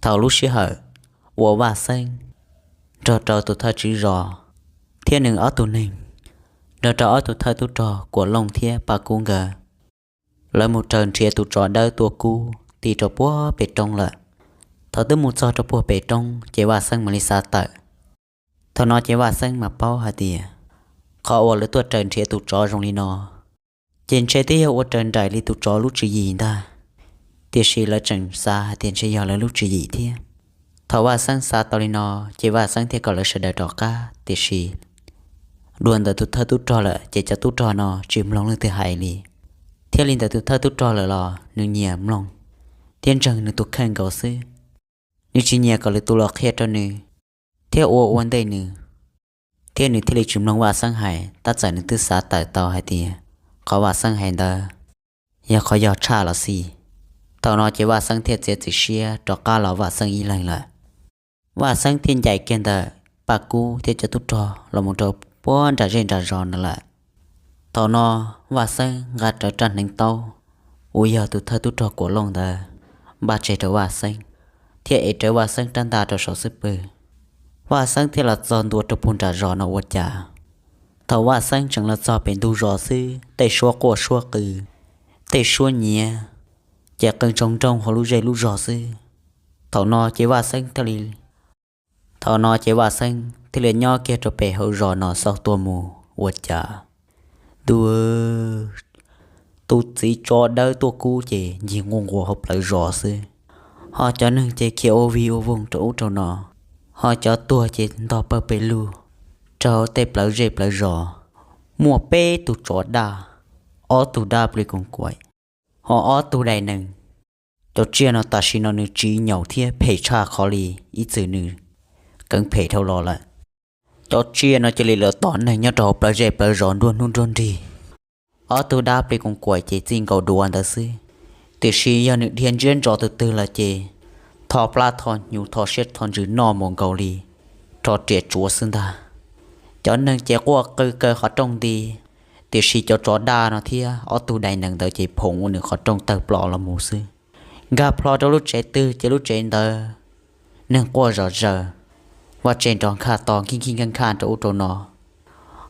tau lub sij hawm uas Vaj Xeeb nrog rau tus thawj tswv zos thiab nws ob tug neeg, nrog rau ob tug thawj tub rog Kuam Looj thiab Paj Kub nkawd, lawv mus raws nrhiav tus tsov dawb tuaj kub ti rau puag pem roob lawm. Thaum twb mus txog rau puag pem roob ces Vaj Xeeb mam li xav tawm. Thaum no ces Vaj Xeeb mas paub hais tias qhov uas lawv tuaj raws nrhiav tus tsov zoo li no ces ntshe twb yog ua raws nraim li tus tsov lub tswv yim ntag. Tiam sis lawv tseem xav hais tias ntshe yog lawv lub tswv yim thiab. Thaum Vaj Xeeb xav tau li no ces Vaj Xeeb thiaj kom lawv sawv daws rov qab, tiam sis dua ntawm tus thawj tub rog lawm ces cov tub rog no tsis mloog leej twg hais li, thiab li ntawm tus thawj tub rog lawm los nws nyiam mloog thiab ntseeg nws tus kheej nkaus xwb. Nws tsis nyiam kom lwm tus los qhia rau nws thiab ua ua ntej nws, thiab nws thiaj li tsis mloog Vaj Xeeb hais, tab txawm nws twb xav tawm tau hais tias qhov Vaj Xeeb hais ntawd yog qhov yog tshaj los xij. Thaum no ces Vaj Xeeb thiaj txiav txim siab rov qab los Vaj Xeeb ib leeg lawm. Vaj Xeeb thiaj ncaim kiag ntawm Paj Kub thiab cov tub rog los mus rau puag nram zej nram zos ntawd lawm. Thaum no Vaj Xeeb nqa rawv rab hneev taub uas yog tus thawj tub rog Kuam Looj ntawd npaj tseg rau Vaj Xeeb, thiab ev rawv Vaj Xeeb rab ntaj rau saum xub pwg. Vaj Xeeb thiaj los txog ntua rau puag nram zos no ua cas, thaum Vaj Xeeb tseem los txog pem ntug zos xwb, tej suab quaj suab qw, tej suab nyiav ces qw ntsoog nrooj hauv lub zej lub zog xwb. Thaum no ces Vaj Xeeb thiaj li, thaum no ces Vaj Xeeb thiaj li nyob kiag rau pem hauv zos no xauj tuaj mus ua cas, ntuj, tus txiv tsov dawb tuaj kub ces ncig nquj nquas hauv plawv zos xwb. Ho cov neeg ces khiav ua vig ua voog rau ub rau no, ho cov tuag ces ntog pawg pes lug rau hauv tej plawv zej plawv zos. Muaj peb tug tsov daj, ob tug dab plis koos kuam, ho ob tug dais nees. Cov tsiaj no tam sim no nws tsiv nyaum thiab phem tshaj qhov li ib txwm nws keev phem dhau los lawm. Cov tsiaj no cia li lawv tom neeg nyob rau hauv plawv zej plawv zos nruab hnub nruab nrig. Ob tug dab plis koos kuam ces txij nkaus duav ntawd xwb, tiam sis yog nws dhia ntsiab ntso tus twg lawm ces tho plab tho hnyuv tho siab tho ntsws noj mus nkaus li rho riam tsuav xwb ntag. Cov neeg ces quaj qw kaw qhov rooj nti, tiam sis cov tsov daj no thiab ob tug dais nees ntawd ces phoom ua nws qhov rooj tawg plom los mus xwb. Nkag plho rau lub tsev twg ces lub tsev ntawd neeg quaj zom zaws, vaj tse nrov nkhaj to nkij nkij nkaj nkhaj rau ub rau no.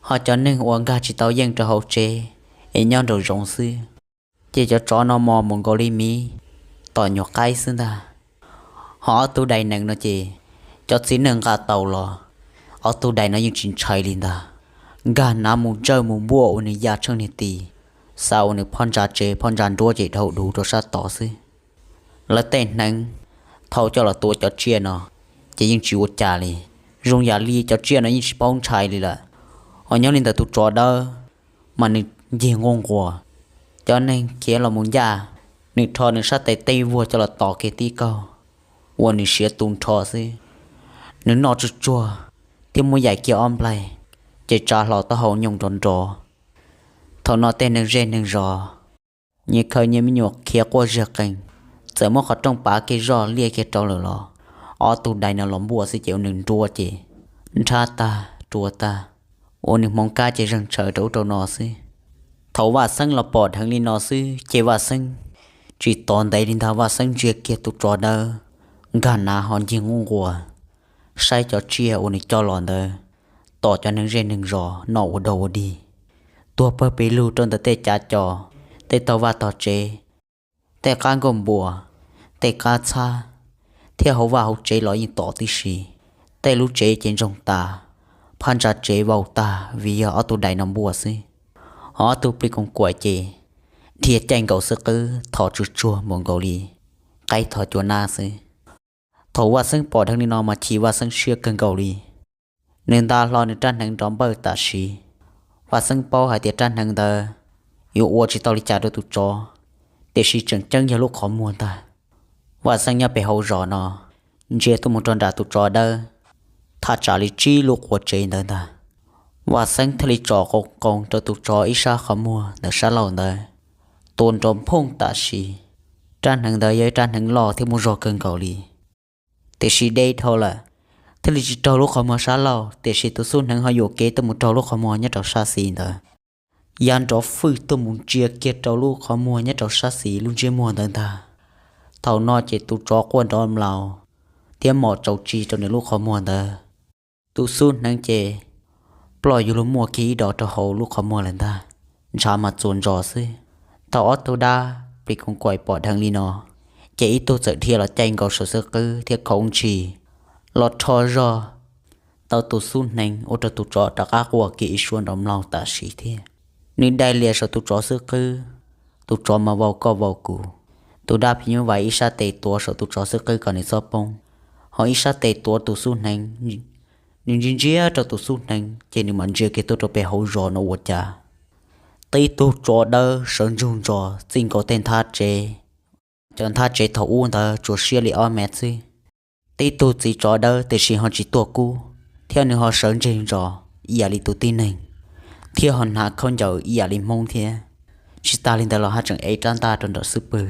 Ho cov neeg uas nkag tsis tau yeej rau hauv tsev es nyob nraum zoov xwb ces cov tsov no mos mus nkaus li miv tom nyuag qaib xwb ntag. Ho ob tug dais nees no ces cov txiv neej nqa tau los, ob tug dais no yeej tsis ntshai li ntag. Nkag hnav mus ntsawj mus npuaj ua nws ya tsheej niag tis, xa ua nws phoj ntsa tsev phoj ntsa nruab ces dhau duv rau sab tod xwb. Lawv tej hneev thau coj los tua cov tsiaj no ces yeej tsis ua cas li. Zoo yam li cov tsiaj no yeej tsis paub ntshai li lawm. Ho nyob li ntawm tus tsov dawb mas nws ncig nquj nquas, cov neeg khiav los mus ncaj, nws rho nws sab tes tej vuag coj los tos kiag tib kaug, ua nws siav tu nrho xwb. Nws noj tsuag tsuag thiab muab yaim kiag ob nplaig, ces tsa hlo taub hau nyooj nrov nrov. Thaum no tej neeg zej neeg zos nyias khaws nyias me nyuam khiav quaj zig qees, txawm muab qhov rooj pav kiag zoj liaj kiag rau lawm los ob tug dais no los npuaj xwb ces ua nws nruab ces nrhab tag rua tag, ua nws hmoov kab ces zeeg tshaws rau ub rau no xwb. Thaum Vaj Xeeb los pom dheev li no xwb ces Vaj Xeeb tsis tos ntev li ntag, Vaj Xeeb ntsia kiag tus tsov dawb nkag hnav ho ncig nquj nquas saib cov tsiaj uas nws coj los ntawd tom cov neeg zej neeg zos noj ua dog ua dig, tuag pawg pes lug rau ntawm tej cav co, tej taug vaj tog tsev, tej qab nkuaj npua, tej qab txhab, thiab hauv vaj hauv tsev los yeej tom tib si. Tej lub tsev ces ntsoog tas, phab ntsa tsev vau tag vim yog ob tug dais no npuaj xwb. Ho ob tug plis koos kuam ces dhia caij nkaus xwb qwb tho tsuag tsuag mus nkaus li qaib tho cua nab xwb. Thaum Vaj Xeeb pom dheev li no mas chim Vaj Xeeb siab kawg nkaus li. Nws nta hlo nws rab hneev nrov npawj tam sim. Vaj Xeeb paub hais tias rab hneev ntawd yuav ua tsis tau li cas rau tus tsov, tiam sis tseem ceeb yog lub qhov muag ntag. Vaj Xeeb nyob pem hauv zos no ntsia tuaj mus rau nram tus tsov dawb thaj tsam li tsib lub quav tsev ntawd ntag. Vaj Xeeb thiaj li tsom qoo qoo rau tus tsov ib sab qhov muag ntawm sab laug ntawd, tua nrov phooj tam sim. Rab hneev ntawd yog ib rab hneev loj thiab muaj zog kawg nkaus li, tiam sis deb dhau lawm, thiaj li tsis raug lub qhov muag sab laug, tiam sis tus xub hneev ho yuam kev tuaj mus raug lub qhov muag nyob rau sab xis ntawd, ya nrov fwj tuaj mus ntsia kiag rau lub qhov muag nyob rau sab xis lub ntsiab muag ntawd ntag. Thaum no ces tus tsov quaj nrov mlaus, thiab mos tsaus tsi rau nws lub qhov muag ntawd. Tus xub hneev ces ploj yuav luag muaj kiag ib dos rau hauv lub qhov muag lawm ntag, ntshav mas txuas ntsos xwb. Thaum ob tug dab plis koos kaim pom dheev li no, ces ib tug txawm dhia los caij nkaus saum xub qwb thiab khoov ntshis los rho zog tau tus xub hneev ua rau tus tsov rov qab quaj kiag ib suab nrov mlaug tam sim thiab. Nws dai lias saum tus tsov xub qwb, tus tsov mas vau koj vau kuv. Tus dab phim nyuj vais ib sab tes tuav saum tus tsov xub qwb kom nws txhob poob, ho ib sab tes tuav tus xub hneev. Nws ntsia ntsia rau tus xub hneev ces nws mam ntsia kiag tuaj rau pem hauv zos no ua cas tib tug tsov dawb sawv ntsug ntsos txij nkaus tej nthab tsev. Cov nthab tsev thaum ub ntawd tsuas siab li ob mev xwb. Tib tug txiv tsov dawb tiam sis ho tsis tuag kub, thiab nws ho sawv ntsug ntsos ib yam li tus tib neeg, thiab ho hnav khaub ncaws ib yam li Hmoob thiab. Tsis tas li ntawd los haj tseem ev rab ntaj rau nram xub pwg,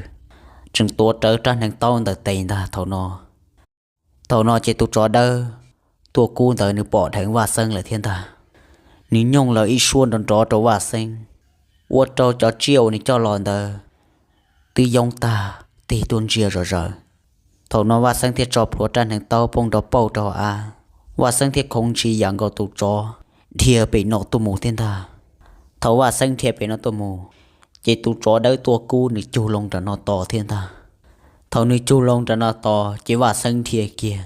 tseem tuav rawv rab hneev taub ntawm tes ntag thaum no. Thaum no ces tus tsov dawb tuaj kub ntawd nws pom dheev Vaj Xeeb lawm thiab ntag. Nws nyooj lawv ib suab nrov nrov rau Vaj Xeeb, ua rau cov tsiaj uas nws coj los ntawd twb yoob tag, tig tuaj ntsia zom zaws. Thaum no Vaj Xeeb thiaj tso plhuav rab hneev taub poob nrov pauj rau hauv av. Vaj Xeeb thiaj khoov ntshis yam nkaus tus tsov dhia pem no tuaj mus thiab ntag. Thaum Vaj Xeeb dhia pem no tuaj mus, ces tus tsov dawb tuaj kub nws cug loo nram no tos thiab ntag. Thaum nws cug loo nram no tos ces Vaj Xeeb dhia kiag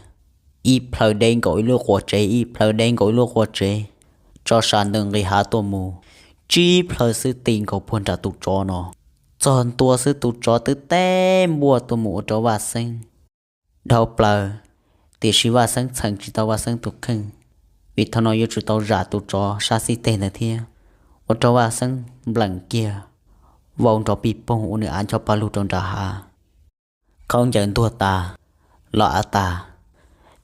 ib plhaw deb nkaus ib lub qua tsev, ib plhaw deb nkaus ib lub qua tsev, tso sa ntws nqis hav tuaj mus, tsib plhaw xwb ti nkaus puag nram tus tsov no. Txog ntua xwb tus tsov twb teb npuaj tuaj mus ua rau Vaj Xeeb dhau plaws, tiam sis Vaj Xeeb txheem tsis tau Vaj Xeeb tus kheej, vim thaum no yuav tsum tau zam tus tsov sab xib teg ntawd thiab, ua rau Vaj Xeeb npleem kiag, vau nrov pij poog ua nws av ncho pa lug rau nram hav, khaub ncaws ntuag tas, los av tas.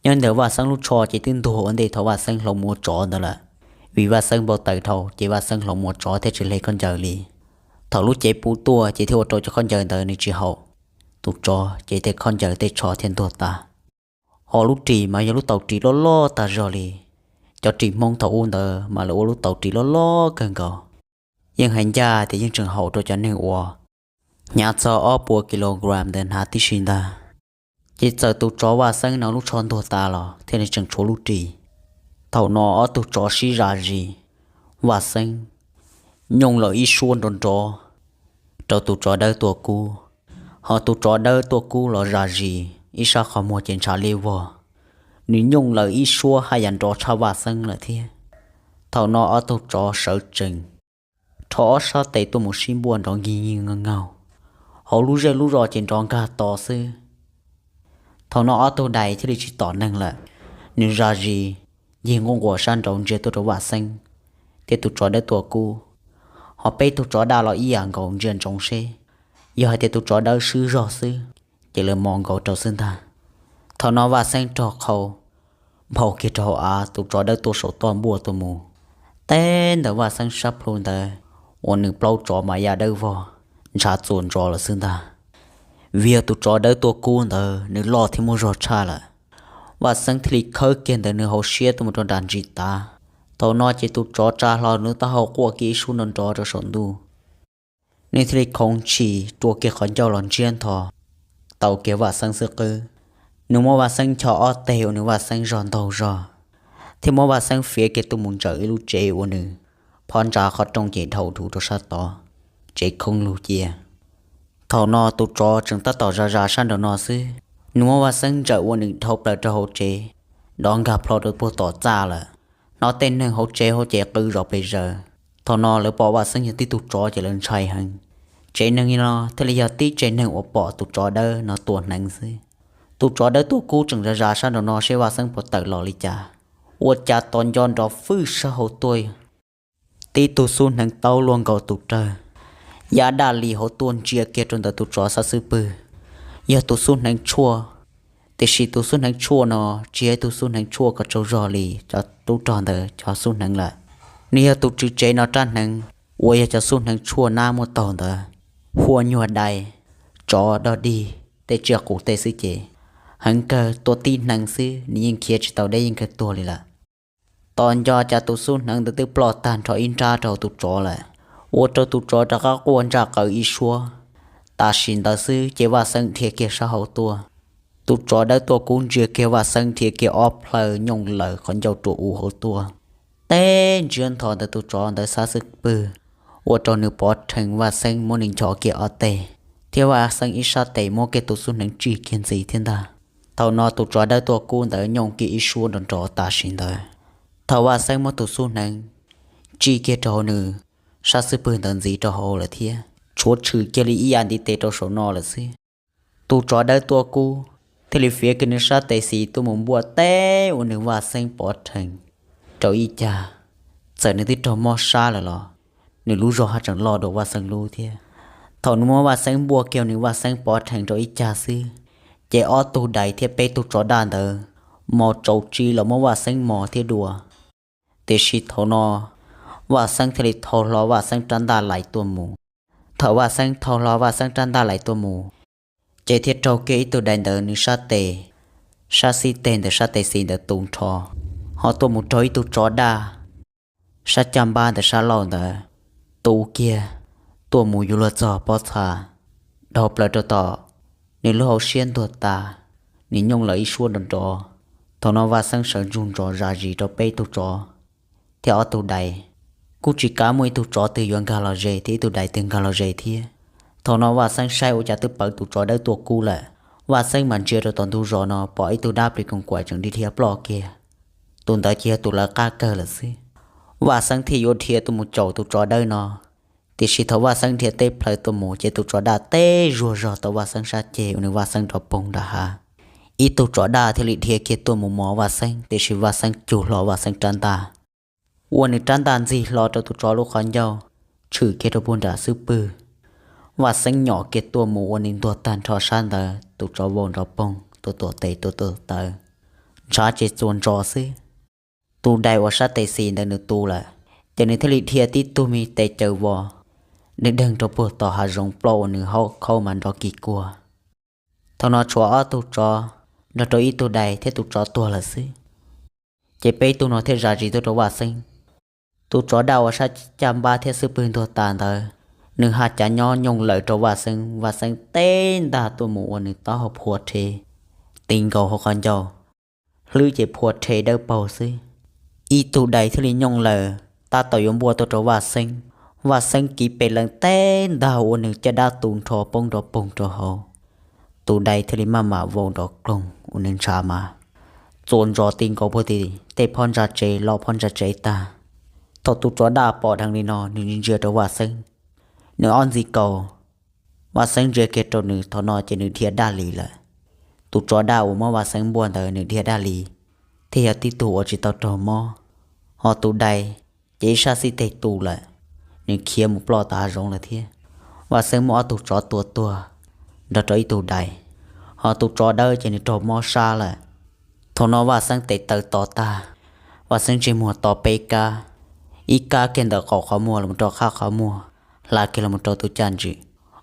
Nyob ntawm Vaj Xeeb lub tsho ces twb ntuag ua ntej thaum Vaj Xeeb hloov mus ua tsov ntawd lawm, vim Vaj Xeeb npau taws dhau ces Vaj Xeeb hloov mus ua tsov thiaj tsis hle khaub ncaws li. Thaum lub cev puv tuaj ces thiaj ua rau cov khaub ncaws ntawd nws tsis haum, tus tsov ces tej khaub ncaws tej tsho thiaj ntuag tas. Ho lub ris mas yog lub taus ris loj loj tag zog li. Cov ris Hmoob thaum ub ntawd mas lawv ua lub taus ris loj loj kawg nkaus, yeej hais ncaj tias yeej tseem haum rau cov neeg uas hnyav txog ob puas kilogram ntawd hnav tib si ntag. Ces txawm tus tsov Vaj Xeeb no lub tsho ntuag tas los thiaj li tseem tshuav lub ris. Thaum no ob tug tsov sib zam zis, Vaj Xeeb nyooj lawm ib suab nrov nrov rau tus tsov dawb tuaj kub, ho tus tsov dawb tuaj kub los zam zis ib sab qhov muag ces ntshav liab vog. Nws nyooj lawm ib suab haj yam nrov tshaj Vaj Xeeb lawm thiab. Thaum no ob tug tsov sawv tsees, rho ob sab tes tuaj mus sib npuaj nrov nkig nkig nkaug nkaug, hauv lub zej lub zos ces nrov nkag to xwb. Thaum no ob tug dais thiaj li tsis tom neeg lawm, nws zam zis ncig nquj nquas sab nraud ntsia tuaj rau Vaj Xeeb thiab tus tsov dawb tuaj kub. Ho peb tug tsov daj los ib yam nkaus ntsia ntsoov seb, yog hais tias tus tsov dawb swb zog xwb, ces lawv mos nkaus rau xwb ntag. Thaum no Vaj Xeeb rog qhau nphau kiag rau hauv av, tus tsov dawb tuaj saum toj npuaj tuaj mus. Teb ntawm Vaj Xeeb sab plhu ntawd uas nws plaub tsov mas ya dawb vog, ntshav txuas ntsos lawm xwb ntag. Vim yog tus tsov dawb tuaj kub ntawd nws loj thiab muaj zog tshaj lawm, Vaj Xeeb thiaj li khawb kiag ntawm nws hauv siab tuaj mus rau nram ntsis tav. Thaum no ces tus tsov tsa hlo nws taub hau quaj kiag ib suab nrov nrov rau saum ntuj. Nws thiaj li khoov ntshis rua kiag qhov ncauj los ntsiab ntho, tau kiag Vaj Xeeb xwb qwb. Nws muab Vaj Xeeb ncho ob teg ua nws Vaj Xeeb zog ntaug zog, thiab muab Vaj Xeeb fiav kiag tuaj mus ntsawm ib lub tsev ua nws phov ntsa qhov rooj ces dhau dhus rau sab tod, tsev khoob lug cia. Thaum no tus tsov tseem tab tom zam zam sab nraum no xwb, nws muab Vaj Xeeb ntsawm ua nws dhau plaws rau hauv tsev, dov nkag plho rau puag tom txaj lawm. Hnov tej neeg hauv tsev hauv ces qw zom pes zaws. Thaum no lawv pom Vaj Xeeb yog tib tug tsov ces lawv ntshai heev. Tsev neeg no thiaj li yog tib tsev neeg uas pom tus tsov dawb no tua hneev xwb. Tus tsov dawb tuaj kub tseem zam zam sab nraum no seb Vaj Xeeb puas tawm los li cas, ua cas tos nco nrov fwj sab hauv tuaj tib tug xub hneev taub luaj nkaus tus rawg, ya daj li hauv tuaj ntsia kiag rau ntawm tus tsov sab xub pwg. Yog tus xub hneev tshuaj, tiam sis tus xub hneev tshuaj no tsis yog ib tug xub hneev tshuaj kom tsaug zog li cov tub rog ntawd cov xub hneev lawm. Nws yog tus tswv tsev no rab hneev, uas yog cov xub hneev tshuaj nab muaj taug ntawd, huaj nyuag dai, tsov dog dig, tej tsiaj qus tej xwb ces heev kawg tua tib hneev xwb nws yeej khiav tsis tau deb yeej kawg tuag li lawm. Tos nco cas tus xub hneev ntawd twb ploj tag nrho ib nrab rau tus tsov lawm, ua rau tus tsov rov qab quaj ntsaj qaws ib suab. Tam sim ntawd xwb ces Vaj Xeeb dhia kiag sab hauv tuaj, Tus tsov dawb tuaj kub ntsia kiag Vaj Xeeb dhia kiag ob plhaw nyooj lawm qhov ncauj rua u hauv tuaj. Teb ntsiab ntho ntawd tus tsov ntawd xab xwb pwg, ua rau nws pov rhees Vaj Xeeb muab nws nchos kiag ob teg, thiab Vaj Xeeb ib sab tes muab kiag tus xub hneev tsij kiag ntxiv thiab ntag. Thaum no tus tsov dawb tuaj kub ntawd nyooj kiag ib suab nrov nrov tam sim ntawd. Thaum Vaj Xeeb muab tus xub hneev tsij kiag rau hauv nws sab xwb pwg ntawd ntxiv rau hauv lawm thiab tshuav tshwm kiag li ib yav ntiv tes rau saum no lawm xwb. Tus tsov dawb tuaj kub thiaj li fiav kiag nws sab tes xis tuaj mus npuaj teb ua nws Vaj Xeeb pov rhees rau ib cag. Txawm nws twb raug mob sab lawm los nws lub zog haj tseem loj dua Vaj Xeeb lub thiab. Thaum nws muab Vaj Xeeb npuaj kiag nws Vaj Xeeb pov rhees rau ib cag xwb, ces ob tug dais thiab peb tug tsov daj ntawd mos tsaus tsi los muab Vaj Xeeb mos thiab dua. Tiam sis thaum no Vaj Xeeb thiaj li thau hlo Vaj Xeeb rab ntaj lais tuaj mus. Thaum Vaj Xeeb thau hlo Vaj Xeeb rab ntaj lais tuaj mus, ces thiaj raug kiag ib tug dais ntawd nws sab tes, sab xib teg ntawm sab tes xis ntawd tu nrho, ho tuaj mus raug ib tug tsov daj sab caj npab ntawm sab laug ntawd tu kiag, tuaj mus yuav luag txog pob txha dhau plaws rau tom nws lub hauv siab ntuag tas, nws nyooj lawm ib suab nrov nrov. Thaum no Vaj Xeeb sawv ntsug ntsos zam zis rau peb tug tsov thiab ob tug dais. Kuj tsis kav muaj ib tug tsov twg yuav nkag los ze thiab ib tug dais twg nkag los ze thiab. Thaum no Vaj Xeeb saib ua cas twb pawv tus tsov dawb tuaj kub lawm, Vaj Xeeb mas ntsia rau tom ntug zos no pom ib tug dab plis koos kuam tseem dhia dhia ploj kiag. Tus ntawd ces yog tus lawv qab kawg lawm xwb. Vaj Xeeb thiaj yuav dhia tuaj mus caum tus tsov dawb no. Tiam sis thaum Vaj Xeeb dhia teb plhaws tuaj mus ces tus tsov daj teb zuag zog tau Vaj Xeeb sab ceg ua nws Vaj Xeeb nrov poog nram hav. Ib tug tsov daj thiaj li dhia kiag tuaj mus mos Vaj Xeeb, tiam sis Vaj Xeeb cug hlo Vaj Xeeb rab ntaj, ua nws rab ntaj ntxig hlo rau tus tsov lub qhov ncauj, tshwm kiag rau puag nram xwb pwg. Vaj Xeeb nyom kiag tuaj mus ua nws ntuag tag nrho sab ntawd, tus tsov vau nrov poog, tua tuam tes tua tuam taw, ntshav ces txuas ntsos xwb. Tus dais uas sab tes xis ntawd nws tu lawm, ces nws thiaj li dhia tib tug me tes caws vos, nws deeg rau puag tom hav zoov ploj ua nws haub khaub mas nrov kis kuag. Thaum no tshuav ob tug tsov nrog rau ib tug dais thiab tus tsov tuag lawm xwb. Ces peb tug no thiaj zam zis tuaj rau Vaj Xeeb. Tus tsov daj uas sab caj npab thiab xwb pwg ntuag tas ntawd, nws haj cav nyob nyooj lawm rau Vaj Xeeb, Vaj Xeeb teb ntaj tuaj mus ua nws taub hau phua rhe, ti nkaus hauv qhov ncauj, hlwb ces phua rhe dawb paug xwb. Ib tug dais thiaj li nyooj lawm tab tom yuav npuaj tuaj rau Vaj Xeeb. Vaj Xeeb kiv pes lees teb ntaj ua nws caj dab tu nrho poob nrov poog rau hauv. Tus dais thiaj li maj mam vau nrov kloog ua nws ntshav mas txuas ntsos ti nkaus puag tim tej phab ntsa tsev, lov phab ntsa tsev tag. Thaum tus tsov daj pom dheev li no nws ntsia rau Vaj Xeeb, nws ob ntxiv kaus, Vaj Xeeb ntsia kiag rau nws, thaum no ces nws dhia daj lis lawm. Tus tsov daj uas muab Vaj Xeeb npuaj ntawd nws dhia daj lis, thiaj yog tib tug uas tsis tau raug mob. Ho tus dais ces ib sab xib teg tu lawm, nws khiav mus ploj tom hav zoov lawm thiab. Vaj Xeeb muab ob tug tsov tua tuag nrog rau ib tug dais, ho tus tsov dawb ces nws raug mob sab lawm. Thaum no Vaj Xeeb tes taw to tag, Vaj Xeeb ntsej muag to peb kab, ib kab kiag ntawm qaum qhov muag los rau qab qhov muag, hla kiag los rau tus caj ntswm,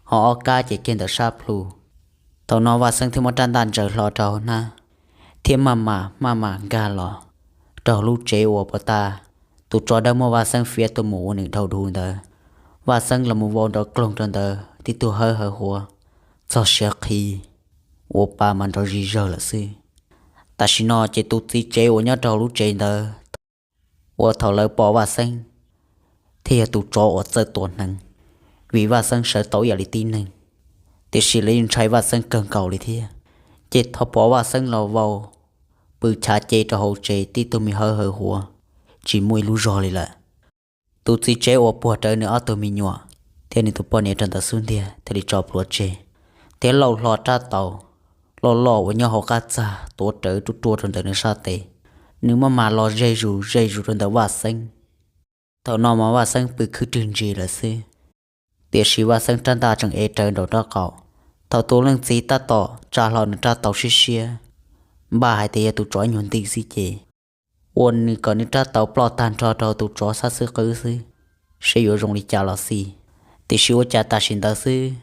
ho ob kab ces kiag ntawm sab plhu. Thaum no Vaj Xeeb thiaj muab rab ntaj ntsaws hlo rau hauv hnab, thiab maj mam maj mam nkag los rau lub tsev uas puag ta tus tsov dawb muab Vaj Xeeb fiav tuaj mus ua nws dhau du ntawd. Vaj Xeeb los mus vau nrov kloog rau ntawd tib tug hawb hawv huav, txog siav qhi, ua pa mas nrov zig zawg lawm xwb. Tam sim no ces tus txiv tsev uas nyob rau hauv lub tsev ntawd uas thaum lawv pom Vaj Xeeb thiaj yog tus tsov uas txawj tua hneev, vim Vaj Xeeb sawv tau ib yam li tib neeg, tiam sis lawv yeej ntshai Vaj Xeeb kawg nkaus li thiab. Ces thaum pom Vaj Xeeb los vau pw chav ce rau hauv tsev tib tug me hawb hawv huav, tsis muaj ib lub zog li lawm, tus txiv tsev uas puag rawv nws ob tug me nyuam thiab nws tus poj niam rau ntawd xub ntiag thiaj li tso plhuav tseg, thiab lauj hlo rab taus loj loj uas nyob hauv qab txag tuav rawv ruaj ruaj rau ntawm nws sab tes. Nws maj mam los ze zus ze zus rau ntawm Vaj Xeeb. Thaum no mas Vaj Xeeb pw khwb rwg ntsis lawm xwb, tiam sis Vaj Xeeb rab ntaj tseem ev rawv nraum rab qaum. Thaum tus leej txiv tab tom tsa hlo nws rab taus siab siab, npaj hais tias yog tus tsov ib nyuag nti xwb ces ua nws kom nws rab taus ploj tag nrho rau tus tsov sab xwb qwb xwb, seb yuav zoo li cas los xij. Tiam sis ua cas tam sim ntawd xwb,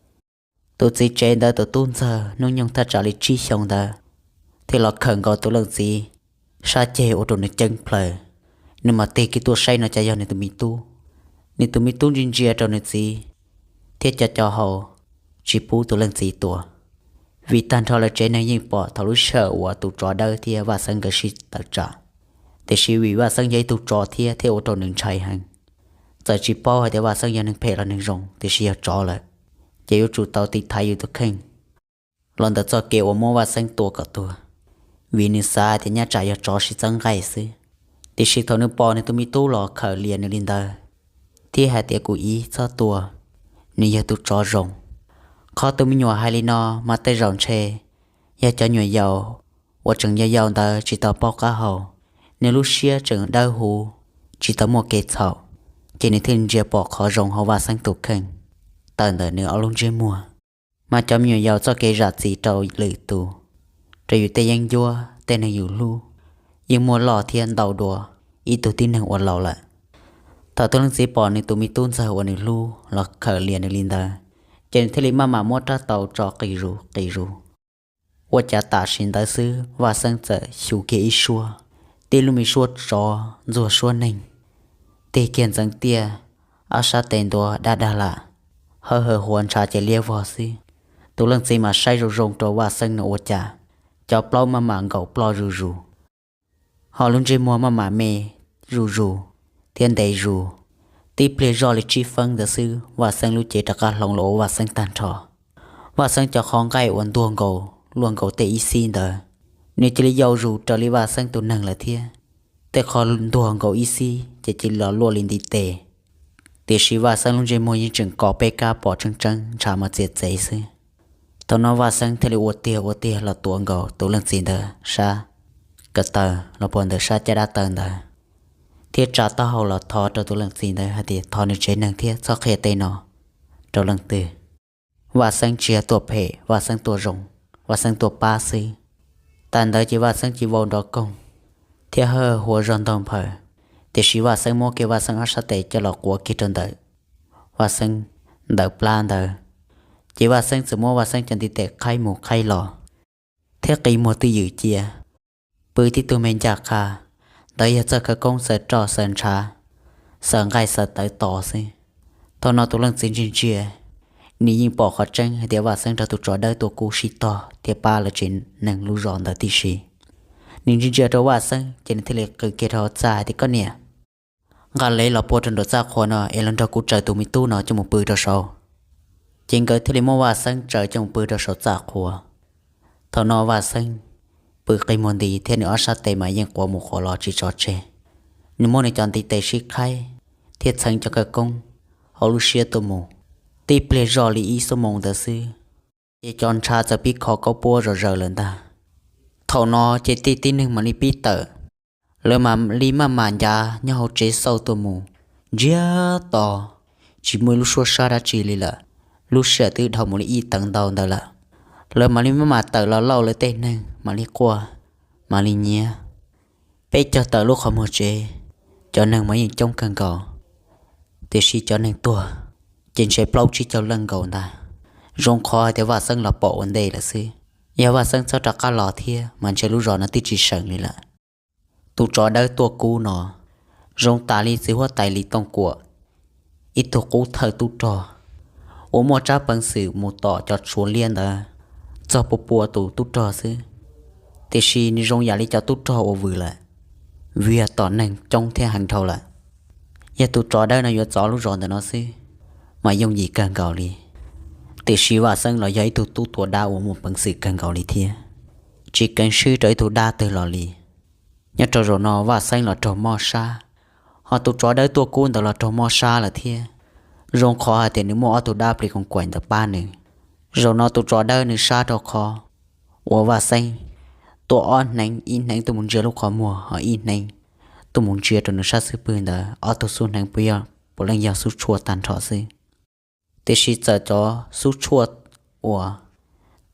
tus txiv tsev ntawd tus tub ntxawg hnub nyoog thaj tsam li tsib xyoos ntawd thiaj los khawm nkaus tus leej txiv sab ceg ua rau nws ceeb plaws. Nws mam tig kiag tuaj saib no cas yog nws tus me tub. Nws tus me tub ntsia ntsia rau nws txiv thiab co co hau, tsis pub tus leej txiv tua. Vim tag nrho lawv tsev neeg yeej pom thaum lub sij hawm uas tus tsov dawb thiab Vaj Xeeb nkawd sib tawm tsam, tiam sis vim Vaj Xeeb yog ib tug tsov thiab thiaj ua rau nws ntshai heev. Txawm tsis paub hais tias Vaj Xeeb yog neeg phem los neeg zoo, tiam sis yog tsov lawm, ces yuav tsum tau tiv thaiv yus tus kheej los ntawm txoj kev uas muab Vaj Xeeb tua kom tuag, vim nws xav hais tias nyob tsam yog tsov sib txeeb nqaij xwb. Tiam sis thaum nws pom nws tus me tub los khawm lias nws li ntawd thiab hais tias kuv ib txhob tua, nws yog tus tsov zoo. Qhov tus me nyuam hais li no mas tej zaum ntshe yog cov nyuam yaus uas tseem yau yau ntawd tsis tau paub qab hau, nws lub siab tseem dawb huv, tsis tau muaj kev txhaum, ces nws thiaj li ntsia pom qhov zoo hauv Vaj Xeeb tus kheej tawm ntawm nws ob lub ntsej muag. Mas cov me nyuam yaus txoj kev zam txim rau lwm tus, rau yus tej yeeb ncuab, tej neeg yus hlub, yeej muaj loj thiab ntau dua ib tug tib neeg uas laus lawm. Thaum tus leej txiv pom nws tus me tub ntxawg uas nws hlub los khawm lias nws li ntawd, ces nws thiaj li maj mam muab rab taus tso qis zus qis zus. Ua cas tam sim ntawd xwb Vaj Xeeb txawm xyu kiag ib suab, tib lub me suab tsov ntxuag suab neeg, tig kiag ntxeev tiaj, ob sab tes ntua dab dag lam, hawj hawj huav ntshav ces liab vog xwb. Tus leej txiv mas saib zoo zoo rau Vaj Xeeb no ua cas cov plaub maj mam nkaum ploj zuj zus, ho lub ntsej muag maj mam me zuj zus thiab ntev zus. Tib pliag zoj li tsib feeb ntawd xwb Vaj Xeeb lub cev rov qab hloov los ua Vaj Xeeb tag nrho. Vaj Xeeb cov qhov nqaij uas ntuag nkaus luaj nkaus tej ib xib ntawd, nws cia li yau zus raws li Vaj Xeeb tus neeg lawm thiab. Tej qhov ntuag nkaus ib xib ces cia li los luaj li ntiv tes. Tiam sis Vaj Xeeb lub ntsej muag yeej tseem kos peb kab pom tseeb tseeb ntshav mas txias txev xwb. Thaum no Vaj Xeeb thiaj li ua tiag ua tiag los tuav nkaus tus leej txiv ntawd sab ko taw los puag ntawm sab caj dab taw ntawd, thiab tsa taub hau los thov rau tus leej txiv ntawd hais tias thov nws tsev neeg thiab txhob qhia tej no rau leej twg. Vaj Xeeb tsis yog tuaj phem, Vaj Xeeb tuaj zoo, Vaj Xeeb tuaj pab xwb. Tas ntawd ces Vaj Xeeb cia li vau nrov koog thiab hawj huav zog ntog nphaws, tiam sis Vaj Xeeb muab kiag Vaj Xeeb ob sab tes coj los quav kiag rau ntawm Vaj Xeeb ntawm plab ntawd. Ces Vaj Xeeb txawm muab Vaj Xeeb cov ntiv tes qhaib mus qhaib los thiab qi muag twj ywm cia, pw tib tug me ncaj qha, ntawd yog txoj khawv koob xaws roj xaws ntshav, xaws nqaij xaws tawv tos xwb. Thaum no tus leej txiv ntsia ntsia, nws yeej pom qhov tseeb hais tias Vaj Xeeb nrog tus tsov dawb tuaj kub sib tog thiab pab lawv tsev neeg lub zos ntawd tib si. Nws ntsia ntsia rau Vaj Xeeb ces nws thiaj li qw kiag rau hauv txaj hais tias koj niam, nqa lev los pua rau nraum txaj qhua no es los nrog kuv tsaws tus me tub no coj mus pw rau saud. Ces nkawd thiaj li muab Vaj Xeeb tsaws coj mus pw rau saum txaj qhua. Thaum no Vaj Xeeb pw qi muag nti thiab nws ob sab tes mas yeej quav mus quav los tsis tso tseg. Nws muab nws cov ntiv tes sib qhaib thiab txheev cov khawv koob hauv lub siab tuaj mus. Tib pliag zoj li ib xuab moos ntawd xwb, ces cov ntshav txawm pib kho kaub puab zom zaws lawm ntag. Thaum no ces tej tib neeg mam li pib tawm, lawv mam li maj mam ncav nyob hauv tsev xauj tuaj mus ntsiag to, tsis muaj ib lub suab sab dab tsi li lawm. Lub sij hawm twb dhau mus li ib teev ntau ntawd lawm, lawv mam li maj mam tawm los lauj lawv tej neeg mam li quaj, mam li nyiav. Peb caug tawm lub qhov muag tsev, cov neeg mas yeej coob kawg nkaus, tiam sis cov neeg tuag ces ntshe plaub tsib caug leej nkaus ntag. Zoo qhov hais tias Vaj Xeeb los pom ua ntej lawm xwb. Yog Vaj Xeeb txhob rov qab los thiab mas ntshe lub zos no twb tsis seem li lawm. Tus tsov dawb tuaj kub no zoo tas li txiv huab tais Lis Tooj Kuam, ib tug qub thawj tub rog uas muaj tsab peev xwm mus tom cov tshuav liab ntawd txog pua pua tus tub rog xwb, tiam sis nws zoo yam li cov tub rog uas vwm lawm, vwm yog tom neeg coob thiab heev dhau lawm. Yog tus tsov dawb no yuav txov lub zos ntawm no xwb mas yooj yim kawg nkaus li. Tiam sis Vaj Xeeb los yog ib tug tub tua dab uas muaj peev xwm kawg nkaus li thiab, tsis keev swb rau ib tug dab twg los li. Nyob rau zaum no Vaj Xeeb los raug mob sab, ho tus tsov dawb tuaj kub ntawd los raug mob sab lawm thiab. Zoo qhov hais tias nws muaj ob tug dab plis koos kaim ntawd pab nws. Zaum no tus tsov dawb nws sab rau qhov uas Vaj Xeeb tua ob hneev, ib hneev tuaj mus ntsia lub qhov muag, ho ib hneev tuaj mus ntsia rau nws sab xub pwg ntawd, ob tug xub hneev puav leej yog xub tshuaj tag nrho xwb. Tiam sis txawm cov xub tshuaj uas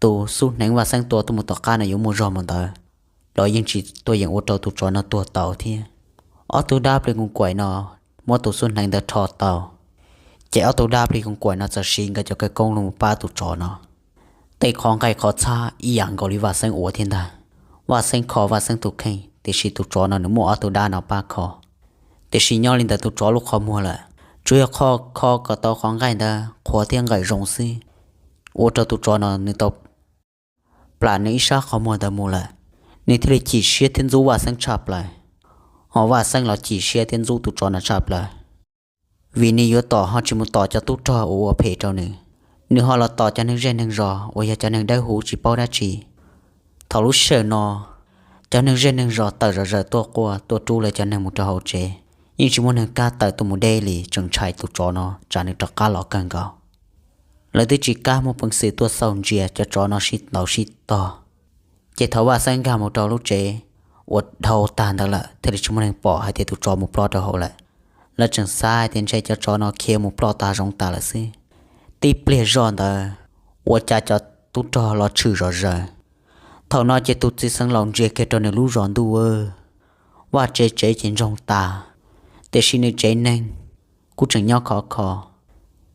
tus xub hneev Vaj Xeeb tua tuaj mus tom qab no yuav muaj zog mus ntawd los yeej tsis tuaj yeem ua rau tus tsov no tuag tau thiab. Ob tug dab plis koos kaim no muab tus xub hneev ntawd rho tau, ces ob tug dab plis koos kaim no txawm siv nkawd cov khawv koob los pab tus tsov no. Tej qhov nqaij qhov txhab ib yam nkaus li Vaj Xeeb ua thiab ntag. Vaj Xeeb kho Vaj Xeeb tus kheej, tiam sis tus tsov no nws muaj ob tug dab no pab kho. Tiam sis nyob li ntawm tus tsov lub qhov muag lawm, tsuas yog kho kho kom tau qhov nqaij ntawd qhuav thiab nqawm zoo xwb, ua rau tus tsov no nws tau plam nws ib sab qhov muag ntawd mus lawm. Nws thiaj li chim siab thiab ntxub Vaj Xeeb tshaj plaws, ho Vaj Xeeb los chim siab thiab ntxub tus tsov no tshaj plaws. Vim nws yuav tom ho tsis mus tom cov tub rog uas ua phem rau nws, nws ho los tom cov neeg zej neeg zos uas yog cov neeg dawb huv tsis paub dab tsi. Thaum lub sij hawm no, cov neeg zej neeg zos tawm zom zaws tuaj quaj tuaj rub lawv cov neeg mus rau hauv tsev, yeej tsis muaj neeg kam tawm tuaj mus deb li, tseem ntshai tus tsov no tsam nws rov qab los kawg nkaus. Lawv twb tsis kam muaj peev xwm tuaj xauj ntsia cov tsov no sib ntaus sib tog. Ces thaum Vaj Xeeb nkag mus rau lub tsev uas dhau tag ntawd lawm thiaj li tsis muaj neeg pom hais tias tus tsov mus ploj rau hauv lawm. Lawv tseem xav hais tias ntshe cov tsov no khiav mus ploj tag zoov tas lawm xwb. Tib pliag zoj ntawd, ua cas cov tub rog los tshwm zom zaws. Thaum no ces tus txiv xeev laus ntsia kiag rau nws lub zos ntuj, vaj tsev tsev ces ntsoog tas, tiam sis nws tsev neeg kuj tseem nyob khov kho,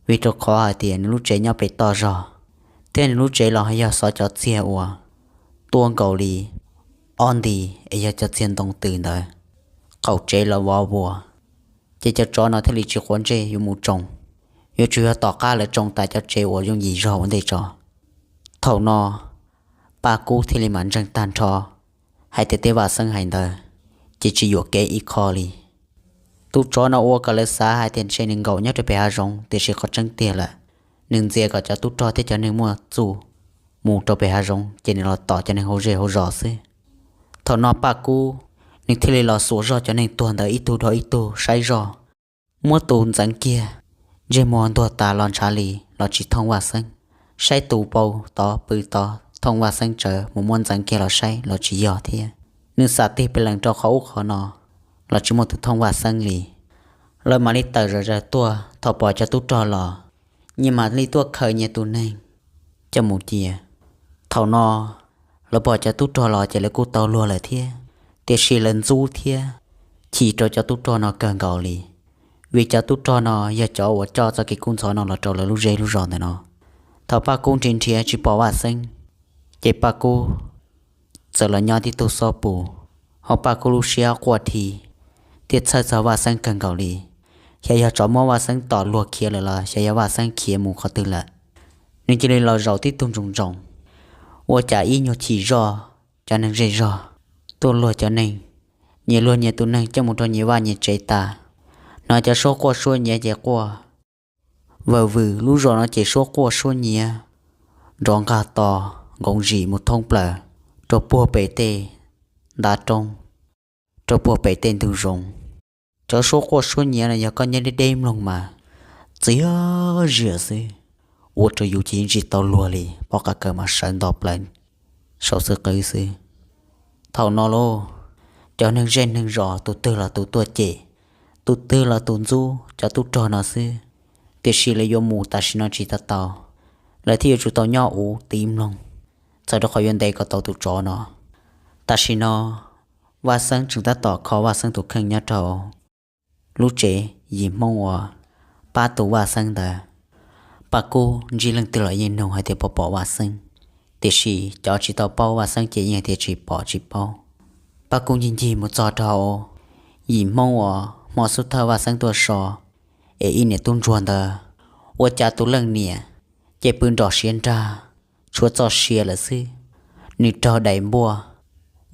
vim rau qhov hais tias nws lub tsev nyob pem toj zog, thiab nws lub tsev los yog xov cov txiag uas tuab nkaus li ob nti, es yog cov txiag ntoo tws ntawd, qaum tsev los vov vuas. Ces cov tsov no thiaj li tsis quav ntsej yuav mus tsoo, yuav tsum yog tom qab lawv tsoo tas cov tsev uas yooj yim zog ua ntej tso. Thaum no, Paj Kub thiaj li mam ntseeg tag nrho hais tias tej Vaj Xeeb hais ntawd ces tsis yuam kev ib qho li. Tus tsov no ua kom lawv xav hais tias ntshe nws nkaum nyob rau pem hav zoov, tiam sis qhov tseeb tiag lawm, nws ntxias kom cov tub rog thiab cov neeg muaj txuj mus rau pem hav zoov ces nws los tom cov neeg hauv zej hauv zos xwb. Thaum no Paj Kub nws thiaj li los xuas zog cov neeg tuag ntawd ib tug dhau ib tug saib zog, muab tus ntxeev kiag, ntsej muag ntuag tas los ntshav li los tsis thooj Vaj Xeeb, saib tus paus tod pw tod thooj Vaj Xeeb tsawv, mus muab ntxeev kiag los saib los tsis yog thiab. Nws xam tig pes lees rau qhov ub qhov no los tsis muaj tus thooj Vaj Xeeb li. Lawv mam li tawm zom zaws tuaj, thaum pom cov tub rog los, nyias mam li tuaj khaws nyias tus neeg coj mus cia. Thaum no lawv pom cov tub rog los ces lawv kuj tau luag lawm thiab, tiam sis lawv ntxub thiab chim rau cov tub rog no kawg nkaus li, vim cov tub rog no yog cov uas coj txoj kev kub ntxhov no los rau lawv lub zej lub zos ntawm no. Thaum Paj Kub nrhiav nrhiav tsis pom Vaj Xeeb, ces Paj Kub txawm los nyob tib tug xob pus, ho Paj Kub lub siab quaj dhi thiab txhawj txog Vaj Xeeb kawg nkaus li. Xyov yog tsov muab Vaj Xeeb tom luag khiav lawm los xyov yog Vaj Xeeb khiav mus qhov twg lawm. Nws cia li los zaum tib tug ntsoos ntsoos, ua cas ib nyuag chim zoj, cov neeg zej zog tuaj luag cov neeg, nyias luag nyias tus neeg coj mus rau nyias vaj nyias tsev tas. Hnov cov suab quaj suab nyiav ces quaj vawm vwm, lub zos no ces suab quaj suab nyiav nrov nqag to nkoov zim mus thoob plaws rau puag pem tej ntav roob, rau puag pem tej ntug zoov. Cov suab quaj suab nyiav no yog koj nyob deb deb mloog mas txias zias xwb, ua rau yus ces yeej tsis tau luag li, pob qa kaws mas sawv nto plaws saum xwb qwb xwb. Thaum no lauj, cov neeg zej neeg zos tus twg los tus tuaj cem, tus twg los tus ntxub cov tub rog no xwb, tiam sis lawv yuav mus tam sim no tsis tau tau, lawv thiaj yuav tsum tau nyob ua tiv mloog, txawm rau qhov yuav ntes kom tau tus tsov no. Tam sim no Vaj Xeeb tseem tab tom kho Vaj Xeeb tus kheej nyob rau lub tsev yim Hmoob uas pab tu Vaj Xeeb ntawd. Paj Kub ntsib leej twg los yeej nug hais tias puas pom Vaj Xeeb, tiam sis cov tsis tau paub Vaj Xeeb ces yeej hais tias tsis pom tsis paub. Paj Kub ncig ncig mus txog rau yim Hmoob uas hmo xub thawj Vaj Xeeb tuaj so es ib niam tub ntsuag ntawd, ua cas tus leej niam ces pw nrom siav nrag, tshuav txoj sia lawm xwb. Nws raug daim npuaj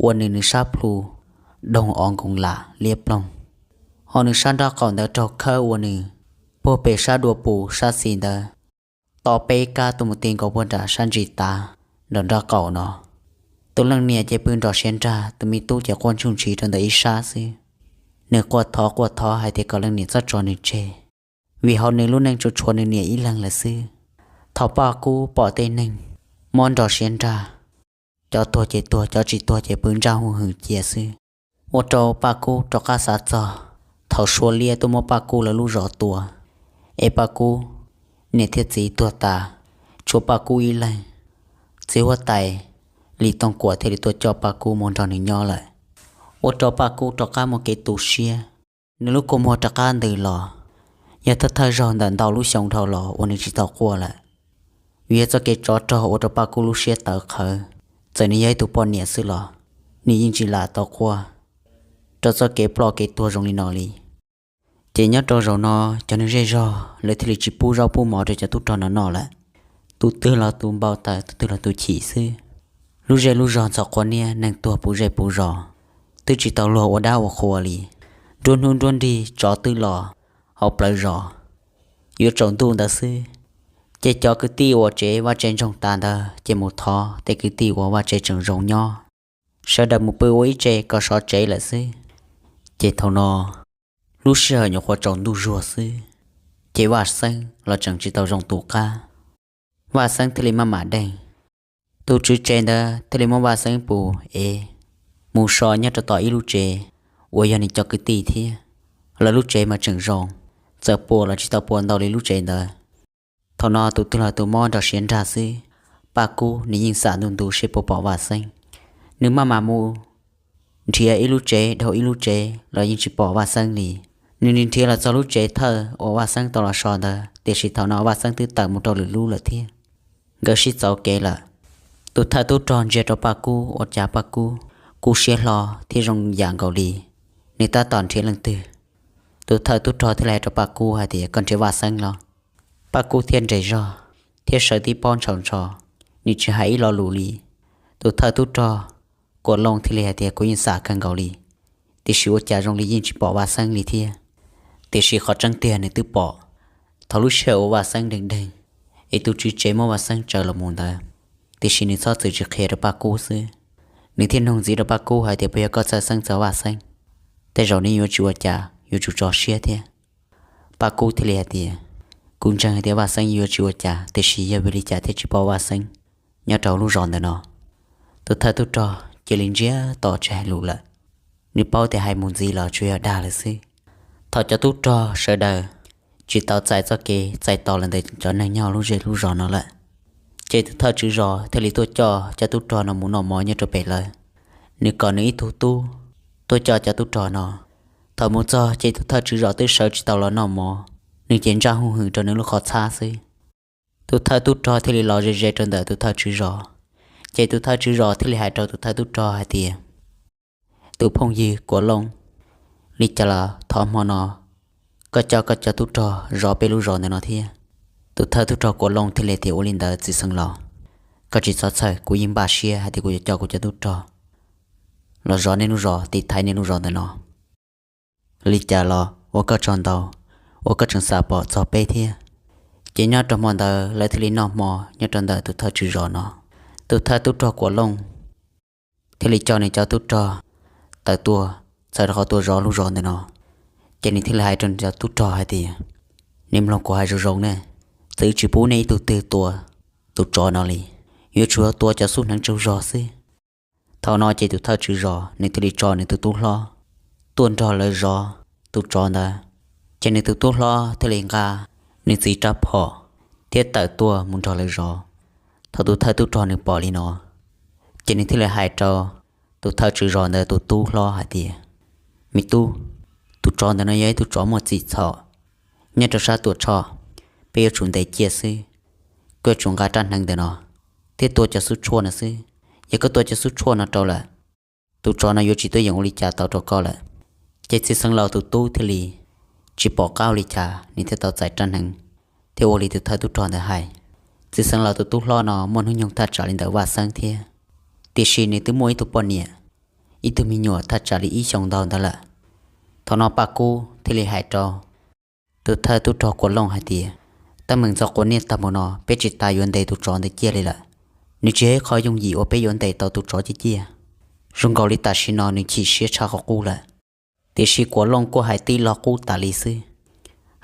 ua nws nws sab plhu doog ov nkoos lam liab ploog, ho nws sab nraub qaum ntawd raug khawb ua nws puag pem sab dua pus sab xis ntawd to peb kab tuaj mus ti nkaus puag nram sab ntsis tav nram nraub qaum no. Tus leej niam ces pw nrom siav nrag, tus me tub ces quaj ntsuj ntsiv rau ntawm ib sab xwb. Nws quaj thov quaj thov hais tias kom leej niam txhob tso nws tseg, vim hauv nws lub neej tsuas tshuav nws niam ib leeg lawm xwb. Thaum Paj Kub pom tej neeg mob nrom siav nrag, cov tuag ces tuag, cov tsis tuag ces pw ntsaj hu hwm cia xwb, ua rau Paj Kub rov qab xav txog thaum Suav liab tuaj muab Paj Kub lawv lub zos tua, es Paj Kub niam thiab txiv tuag tas, tshuav Paj Kub ib leeg. Txiv huab tais Lis Tooj Kuam thiaj li tuaj coj Paj Kub mus nrog nws nyob lawm, ua rau Paj Kub rov qab muaj kev tu siab. Nws lub kua muag rov qab ntws los, yog thawj thawj zaug ntawm ntau lub xyoo dhau los uas nws tsis tau quaj lawm. Vim yog txoj kev tsov rog ua rau Paj Kub lub siab tawv qhawv, txawm nws yog ib tug poj niam xwb los nws yeej tsis lam tau quaj rau txoj kev ploj kev tuag zoo li no li. Ces nyob rau zaum no, cov neeg zej zog lawv thiaj li tsis pub zaub pub mov rau cov tub rog no noj lawm. Tus twg los tus npau taws, tus twg los tus chim xwb. Lub zej lub zog ntxhov quav niab, neeg tuag puv zej puv zos, twb tsis tau luag ua dab ua qhua li. Nruab hnub nruab nrig tsov twb los hauv plawv zos. Yuav tsaus ntuj ntawd xwb, ces cov kwv tij uas tsev vaj tsev ntsoog tas ntawd ces mus thov tej kwv tij uas vaj tsev tseem zoo nyob, sawv daws mus pw ua ib tse kom sov tsev lawm xwb. Ces thaum no lub sij hawm nyuam qhuav tsaus ntuj zuag xwb, ces Vaj Xeeb los tseem tsis tau zoo tus qab. Vaj Xeeb thiaj li maj mam deeg. Tus tswv tsev ntawd thiaj li muab Vaj Xeeb pus es mus so nyob rau tom ib lub tsev uas yog nws cov kwv tij thiab. Lawv lub tsev mas tseem zoo, txawm puas los tsis tau puas ntau li lub tsev ntawd. Thaum no tus twg los tus mob nrog siav nrag xwb. Paj Kub nws yeej xam ntu ntu seb puas pom Vaj Xeeb. Nws maj mam mus nrhiav ib lub tsev dhau ib lub tsev los yeej tsis pom Vaj Xeeb li. Nws nrhiav los txog lub tsev thawj uas Vaj Xeeb tau los so ntawd, tiam sis thaum no Vaj Xeeb twb tawm mus rau lwm lub lawm thiab. Nkawd sib txaus kev lawm. Tus thawj tub rog ntsia rau Paj Kub ua cas Paj Kub kub siab hlo thiab zoo yam nkaus li nws tab tom nrhiav leej twg. Tus thawj tub rog thiaj li hais rau Paj Kub hais tias, koj nrhiav Vaj Xeeb los? Paj Kub thiaj nres zog thiab sawv tib pob ntshaus ntsho, nws tsis hais ib lo lus li. Tus thawj tub rog Kuam Looj thiaj li hais tias, kuv yeej xam kawg nkaus li, tiam sis ua cas zoo li yeej tsis pom Vaj Xeeb li thiab. Tiam sis qhov tseeb tiag nws twb pom thaum lub sij hawm uas Vaj Xeeb deeg deeg es tus tswv tsev muab Vaj Xeeb tsaws los mus ntawd, tiam sis nws txhob txwm tsis qhia rau Paj Kub xwb. Nws thiaj nug ntxiv rau Paj Kub hais tias, puas yog koj txawj xeeb txog Vaj Xeeb? Tej zaum nws yuav tsis ua cas, yuav tsum tso siab thiab. Paj Kub thiaj li hais tias, kuv ntseeg hais tias Vaj Xeeb yuav tsis ua cas, tiam sis yog vim li cas thiaj tsis pom Vaj Xeeb nyob rau lub zos ntawm no? Tus thawj tub rog cia li ntsiag to tsis hais lus lawm. Nws paub tias hais mus ntxiv los tsuas yog dag lawm xwb. Thaum cov tub rog sawv daws tsis tau txais txoj kev txais tos los ntawm cov neeg nyob lub zej lub zos no lawm, ces tus thawj tswv zos thiaj li tuaj coj cov tub rog no mus noj mov nyob rau pem lawv. Nws kom nws ib tug tub tuaj coj cov tub rog no. Thaum mus txog ces tus thawj tswv zos twb sawv tsis tau los noj mov, nws ces ntsaj huj hwm rau nws lub qhov txhab xwb. Tus thawj tub rog thiaj li los ze ze rau ntawm tus thawj tswv zos, ces tus thawj tswv zos thiaj li hais rau tus thawj tub rog hais tias, tus phooj ywg Kuam Looj, li cas los thov hmo no koj coj koj cov tub rog zov peb lub zos ntawm no thiab. Tus thawj tub rog Kuam Looj thiaj li tias, ua li ntawd txiv xeev laus, koj tsis txhob txhawj, kuv yeej npaj siab hais tias kuv yuav coj kuv cov tub rog los zov nej lub zos, tiv thaiv nej lub zos ntawm no. Li cas los ua koj tsaug ntau uas koj tseem xam pom txog peb thiab. Ces nyob rau hmo ntawd lawv thiaj li noj hmo nyob rau ntawm tus thawj tswv zos no. Tus thawj tub rog Kuam Looj thiaj li coj nws cov tub rog tawm tuaj txhawm rau qhov tuaj zov lub zos ntawm no. Ces nws thiaj li hais rau nws cov tub rog hais tias, nej mloog kuv hais zoo zoo ne, txawm tsis pub nej ib tug twg tua tus tsov no li, yuav tsum tua cov xub hneev tsaug zog xwb. Thaum no ces tus thawj tswv zos nws thiaj li tso nws tus tub hlob tuaj nrog lawv zov tus tsov ntawd. Ces nws tus tub hlob thiaj li nqa nws txiv rab phom thiab tawm tuaj mus nrog lawv zov. Thaum tus thawj tub rog nws pom li no, ces nws thiaj li hais rau tus thawj tswv zos ntawd tus tub hlob hais tias, me tub, tus tsov ntawm no yog ib tug tsov muaj txim txhaum nyob rau sab Tuam Tshoj, peb yuav tsum ntes ciaj xwb. Koj yuav tsum nqa rab hneev ntawm no thiab tua cov xub tshuaj no xwb. Yog koj tua cov xub tshuaj no rau lawm, tus tsov no yuav tsis tuaj yeem ua li cas tau rau koj lawm. Ces txiv xeev laus tus tub thiaj li tsis pom qab ua li cas, nws thiaj tau txais rab hneev thiab ua li tus thawj tub rog ntawd hais. Txiv xeev laus tus tub hlob no muaj hnub nyoog thaj tsam li ntawm Vaj Xeeb thiab, tiam sis nws twb muaj ib tug poj niam, ib tug me nyuam thaj tsam li ib xyoos ntau ntawd lawm. Thaum no Paj Kub thiaj li hais rau tus thawj tub rog Kuam Looj hais tias, teeb meem ntxhov quav niaj tag npaum no peb tsis tas yuav ntes tus tsov ntawd ciaj li lawm. Nws tsis yog ib qho yooj yim uas peb yuav ntes tau tus tsov ciaj ciaj. Zoo nkaus li tam sim no nws chim siab tshaj qhov qub lawm. Tiam sis Kuam Looj kuj hais tib lo qub tas li xwb,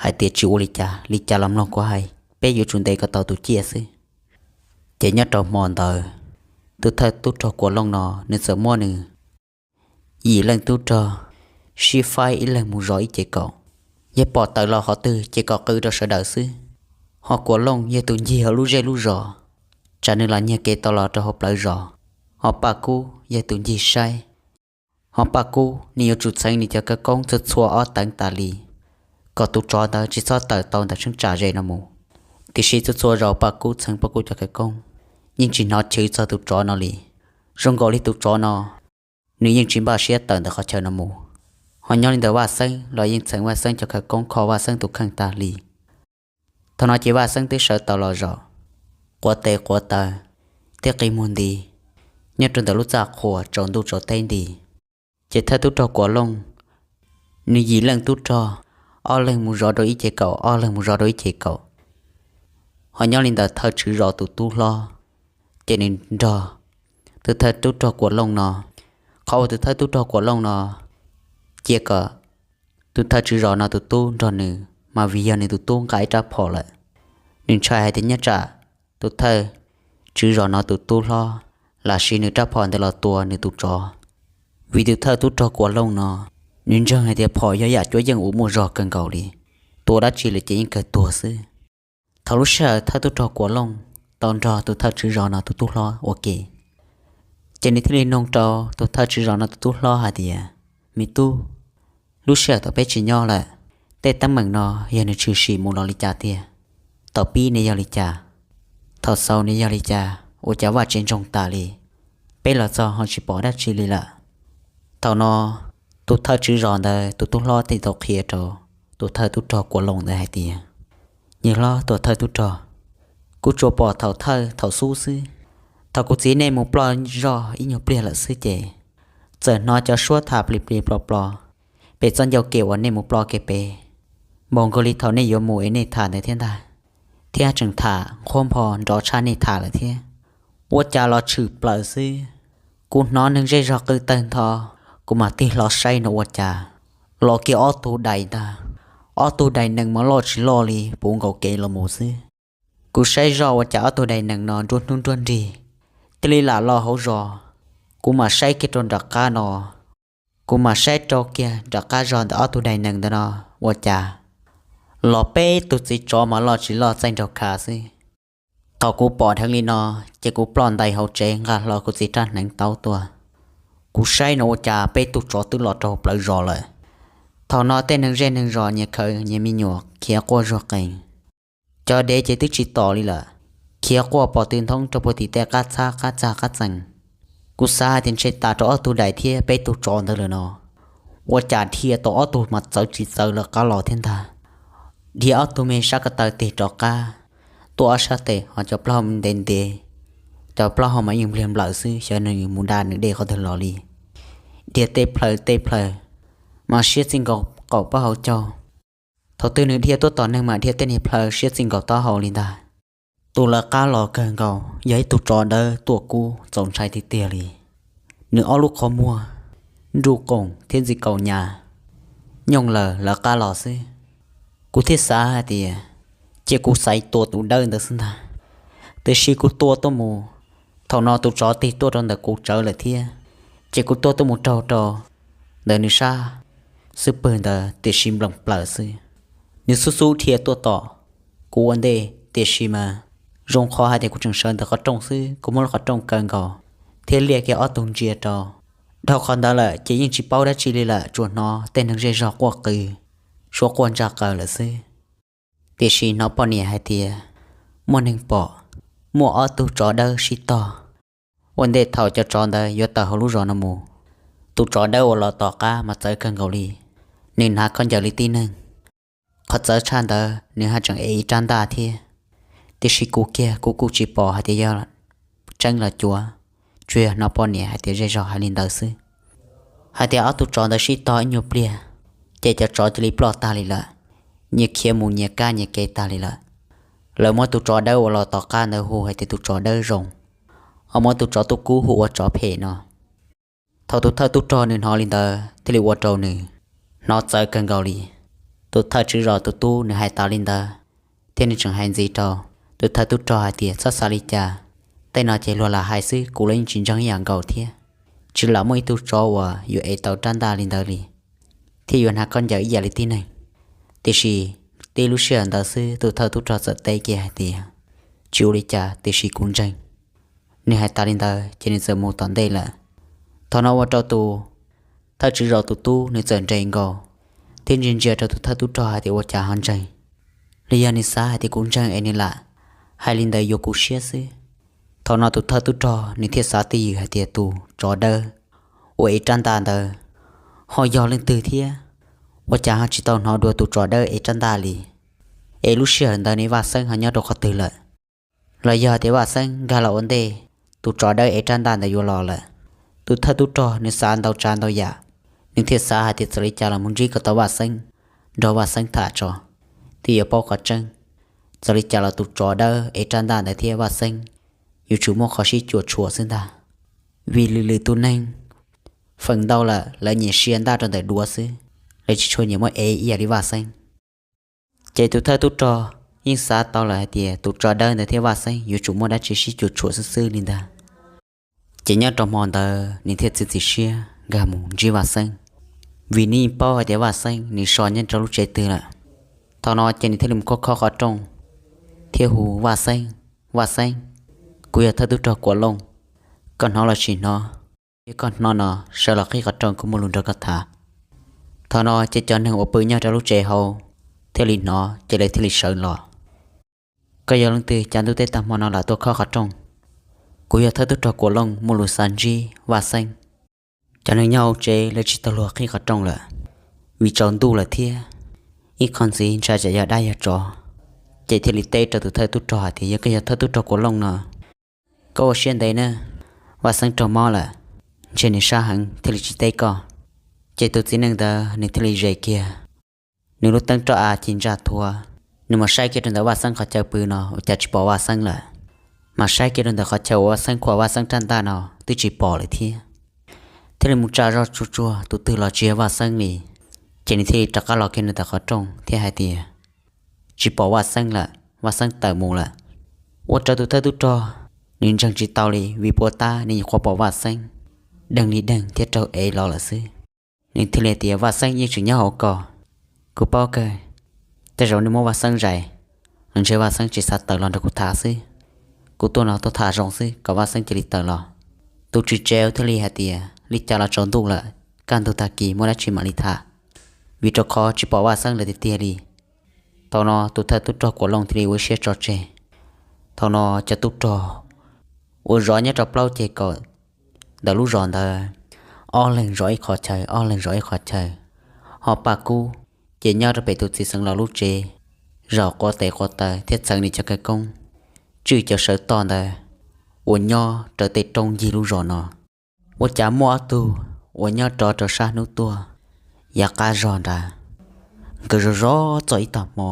hais tias tsis ua li cas, li cas los mloog kuv hais, peb yuav tsum ntes kom tau tus ciaj xwb. Ces nyob rau hmo ntawd, tus thawj tub rog Kuam Looj no nws txawm muab nws yim leej tub rog sib faib ib leeg mus zov ib ce kaum. Yog pom tawm los qhov twg ces kom qw rau sawv daws xwb. Ho Kuam Looj yog tus ncig hauv lub zej lub zos, tsam nws los nyiag kev tau los rau hauv plawv zos. Ho Paj Kub yog tus ncig saib. Ho Paj Kub nws yuav tsum txheev nws cov khawv koob txhua txhua ob teev tas li, kom tus tsov ntawd tsis txhob tawm tau ntawm cheeb tsam ze no mus. Tiam sis txhua txhua zaus Paj Kub txheev Paj Kub cov khawv koob yeej tsis hnov chwv txog tus tsov no li. Zoo nkaus li tus tsov no nws yeej tsis npaj siab tawm ntawm qhov chaw no mus. Ho nyob li ntawd Vaj Xeeb los yeej txheev Vaj Xeeb cov khawv koob kho Vaj Xeeb tus kheej tag li. Thaum no ces Vaj Xeeb twb sawv tau los zaum, quav tes quav taw thiab qi muag nti, nyob rau ntawm lub txaj qhua tsaus ntuj tsaus teb nti. Ces thawj tub rog Kuam Looj, nws yim leej tub rog, ob leeg mus zov rau ib ce kaum, ob leeg mus zov rau ib ce kaum, ho nyob li ntawm thawj tswv zos tus tub hlob, ces nws nrog tus thawj tub rog Kuam Looj no. Qhov uas tus thawj tub rog Kuam Looj no cia kom tus thawj tswv zos no tus tub nrog nws mas vim yog nws tus tub nqa ib rab phom lawm. Nws ntshai hais tias nyob tsam tus thawj tswv zos no tus tub hlob lam siv nws rab phom ntawd los tua nws tus tsov. Vim tus thawj tub rog Kuam Looj no, nws ntseeg hais tias phom yog yam cuab yeej uas muaj zog kawg nkaus li, tua dab tsi lawm ces yeej kawg tuag xwb. Thaum lub sij hawm thawj tub rog Kuam Looj tau nrog tus thawj tswv zos no tus tub hlob ua ke, ces nws thiaj li nug rau tus thawj tswv zos no tus tub hlob hais tias, me tub, lub sij hawm thaum peb tsis nyob lawm, tej teeb meem no yog nws tshwm sim mus los li cas tiag? Thaum pib nws yog li cas? Thaum xaus nws yog li cas ua cas vaj tsev ntsoog tas li? Peb los txog ho tsis pom dab tsi li lawm. Thaum no tus thawj tswv zos ntawd tus tub hlob thiaj tau qhia rau tus thawj tub rog Kuam Looj ntawd hais tias, yawg hlob, tus thawj tub rog, kuv tsuas pom thaum thawj thaum xub xwb. Thaum kuv txiv nej mus ploj zog ib nyuag pliag lawm xwb ces txawm hnov cov suab tham plis plis plos plos pem txoj ncauj kev uas nej mus ploj kev pem, npaum nkaus li thaum nej yuav mus es nej tham ntawd thiab ntag, thiab tseem tham nqhuab npho nrov tshaj nej tham lawm thiab. Ua cas los tshwm plaws xwb, kuv hnov neeg zej zog qw tawg ntho, kuv mam tig hlo saib no ua cas los kiag ob tug dais ntag. Ob tug dais nees mas loj tsis loj li puv nkaus kev los mus xwb. Kuv saib zoj ua cas ob tug dais nees no nruab hnub nruab nrig, thiaj li lam los hauv zos. Kuv mam saib kiag rau nram qab no, kuv mam saib rau kiag nram qab zog ntawm ob tug dais nees ntawd no ua cas los peb tug txiv tsov mas loj tsis loj txaij nraug khav xwb. Thaum kuv pom dheev li no, ces kuv ploj ntais hauv tsev nqa hlo kuv txiv rab hneev taub tuaj. Kuv saib no ua cas peb tug tsov twb los rau plawv zos lawm. Thaum no tej neeg zej neeg zos nyias khaws nyias me nyuam khiav quaj zuag qees. Cov dev ces twb tsis tom li lawm, khiav quaj pom tw nthoob rau puag tim tej qab txhab qab txag qab txees. Kuv xav hais tias ntshe tas rau ob tug dais thiab peb tug tsov ntawd lawm no, ua cas dhia tau ob tug mas txawv tsis txawv lawv qab los thiab ntag. Dhia ob tug me sab ko taw tig rov qab, tuaj ob sab tes ho cov plaub hau ntev ntev, cov plaub hau mas yeej npliag nplawm xwb, xyov nws mus da nws dej qhov twg los li. Dhia tej plhaw tej plhaw, mas siab txij nkaus qaum plaub hau caug. Thaum twg nws dhia tuaj tom neeg mas dhia tej niag plhaw siab txij nkaus taub hau li ntag. Tus lawv qab los kawg nkaus yog ib tug tsov dawb tuaj kub txaus ntshai tiag tiag li. Nws ob lub qhov muag nruj qoom thiab ntxim kaum nyas nyooj lawm lawv qab los xwb. Kuv thiaj xav hais tias, cia kuv xaiv tua tus dawb ntawd xwb ntag. Tiam sis kuv tua tuaj mus, thaum no tus tsov tig tuaj rau ntawm kuv tsawv lawm thiab, ces kuv tua tuaj mus raug rau ntawm nws sab xub pwg ntawd tiam sis nplees plaws xwb. Nws xub xub dhia tuaj tom kuv ua ntej, tiam sis mas zoo qhov hais tias kuv tseem sawv ntawm qhov rooj xwb, kuv muab lub qhov rooj kaw nkaus thiab liaj kiag ob tug ntsia rau. Dhau qhov ntawd lawm ces yeej tsis paub dab tsi li lawm, tsuas hnov tej neeg zej zog quaj qw, suab quaj ntsaj qaws lawm xwb. Tiam sis hnov poj niam hais tias muaj neeg pom muaj ob tug tsov dawb sib tog. Ua ntej thaum cov tsov ntawd yuav tawm hauv lub zos no mus, tus tsov dawb uas los tom qab mas txawv kawg nkaus li. Nws hnav khaub ncaws li tib neeg. Qhov txawv tshaj ntawd nws haj tseem ev ib rab ntaj thiab. Tiam sis kuv kiag kuv kuj tsis pom hais tias yog tseeb los cuav, tsuas yog hnov poj niam hais tias zej zog hais li ntawd xwb. Hais tias ob tug tsov ntawd sib tog ib nyuag pliag, ces cov tsov cia li ploj tag li lawm, nyias khiav mus nyias kab nyias kev tag li lawm. Lawv muab tus tsov dawb uas los tom qab ntawd hu hais tias tus tsov dawb zoo, ho muab tus tsov tuaj kub hu ua tsov phem no. Thaum tus thawj tub rog nws hnov li ntawd thiaj li ua rau nws hnov txawv kawg nkaus li. Tus thawj tswv zos tus tub nws hais tas li ntawd, thiab nws tseem hais ntxiv rau tus thawj tub rog hais tias txhob xav li cas, tej no ces luag lam hais xwb, kuv los yeej tsis ntseeg ib yam nkaus thiab. Tsis lam muaj ib tug tsov uas yuav ev tau rab ntaj li ntawd li, thiab yuav hnav khaub ncaws ib yam li tib neeg. Tiam sis tib lub sij hawm ntawd xwb tus thawj tub rog txawm teb kiag hais tias, tsis ua li cas, tiam sis kuv ntseeg. Nws hais tas li ntawd ces nws txawm mus tom ntej lawm. Thaum no ua rau tus thawj tswv zos tus tub nws txawm nres nkaus thiab ntsia ntsia rau tus thawj tub rog hais tias ua cas ho ntseeg. Los yog nws xav hais tias kuv ntseeg es nws lam hais li ntawd yuav kuv siab xwb. Thaum no tus thawj tub rog nws thiaj xav twj ywm hais tias tus tsov dawb uas ev rab ntaj ntawd ho yog leej twg thiab, ua cas ho tsis tau hnov dua tus tsov dawb ev rab ntaj li. Es lub sij hawm ntawd ne Vaj Xeeb ho nyob rau qhov twg lawm? Los yog tias Vaj Xeeb nkag los ua ntej, tus tsov dawb ev rab ntaj ntawd yuav los lawm. Tus thawj tub rog nws xav ntau tsav ntau yam, nws thiaj xav hais tias txawm li cas los mus ntsib kom tau Vaj Xeeb, nrog Vaj Xeeb tham tso, thiaj yuav paub qhov tseeb. Txawm li cas los tus tsov dawb ev rab ntaj ntawd thiab Vaj Xeeb yuav tsum muaj qhov sib cuam tshuam xwb ntag. Vim lwm lwm tus neeg feem ntau lawm lawv nyiam sia ntaj rau ntawm duav xwb, lawv tsis tshua nyiam muab ev ib yam li Vaj Xeeb. Ces tus thawj tub rog yeej xav tau lawm hais tias tus tsov dawb ntawd thiab Vaj Xeeb yuav tsum muaj dab tsi sib cuam tshuam xwb xwb li ntag. Ces nyob rau hmo ntawd nws thiaj txiav txim siab nkag mus ntsib Vaj Xeeb, vim nws yeej paub hais tias Vaj Xeeb nws so nyob rau lub tsev twg lawm. Thaum no ces nws thiaj li mus khob khob qhov rooj thiab hu, Vaj Xeeb, Vaj Xeeb, kuv yog thawj tub rog Kuam Looj, koj hnov los tsis hnov? Yog koj hnov no sawv los qhib qhov rooj, kuv muaj lus nrog koj tham. Thaum no ces cov neeg uas pw nyob rau lub tsev hauv thiaj li hnov ces lawv thiaj li sawv los. Koj yog leej twg cas ntuj teb tag hmo no lam tuaj khob qhov rooj? Kuv yog thawj tub rog Kuam Looj, muaj lus xav ntsib Vaj Xeeb. Cov neeg nyob hauv tsev lawv tsis tau luag qhib qhov rooj lawm, vim tsaus ntuj lawm thiab ib qho ntxiv ntshai tsam yog dab yog tsov, ces thiaj li teb rau tus thawj tub rog hais tias, yog koj yog thawj tub rog Kuam Looj no, koj ua siab ntev nawb, Vaj Xeeb raug mob lawm, ntshe nws sab heev thiaj li tsis teb koj. Ces tus txiv neej ntawd nws thiaj li zes kiag nws lub teeb roj av ci ntsaj thuav, nws mam saib kiag rau ntawm Vaj Xeeb qhov chaw pw no ua cas tsis pom Vaj Xeeb lawm. Mam saib kiag rau ntawm qhov chaw uas Vaj Xeeb khuam Vaj Xeeb rab ntaj no twb tsis pom lawm thiab. Thiaj li mus tsa zog tsuag tsuag tus twg los tsis yog Vaj Xeeb li. Ces nws thiaj li rov qab los kiag rau ntawm qhov rooj thiab hais tias, tsis pom Vaj Xeeb lawm, Vaj Xeeb tawm mus lawm. Ua rau tus thawj tub rog nws ntseeg tsis tau li, vim puas tab nws nyuam qhuav pom Vaj Xeeb deeg li deeg thiab raug ev los lawm xwb. Nws thiaj li tias, Vaj Xeeb yeej tseem nyob hauv ko, kuv paub kawg, tej zaum nws muab Vaj Xeeb zais, ntshe Vaj Xeeb tsis xav tawm los nrog kuv tham xwb. Kuv tuaj no tuaj tham zoo xwb kom Vaj Xeeb cia li tawm los. Tus tswv tsev thiaj li hais tias, li cas los tsaus ntuj lawm, kaj ntug tag kis muaj dab tsi mam li tham, vim rau qhov tsis pom Vaj Xeeb lawm tiag tiag li. Thaum no tus thawj tub rog Kuam Looj thiaj li ua siab tso tseg. Thaum no cov tub rog uas zov nyob rau plaub ceg kaum ntawm lub zos ntawd, ob leeg zov ib qhov chaw, ob leeg zov ib qhov chaw, ho Paj Kub ces nyob rau pem tus txiv xeev laus lub tsev, zaum quav tes quav taw thiab txheev nws cov khawv koob, tswj cov sawv toj ntawd uas nyob rau tej roob ncig lub zos no. Ua cas muaj ob tug uas nyob rov rau sab hnub tuaj yav qab zog nrad, nkawd zov zov txog ib tag hmo,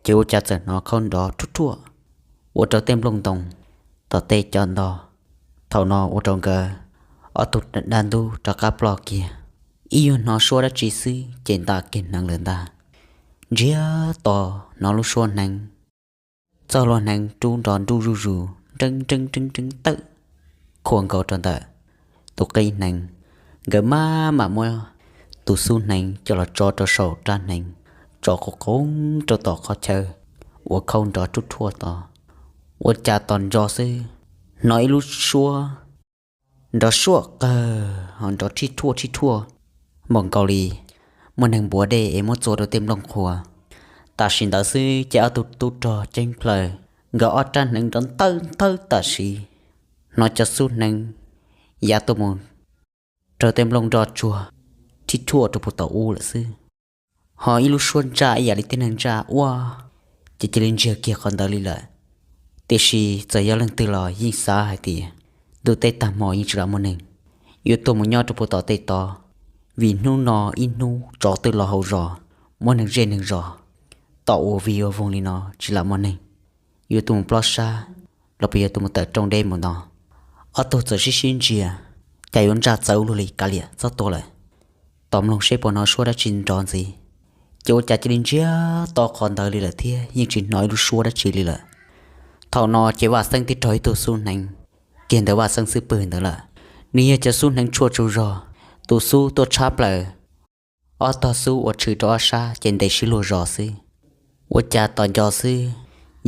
ces ua cas txawm hnov khaub nrov rhuaj rhuaj ua rau tej nplooj ntoo tom tej co nto. Thaum no ua rau nkawd ob tug dab ntub rov qab ploj kiag. Ib yuav hnov suab dab tsi xwb ces nta kiag hneev lawm ntag. Ntsiag to hnov lub suab hneev, txoj hlua hneev rub nrov nruj zuj zus, nreeb nreeb nreeb nreeb tawm khuam nkaus rau ntawm tus qib hneev. Nkawd maj mam muab tus xub hneev coj los tso rau saum rab hneev, tso qhov qoob rau tom qhov chaw uas khaub nrov rhuaj rhuaj tod. Ua cas tos ntso xwb, hnov ib lub suab nrov suaj qawg ho nrov rhij rhuaj rhij rhuaj npaum nkaus li muaj neeg npuav dej es muab txua rau tej nplooj qhuav. Tam sim ntawd xwb ces ob tug tub rog ceeb plaws, nkawd ob rab hneev nrov ntawg ntawg tam sim, hnov cov xub hneev yav tuaj mus raug tej nplooj nroj tsuag rhij rhuaj rau puag tom ub lawm xwb. Ho ib lub suab ntsaj ib yam li tej neeg ntsaj ua, ces cia li ntsiag kiag qhov ntawd li lawm. Tiam sis txawm yog leej twg los yeej xav hais tias ntuj teb tag hmo yeej tsis lam muaj neeg yuav tuaj mus nyob rau puag tom tej tod, vim hnub no ib hnub tsov twb los hauv zos, muab neeg zej neeg zos tom ua vig ua voog li no tsis lam muaj neeg yuav tuaj mus plob sab los puas yuav tuaj mus tawm rooj deb mus no. Ob tug txawm sib sib ntsia, cas yuav ntsaj txawv ua luaj li, kav liam txhob tua lawm, tos mloog seb puas hnov suab dab tsi nrov ntxiv. Ces ua cas cia li ntsiag to qhov ntawd li lawm thiab yeej tsis hnov ib lub suab dab tsi li lawm. Thaum no ces Vaj Xeeb twb raug ib tug xub hneev kiag ntawm Vaj Xeeb xub pwg ntawd lawm. Nws yog cov xub hneev tshuaj tsaug zog, tus xub tuaj tshab plaws, ob tog xub uas tshwm rau ob sab ces ntes sib luag zos xwb. Ua cas tos nco xwb,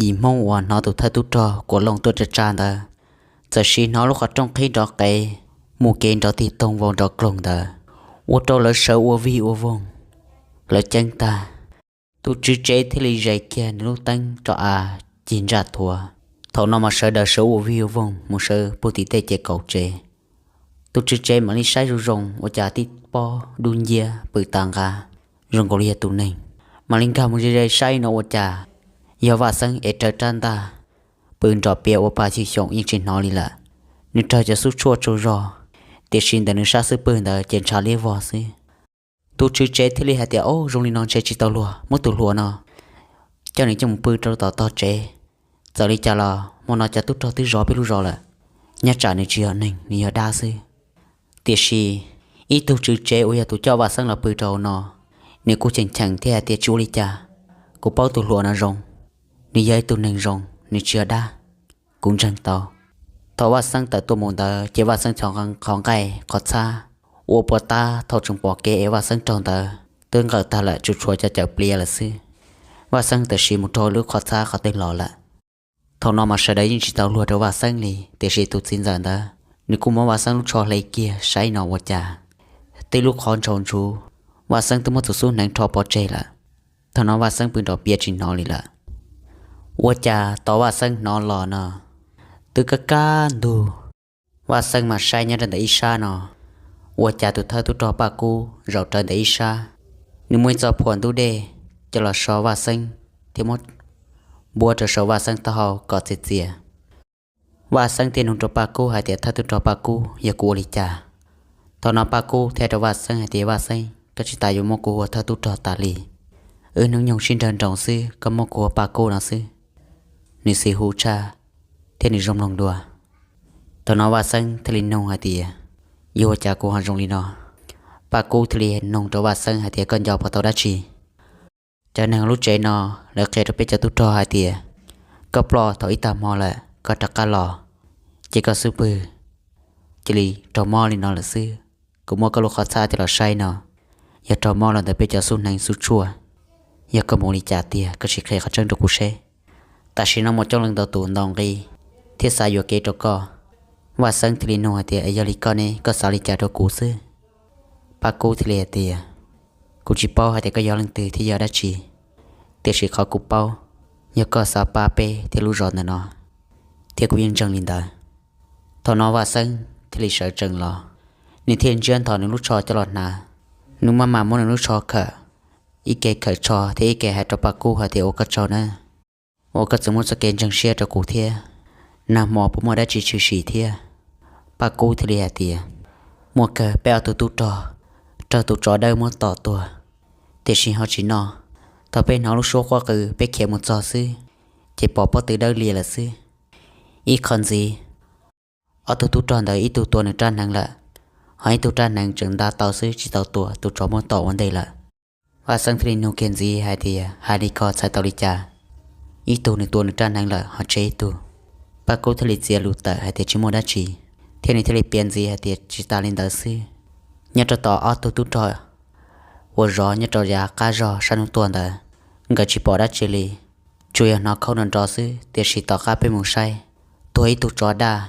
yim Hmoob uas hnov tus thawj tub rog Kuam Looj tuaj tsa tsa ntawd, txawm sim hnov lub qhov rooj qhib nrov qev mus kev nrov tig toog vau nrov kloog ntawd, ua rau lawv sawv ua vig ua voog, lawv ceeb tag. Tus tswv tsev thiaj li zais kiag nws lub teeb roj av cig ntsaj thuav. Thaum no mas sawv daws sawv ua vig ua voog mus sawv puag tim tej ces kaum tsev. Tus tswv tsev mam li saib zoo zoo ua cas tib pob dub nciab pw tas nqa, zoo nkaus li yog tus neeg. Mam li nkag mus ze ze saib no ua cas yog Vaj Xeeb ev rawv rab ntaj pw nrov piav ua pa xyw xyoom yeej tsis hnov li lawm. nws raug cov xub tshuaj tsaug zog, tiam sis ntawm nws sab xub pwg ntawd ces ntshav liab vog xwb. Tus tswv tsev thiaj li hais tias, Au, zoo li no ntshe tsis tau luag, muab tus hluas no coj nws coj mus pw rau tom tog tsev. Txawm li cas los hmo no cov tub rog twb zov peb lub zos lawm, nyob tsam nws tsis yog neeg, nws yog dab xwb. Tiam sis ib tug tswv tsev uas yog tus coj Vaj Xeeb los pw rau no, nws kuj cheem cheem thiab hais tias, Tsis ua li cas, kuv paub tus hluas no zoo, nws yog ib tug neeg zoo, nws tsis yog dab, kuv ntseeg tau. Thaum Vaj Xeeb tawm tuaj mus ntawd ces Vaj Xeeb cov qhov nqaij qhov txhab uas puas tab thaum tseem pom kev es Vaj Xeeb raug ntawd twb nqawm tag lawm, tsuas tshuav cov cawm pliav lawm xwb. Vaj Xeeb tam sim mus rau lub qhov txhab qhov twg los lawm. Thaum no mas sawv daws yeej tsis tau luag rau Vaj Xeeb li, tiam sis tus txiv ntxawm ntawd nws kuj muab Vaj Xeeb lub tsho hle kiag saib no ua cas twb lub qhov ntshaus ntsuv, Vaj Xeeb twb muab tus xub hneev rho pov tseg lawm. Thaum no Vaj Xeeb pw nrov piav tsis hnov li lawm. Ua cas tau Vaj Xeeb hnov los no twb kaj kaj ntug. Vaj Xeeb mas saib nyob rau ntawm ib sab no, ua cas tus thawj tub rog Paj Kub zaum rawv ntawm ib sab, nws muaj ib txoj phuam ntub dej coj los so Vaj Xeeb thiab muab npuab rau saum Vaj Xeeb taub hau kom txias txias. Vaj Xeeb thiaj nug rau Paj Kub hais tias, Thawj tub rog Paj Kub, yog kuv ua li cas? Thaum no Paj Kub thiaj rau Vaj Xeeb hais tias, Vaj Xeeb, koj tsis tas yuav muab kuv hu ua thawj tub rog tas li. Wb hnub nyoog sib nrawg nroos xwb, koj muab kuv hu ua Paj Kub no xwb. Nws xis hu tshaj thiab nws zoo mloog dua. Thaum no Vaj Xeeb thiaj li nug hais tias, Yuav ua cas kuv ho zoo li no? Paj Kub thiaj li nug rau Vaj Xeeb hais tias, Koj nco puas tau dab tsi? Cov neeg lub tsev no lawv qhia rau peb cov tub rog hais tias koj ploj thaum ib tag hmo lawm koj rov qab los, ces koj xub pwg cia li raug mob li no lawm xwb. Kuv muab koj lub qhov txhab coj los saib no, yog raug mob los ntawm peb cov xub hneev xub tshuaj. Yog koj mus li cas tiag, koj sim qhia qhov tseeb rau kuv seb. Tam sim no muaj coob leej ntau tus ntaus nqi thiab xav yuam kev rau koj. Vaj Xeeb thiaj li nug hais tias, Es yog li koj ne, koj xav li cas rau kuv xwb? Paj Kub thiaj li hais tias, Kuv tsis paub hais tias koj yog leej twg thiab yog dab tsi, tiam sis qhov kuv paub yog koj xav pab peb thiab lub zos ntawm no, thiab kuv yeej ntseeg li ntawd. Thaum no Vaj Xeeb thiaj li sawv tsees los, nws thiaj ntsiab nthos nws lub tsho coj los hnav. Nws maj mam muab nws lub tsho khawm, ib ke khawm tsho thiab ib ke hais rau Paj Kub hais tias, Ua koj tsaug na, uas koj txawm muaj txoj kev ntseeg siab rau kuv thiab. Nag hmo puas muaj dab tsi tshwm sim thiab? Paj Kub thiaj li hais tias, Muaj kawg, peb ob tug tub rog raug tus tsov dawb muab tom tuag, tiam sis ho tsis noj. Thaum peb hnov lub suab quaj qw peb khiav mus txog xwb, ces pom pob tw dawb lias lawm xwb. Ib qho ntxiv, ob tug tub rog ntawd ib tug tua nws rab hneev lawm, ho ib tug rab hneev tseem nta tau xwb tsis tau tua, tus tsov muab tom ua ntej lawm. Vaj Xeeb thiaj li nug kiag ntxiv hais tias, Hais li ko txhais tau li cas? Ib tug nws tua nws rab hneev lawm ho tseg ib tug. Paj Kub thiaj li txiav lus tawm hais tias, Tsis muaj dab tsi. Thiab nws thiaj li piav ntxiv hais tias, Tsis tas li ntawd xwb, nyob rau tom ob tug tub rog uas zov nyob rau yav qab zog sab hnub tuaj ntawd, nkawd tsis pom dab tsi li, tsuas yog hnov khaub nrov nrov xwb. Tiam sis tom qab peb mus saib, tuag ib tug tsov daj,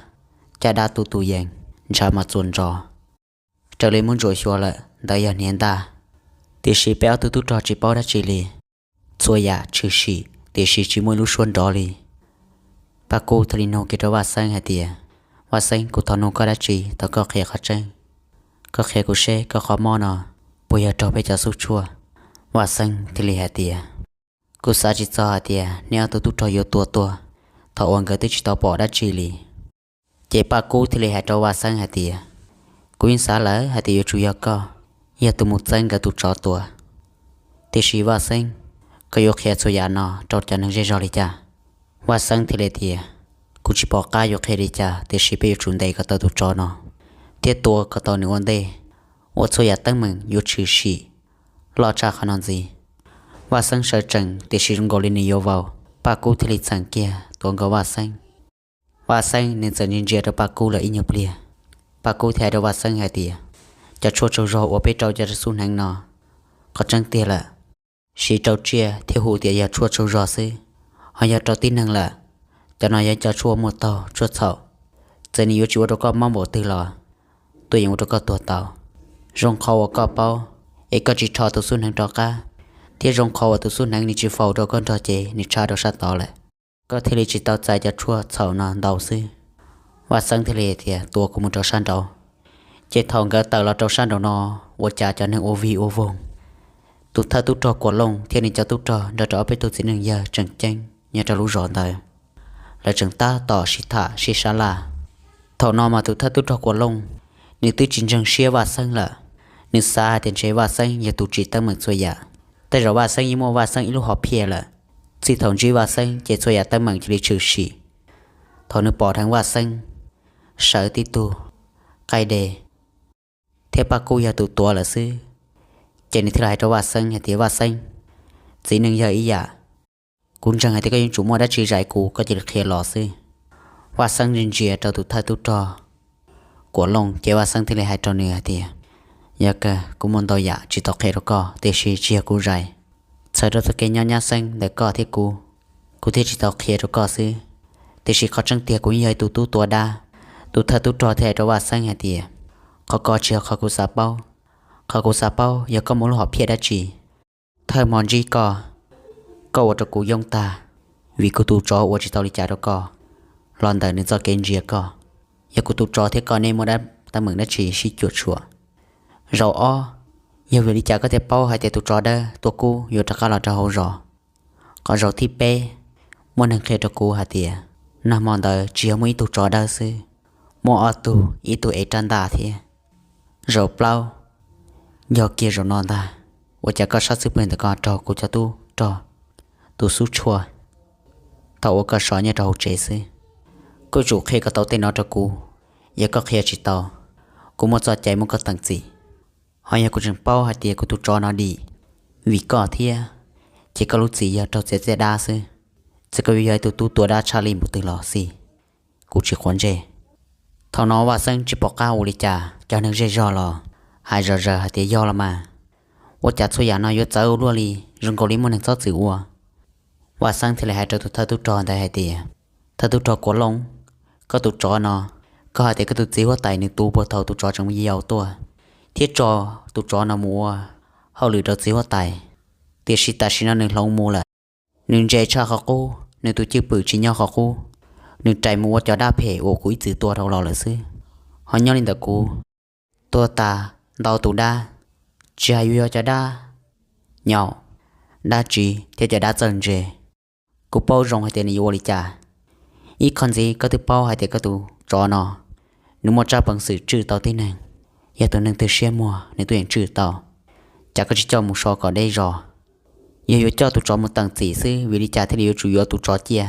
caj dab tu tus yees, ntshav mas txuas ntsos, raws li muab ntsuam xyuas lawm ntawd yog hniav ntaj. Tiam sis peb ob tug tub rog tsis paub dab tsi li, txhua yam tshwm sim tiam sis tsis muaj ib lub suab nrov li. Paj Kub thiaj li nug kiag rau Vaj Xeeb hais tias, Vaj Xeeb, kuv thov nug koj dab tsi, thov koj qhia qhov tseeb. Koj qhia kuv seb koj qhov mob no puas yog raug peb cov xub tshuaj? Vaj Xeeb thiaj li hais tias, Kuv xav tsis txog hais tias neb ob tug tub rog yuav tua tuag thaum uas nkawd twb tsis tau pom dab tsi li. Ces Paj Kub thiaj li hais rau Vaj Xeeb hais tias, Kuv yeej xav lawm hais tias yuav tsum yog koj, yog tus mus txeeb nkawd tus tsov tua. Tiam sis Vaj Xeeb, koj yuav qhia txhua yam no rau cov neeg zej zog li cas? Vaj Xeeb thiaj li tias, Kuv tsis pom qab yuav qhia li cas, tiam sis peb yuav tsum ntes kom tau tus tsov no, thiab tua kom tau nws ua ntej, uas txhua yam teeb meem yuav tshwm sim loj tshaj qhov no ntxiv. Vaj Xeeb sawv tsees, tiam sis zoo nkaus li nws yuav vau, Paj Kub thiaj li txheem kiag tuav nkaus Vaj Xeeb. Vaj Xeeb nws txawm ntsia ntsia rau Paj Kub lawm ib nyuag pliag. Paj Kub thiaj hais rau Vaj Xeeb hais tias, Cov tshuaj tsaug zog uas peb rau cov xub hneev no, qhov tseeb tiag lawm, siv rau tsiaj thiab hu tias yog tshuaj tsaug zog xwb, ho yog rau tib neeg lawm, cov no yog cov tshuaj muaj taug tshuaj txhaum. Txawm nws yuav tsis ua rau koj mob npaum twg los tuaj yeem ua rau koj tuag tau. Zoo qhov uas koj paub, es koj tsis rho tus xub hneev rov qab, thiab zoo qhov uas tus xub hneev nws tsis faus rau koj nrog ces nws tshab rau sab tod lawm, koj thiaj li tsis tau txais cov tshuaj txhaum no ntau xwb. Vaj Xeeb thiaj li tias, Tuav kuv mus rau sab nraud. Ces thaum nkawd tawm los rau sab nraum no, ua cas cov neeg ua vig ua voog, tus thawj tub rog Kuam Looj thiab nws cov tub rog nrog rau ob peb tug txiv neej yawg tseem ceeb nyob rau lub zos ntawd, lawv tseem tab tom sib tham sib sab laj. Thaum no mas tus thawj tub rog Kuam Looj, nws twb tsis ntseeg siab Vaj Xeeb lawm. Nws xav hais tias ntshe Vaj Xeeb yog tus tsim teeb meem txhua yam. Tej zaum Vaj Xeeb yeej muaj Vaj Xeeb ib lub hom phiaj lawm. Txij thaum ntsib Vaj Xeeb ces txhua yam teeb meem cia li tshwm sim. Thaum nws pom dheev Vaj Xeeb sawv tib tug qaij de thiab Paj Kub yog tus tuav lawm xwb, ces nws thiaj li hais rau Vaj Xeeb hais tias, Vaj Xeeb, txiv neej yog ib yam, kuv ntseeg hais tias koj yuav tsum muaj dab tsi zais kuv, koj cia li qhia los xwb. Vaj Xeeb ntsia ntsia rau tus thawj tub rog Kuam Looj, ces Vaj Xeeb thiaj li hais rau nws hais tias, Yog kawg, kuv muaj ntau yam tsis tau qhia rau koj, tiam sis tsis yog kuv zais. Txhawm rau txoj kev nyob nyab xeeb ntawm koj thiab kuv, kuv thiaj tsis tau qhia rau koj xwb. Tiam sis qhov tseeb tiag kuv yeej yog ib tug tub tua dab. Tus thawj tub rog thiaj hais rau Vaj Xeeb hais tias, Qhov ko tsis yog qhov kuv xav paub. Qhov kuv xav paub yog koj muaj lub hom phiaj dab tsi. Thawj hmo ntsib koj, koj ua rau kuv yoob tag, vim kuv tus tsov ua tsis tau li cas rau koj los ntawm nws txoj kev ntsia koj. Yog kuv tus tsov thiab koj nej muaj dab teeb meem dab tsi sib cuam tshuam? Zaum ob, yog vim li cas koj thiaj paub hais tias tus tsov dawb Tuam Kub yuav rov qab los rau hauv zos? Qhov zaum thib peb, muaj neeg qhia rau kuv hais tias nag hmo ntawd tsis yog muaj ib tug tsov dawb xwb, muaj ob tug, ib tug ev rab ntaj thiab. Zaum plaub, yog kiag zaum no ntag, ua cas koj sab xub pwg ntawm ko raug kuv cov tub rog tus xub tshuaj thaum uas koj sov nyob rau hauv tsev xwb? Koj yuav tsum qhia kom tau tej no rau kuv. Yog koj qhia tsis tau, kuv muaj txoj cai muab koj teem txim. Ho yog kuv tseem paub hais tias kuv tus tsov no dim vim koj thiab, ces koj lub txim yog raug txiav txij dab xwb. Txawm koj yuav yog ib tug tub tua dab tshaj li npaum twg los xij, kuv tsis quav ntsej. Thaum no Vaj Xeeb tsis pom qab ua li cas, cov neeg zej zog los hais zom zaws hais tias, Yog los mas, ua cas txhua yam no yuav txawv ua luaj li, zoo nkaus li muaj neeg txhob txwm ua. Vaj Xeeb thiaj li hais rau tus thawj tub rog ntawd hais tias, Thawj tub rog Kuam Looj, koj tus tsov no, koj hais tias koj tus txiv huab tais nws tu puag thaum tus tsov tseem yau tuaj, thiab tso tus tsov no mus ua hauj lwm rau txiv huab tais, tiam sis tam sim no nws hloov mus lawm. Nws ntse tshaj qhov qub, nws tus cwj pwm tsis nyob qhov qub, nws rais mus ua cov dab phem uas kuv ib txwm tua rau los lawm xwb. Ho nyob li ntawm kuv, tua tas ntau tus dab, tsis hais yuav yog cov dab nyaum, dab tsiv thiab cov dab txawj ntse, kuv paub zoo hais tias nws yuav ua li cas. Ib qho ntxiv, koj twb paub hais tias koj tus tsov no, nws muaj tsab peev xwm tswj tau tib neeg. Yog tus neeg twg siab muag nws twb yeej tswj tau. Cas koj tsis coj mus so kom deb zos? Yog yuav coj tus tsov mus teem txim xwb, vim li cas thiaj li yuav tsum yuav tus tsov ciaj?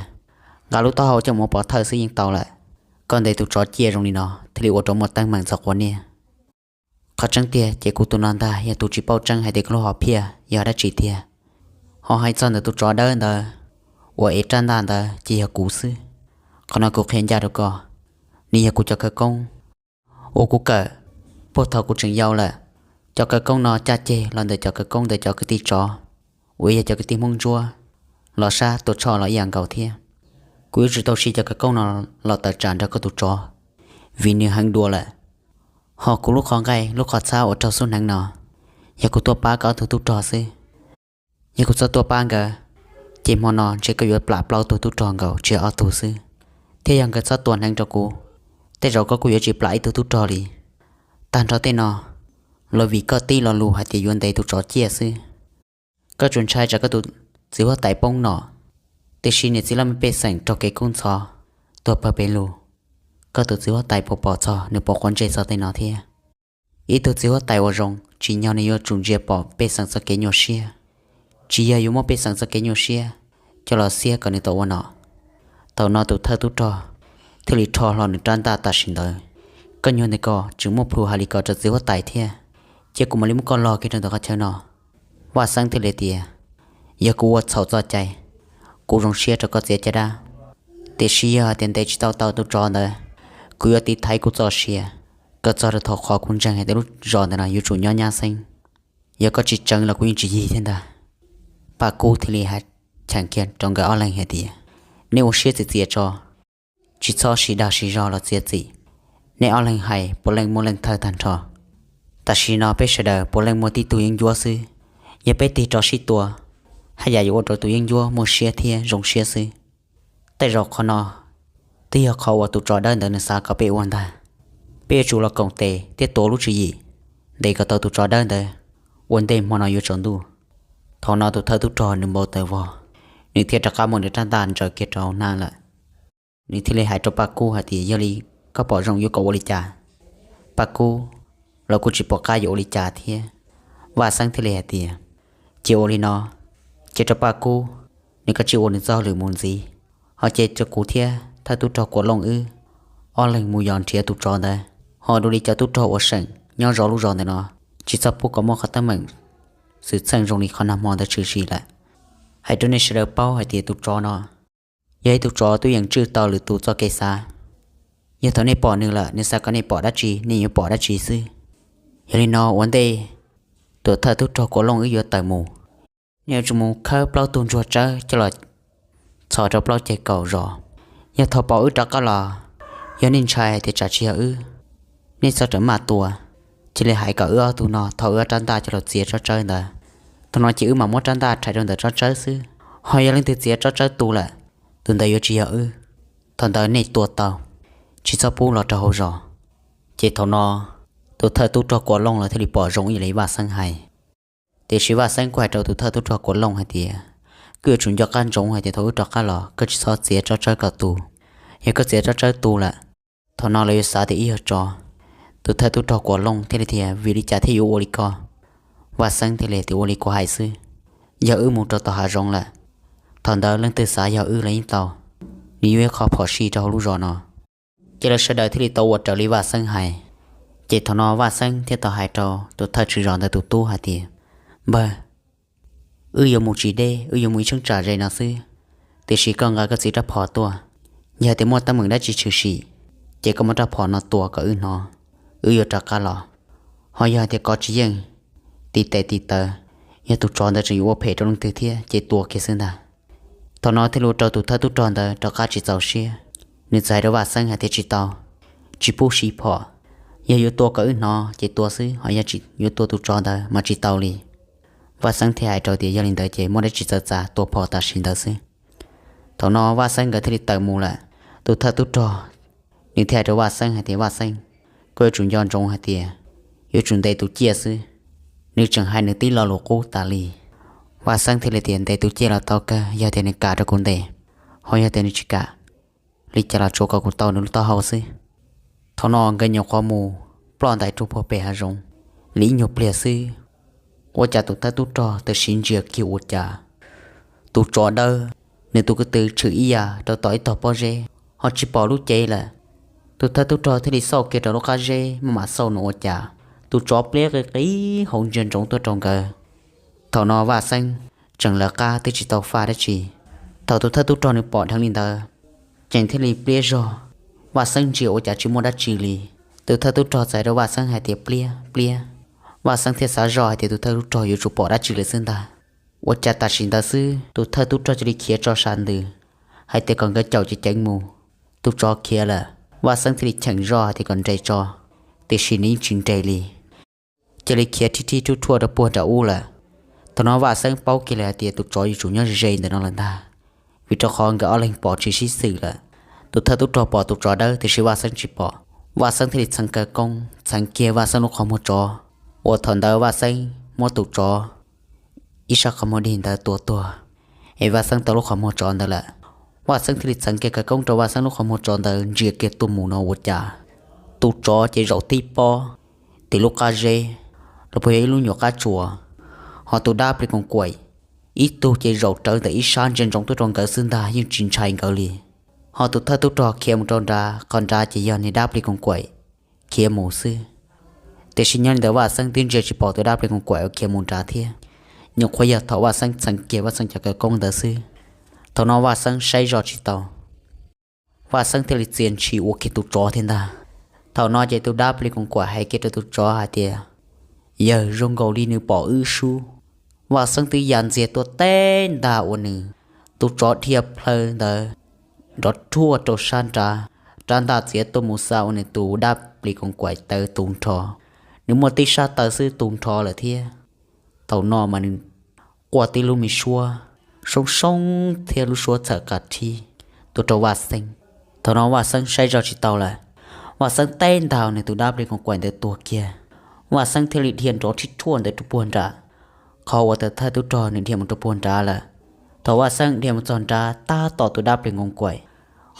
Nqa lub taub hau coj mus ua pov thawj xwb yeej tau lawm. Koj ntes tus tsov ciaj zoo li no thiaj li ua rau muaj teeb meem txog quav niaj. Qhov tseeb tiag ces kuv tus no ntag yog tus tsis paub tseeb hais tias koj lub hom phiaj yog dab tsi tiag. Ho hais txog ntawm tus tsov dawb ntawd uas ev rab ntaj ntawd ces yog kuv xwb. Qhov no kuv qhia ncaj rau koj, nws yog kuv cov khawv koob uas kuv kawm puag thaum kuv tseem yau lawm. Cov khawv koob no caj ceg los ntawm cov khawv koob ntawm cov kwv tij tsov uas yog cov kwv tij Hmoob Ntsuab los sab Tuam Tshoj los ib yam nkaus thiab. Kuv yuav tsum tau siv cov khawv koob no los tawm tsam nrog koj tus tsov, vim nws heev dua lawm. Ho kuv lub qhov nqaij lub qhov txhab uas raug xub hneev no, yog kuv tuaj pab koj ob tug tub rog xwb. Yog kuv txhob tuaj pab nkawd, ces hmo no ntshe koj yuav plam plaub tug tub rog nkaus tsis yog ob tug xwb. Thiab yog nkawd txhob tua hneev rau kuv, tej zaum koj kuj yuav tsis plam ib tug tub rog li. Tag nrho tej no los vim koj tib lo lus hais tias yuav ntes tus tsov ciaj xwb. Koj tsuas ntshai tsam koj tus txiv huab tais poob nom, tiam sis niam txiv laj mej pej xeem raug kev kub ntxhov tuag pawg pes lug. Koj tus txiv huab tais puas pom txog, nws puas quav ntsej txog tej no thiab? Ib tug txiv huab tais uas zoo tsim nyog nws yuav tsum ntsia pom pej xeem txoj kev nyuaj siab, tsis yog yuav muab pej xeem txoj kev nyuaj siab coj los xiab kom nws tau ua nom. Thaum no tus thawj tub rog thiaj li rho hlo nws rab ntaj tam sim ntawd. Koj nyuag ntawm ko tseem muaj plhu hais li ko rau txiv huab tais thiab, cia kuv mam li muab koj log kiag rau ntawm qhov chaw no. Vaj Xeeb thiaj li tias, yog kuv ua txhaum txoj cai, kuv zoo siab rau koj txiav caj dab, tiam sis yog hais tias ntes tsis tau tau tus tsov ntawd, kuv yuav tiv thaiv kuv txoj sia kom txog rau thaum qhov kuv ntseeg hais tias lub zos ntawd no yuav tsum nyob nyab xeeb. Yog koj tsis tseev los kuv yeej tsis yig thiab ntag. Paj Kub thiaj li hais cheem kiag rau nkawd ob leeg hais tias, nej ua siab txias txias tso, tsis txhob siv dag siv zog los txiav txim. Nej ob leeg hais puav leej muaj leej thawj tag nrho. Tam sim no peb sawv daws puav leej muaj tib tug yeeb ncuab xwb. Yog peb tig rov sib tua, haj yam yuav ua rau tus yeeb ncuab muaj siab thiab zoo siab xwb. Tej zaum qhov no twb yog qhov uas tus tsov dawb ntawd nws xav kom peb ua ntag. Peb yuav tsum los koom tes thiab tuav lub tswv yim ntes kom tau tus tsov dawb ntawd ua ntej hmo no yuav tsaus ntuj. Thaum no tus thawj tub rog nws npau taws vog, nws thiaj rov qab muab nws rab ntaj ntsaws kiag rau hauv hnab lawm. Nws thiaj li hais rau Paj Kub hais tias, yog li koj pom zoo yuav kom ua li cas? Paj Kub los kuj tsis pom qab yuav ua li cas thiab. Vaj Xeeb thiaj li hais tias, ces ua li no, ces rau Paj Kub, nws kav tsij ua nws txoj hauj lwm mus ntxiv, ho cia rau kuv thiab thawj tub rog Kuam Looj wb ob leeg mus yos nrhiav tus tsov ntawd, ho dua li cov tub rog uas seem nyob zov lub zos ntawm no, tsis txhob pub kom muaj qhov teeb meem xwm txheej zoo li qhov nag hmo ntawd tshwm sim lawm. Hais rau nej sawv daws paub hais tias tus tsov no yog ib tug tsov twb yeej tswj tau lwm tus txoj kev xav. Yog thaum nej pom nws lawm, nws xav kom nej pom dab tsi nej yuav pom dab tsi xwb. Yog li no ua ntej tuam thawj tub rog Kuam Looj wb yuav tawm mus, nej yuav tsum mus khawb plaub tug ntsuag tsawb coj los txhos rau plaub ceg kaum zos. Yog thaum pom wb rov qab los, yog nej ntshai hais tias tsam tsis yog wb, nej txhob rawm maj tua, cia li hais kom wb ob tug no thau wb ob rab ntaj coj los txiav tsob tsawb ntawd. Thaum no ces wb mam muab rab ntaj rhais rau ntawm tsob tsawb xwb. Ho yog leej twg txiav tsob tsawb tu lawm, tus ntawd yuav tsis yog wb. Thaum ntawd nej tua tau, tsis txhob pub los rau hauv zos. Ces thaum no tus thawj tub rog Kuam Looj los thiaj li pom zoo ib yam li Vaj Xeeb hais. Tiam sis Vaj Xeeb kuj hais rau tus thawj tub rog Kuam Looj hais tias, koj yuav tsum nco qab ntsoov hais tias thaum wb rov qab los koj tsis txhob txiav tsob tsawb kom tu. Yog koj txiav tsob tsawb tu lawm, thaum no lawv yuav xav tias ib yog tsov. Tus thawj tub rog Kuam Looj thiaj li tias, vim li cas thiaj yuav ua li ko? Vaj Xeeb thiaj li tias, ua li kuv hais xwb, yog wb mus rau tom hav zoov lawm, thaum ntawd leej twg xav yog wb los yeej tau, nws yuav ib qho phom sij rau hauv lub zos no. Ces lawv sawv daws thiaj li tau ua raws li Vaj Xeeb hais. Ces thaum no Vaj Xeeb thiaj tau hais rau tus thawj tswj zos ntawd tus tub hais tias, npawg, wb yuav mus tsis deb, wb yuav mus ib cheeb tsam ze no xwb, tiam sis koj nqa koj txiv rab phom tuaj. Yog hais tias muaj teeb meem dab tsi tshwm sim, ces koj muab rab phom no tua kom wb hnov, wb yuav rov qab los. Ho yog hais tias kov tsis yeej, tiv tes tiv taw, yog tus tsov ntawd tseem yuav ua phem rau leej twg thiab ces tua kiag xwb ntag. Thaum no thiaj li ua rau tus thawj tub rog ntawd rov qab tsis txaus siab, nws txawm hais rau Vaj Xeeb hais tias, tsis tau, tsis pub siv phom. Yog yuav tua kom wb hnov ces tua xwb, ho yog yuav tua tus tsov ntawd mas tsis tau li. Vaj Xeeb thiaj hais rau tias, yog li ntawd ces muaj dab tsi txawv txav tua phom tam sim ntawd xwb. Thaum no Vaj Xeeb nkawd thiaj li tawm mus lawm. Tus thawj tub rog nws thiaj hais rau Vaj Xeeb hais tias, Vaj Xeeb, koj yuav tsum nco ntsoov hais tias yuav tsum ntes tus ciaj xwb, nws tseem hais nws tib lo lus qub tas li. Vaj Xeeb thiaj li tias, ntes tus ciaj los tau kawg, yog tias nws kam rau kuv ntes, ho yog tias nws tsis kam li cas los tsuav kom kuv tau nws lub taub hau xwb. Thaum no nkawd nyuam qhuav mus ploj ntais rau puag pem hav zoov li ib nyuag pliag xwb, ua cas tus thawj tub rog tam sim ntsia kiag ua cas tus tsov dawb, nws tus ko tw tshwm ib yam rau tom ib tog pob zeb, ho tsis pom lub cev lawm. Tus thawj tub rog thiaj li xauj kiag rau lub qab zeb, maj mam xauj no ua cas tus tsov pliab qis qis hauv ntsia ntsoov tuaj rau nkawd. Thaum no Vaj Xeeb tseem lawv qab twb tsis tau faj dab tsi. Thaum tus thawj tub rog nws pom dheev li ntawd, tseem thiaj li pliab zog. Vaj Xeeb ntsia ua cas tsis muaj dab tsi li. Tus thawj tub rog txais rau Vaj Xeeb hais tias, pliab, pliab. Vaj Xeeb thiaj xav zoj hais tias tus thawj tub rog yuav tsum pom dab tsi lawm xwb ntag. Ua cas tam sim ntawd xwb tus thawj tub rog cia li khiav tso sab ntws, hais tias kom nkawd caum ceev ceev mus. Tus tsov khiav lawm, Vaj Xeeb thiaj li cheem zoj hais tias kom nres tso, tiam sis nws yeej tsis nres li. Cia li khiav thib thib ruj ruaj rau puag nram ub lawm. Thaum no Vaj Xeeb paub kiag li hais tias tus tsov yuav tsum nyob ze ze ntawm no lawm ntag, vim rau qhov nkawd ob leeg pom tsis sib xws lawm. Tus thawj tub rog pom tus tsov dawb tiam sis Vaj Xeeb tsis pom. Vaj Xeeb thiaj li txheev khawv koob txheev kiag Vaj Xeeb lub qhov muag tsov, uas thaum ntawd Vaj Xeeb muab tus tsov ib sab qhov muag dig ntawd tua tuag, es Vaj Xeeb tau lub qhov muag tsov ntawd lawm. Vaj Xeeb thiaj li txheev kiag khawv koob rau Vaj Xeeb lub qhov muag tsov ntawd ntsia kiag tuaj mus no ua cas tus tsov ces zaum tib pob tim lub qab zeb, los puas yog ib lub nyuam qab tsuas, ho tus dab plis koos kaim ib tug ces zaum rawv ntawm ib sab ntsia ntsoov tuaj rau nkawd xwb ntag, yeej tsis ntshai nkawd li. Ho tus thawj tub rog khiav mus rau nrad, qhov nrad ces yog niag dab plis koos kaim khiav mus xwb. Tiam sis nyob li ntawd Vaj Xeeb twb ntsia tsis pom tus dab plis koos kaim uas khiav mus nrad thiab, nyuam qhuav yog thaum Vaj Xeeb txheev kiag Vaj Xeeb cov khawv koob ntawd xwb. Thaum no Vaj Xeeb saib zoj tsis tau, Vaj Xeeb thiaj li txia ntshis ua kiag tus tsov thiab ntag. Thaum no ces tus dab plis koos kaim hais kiag rau tus tsov hais tias, yawg, zoo nkaus li nws pom wb sub. Vaj Xeeb twb ya ntxiag tuaj teb ntaj ua nws, tus tsov dhia plhaw ntawd nrov rhuaj rau sab nrad, rab ntaj txiav tuaj mus xa ua nws tus dab plis koos kaim taw tu nrho. Nws muaj tib sab taw xwb tu nrho lawm thiab. Thaum no mas nws quaj tib lub me suab soob soob thiab lub suab txhawm qas rhib tuaj rau Vaj Xeeb. Thaum no Vaj Xeeb saib zoj tsis tau lawm, Vaj Xeeb teb ntaj nws tus dab plis koos kaim ntawd tuag kiag. Vaj Xeeb thiaj li dhia nrov rhib rhuaj ntawd rau puag nrad, qhov uas tus thawj tub rog nws dhia mus rau puag nrad lawm. Thaum Vaj Xeeb dhia mus txog nrad tab tom tus dab plis koos kaim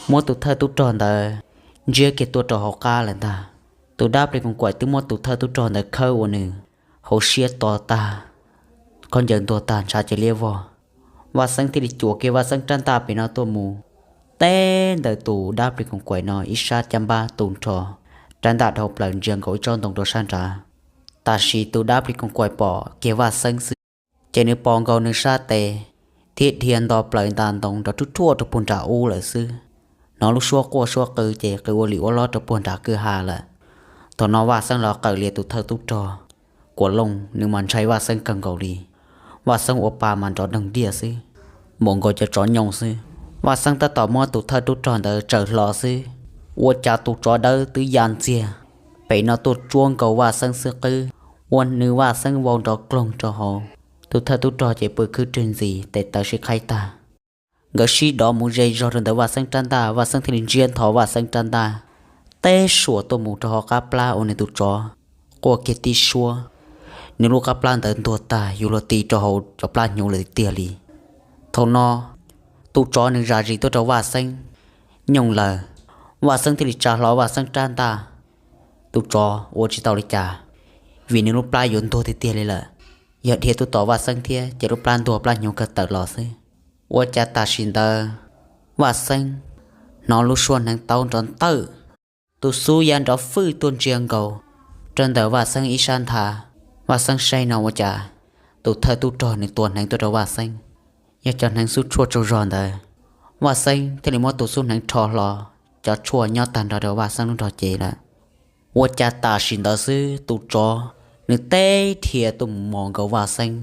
muab tus thawj tub rog ntawd ntsiab kiag tuaj rau hauv qab lawm ntag. Tus dab plis koos kaim twb muab tus thawj tub rog ntawd khawb ua nws hauv siab to tag, khaub ncaws ntuag tag ntshav ces liab vog. Vaj Xeeb thiaj li cuam kiag Vaj Xeeb rab ntaj pem no tuaj mus teb ntawm tus dab plis koos kaim no ib sab caj npab tu nrho rab ntaj dhau plaws ntsia nkaus ib tsob ntoo rau sab nrad. Tam sim tus dab plis koos kaim pom kiag Vaj Xeeb xwb, ces nws pos nkaus nws sab tes thiab dhia nto plaws nta ntoo nrov ruj ruaj rau puag nram ub lawm xwb. Hnov lub suab quaj suab qw ces qw ua lim ua lob rau puag nram kwj ha lawm. Thaum no Vaj Xeeb los qawm lias tus thawj tub rog Kuam Looj, nws mas ntshai Vaj Xeeb kawg nkaus li. Vaj Xeeb ua pa mas nrov doog diaj xwb, npaum nkaus cov tsov nyooj xwb. Vaj Xeeb tab tom muab tus thawj tub rog ntawd tsaws hlo xwb, ua cas tus tsov dawb twb ya ntxiag pem no tuaj tsuab nkaus Vaj Xeeb xwb qwb, ua nws Vaj Xeeb vau nrov kloog rau hauv. Tus thawj tub rog ces pw khwb rwg ntxiv tes taw sib qhaib tag. Nkawd sib dov mus ze zog rau ntawm Vaj Xeeb rab ntaj, Vaj Xeeb thiaj li ntsiab ntho Vaj Xeeb rab ntaj teb suam tuaj mus rau hauv qab plab ua nws tus tsov quaj kiag tib suab. Nws lub qab plab ntawd ntuag tag yuav luag ti rau hauv cov plab hnyuv lawm tiag tiag li. Thaum no tus tsov nws zam zis tuaj rau Vaj Xeeb nyooj lawm, Vaj Xeeb thiaj li tsa hlo Vaj Xeeb rab ntaj. Tus tsov ua tsis tau li cas, vim nws lub plab yuav ntuag tiag tiag li lawm. Yog dhia tuaj tom Vaj Xeeb thiab ces lub plab ntuag plab hnyuv kawg tawm los xwb. Ua cas tam sim ntawd Vaj Xeeb hnov lub suab hneev taub nrov ntawj, tus xub ya nrov fwj tuaj ntsia nkaus rau ntawm Vaj Xeeb ib sab nthab. Vaj Xeeb saib no ua cas tus thawj tub rog nws tua hneev tuaj rau Vaj Xeeb, yog cov hneev xub tshuaj tsaug zog ntawd. Vaj Xeeb thiaj li muab tus xub hneev rho hlo, cov tshuaj nyob tag nrho rau Vaj Xeeb lub nrog cev lawm. Ua cas tam sim ntawd xwb tus tsov nws teb dhia tuaj mus mos nkaus Vaj Xeeb.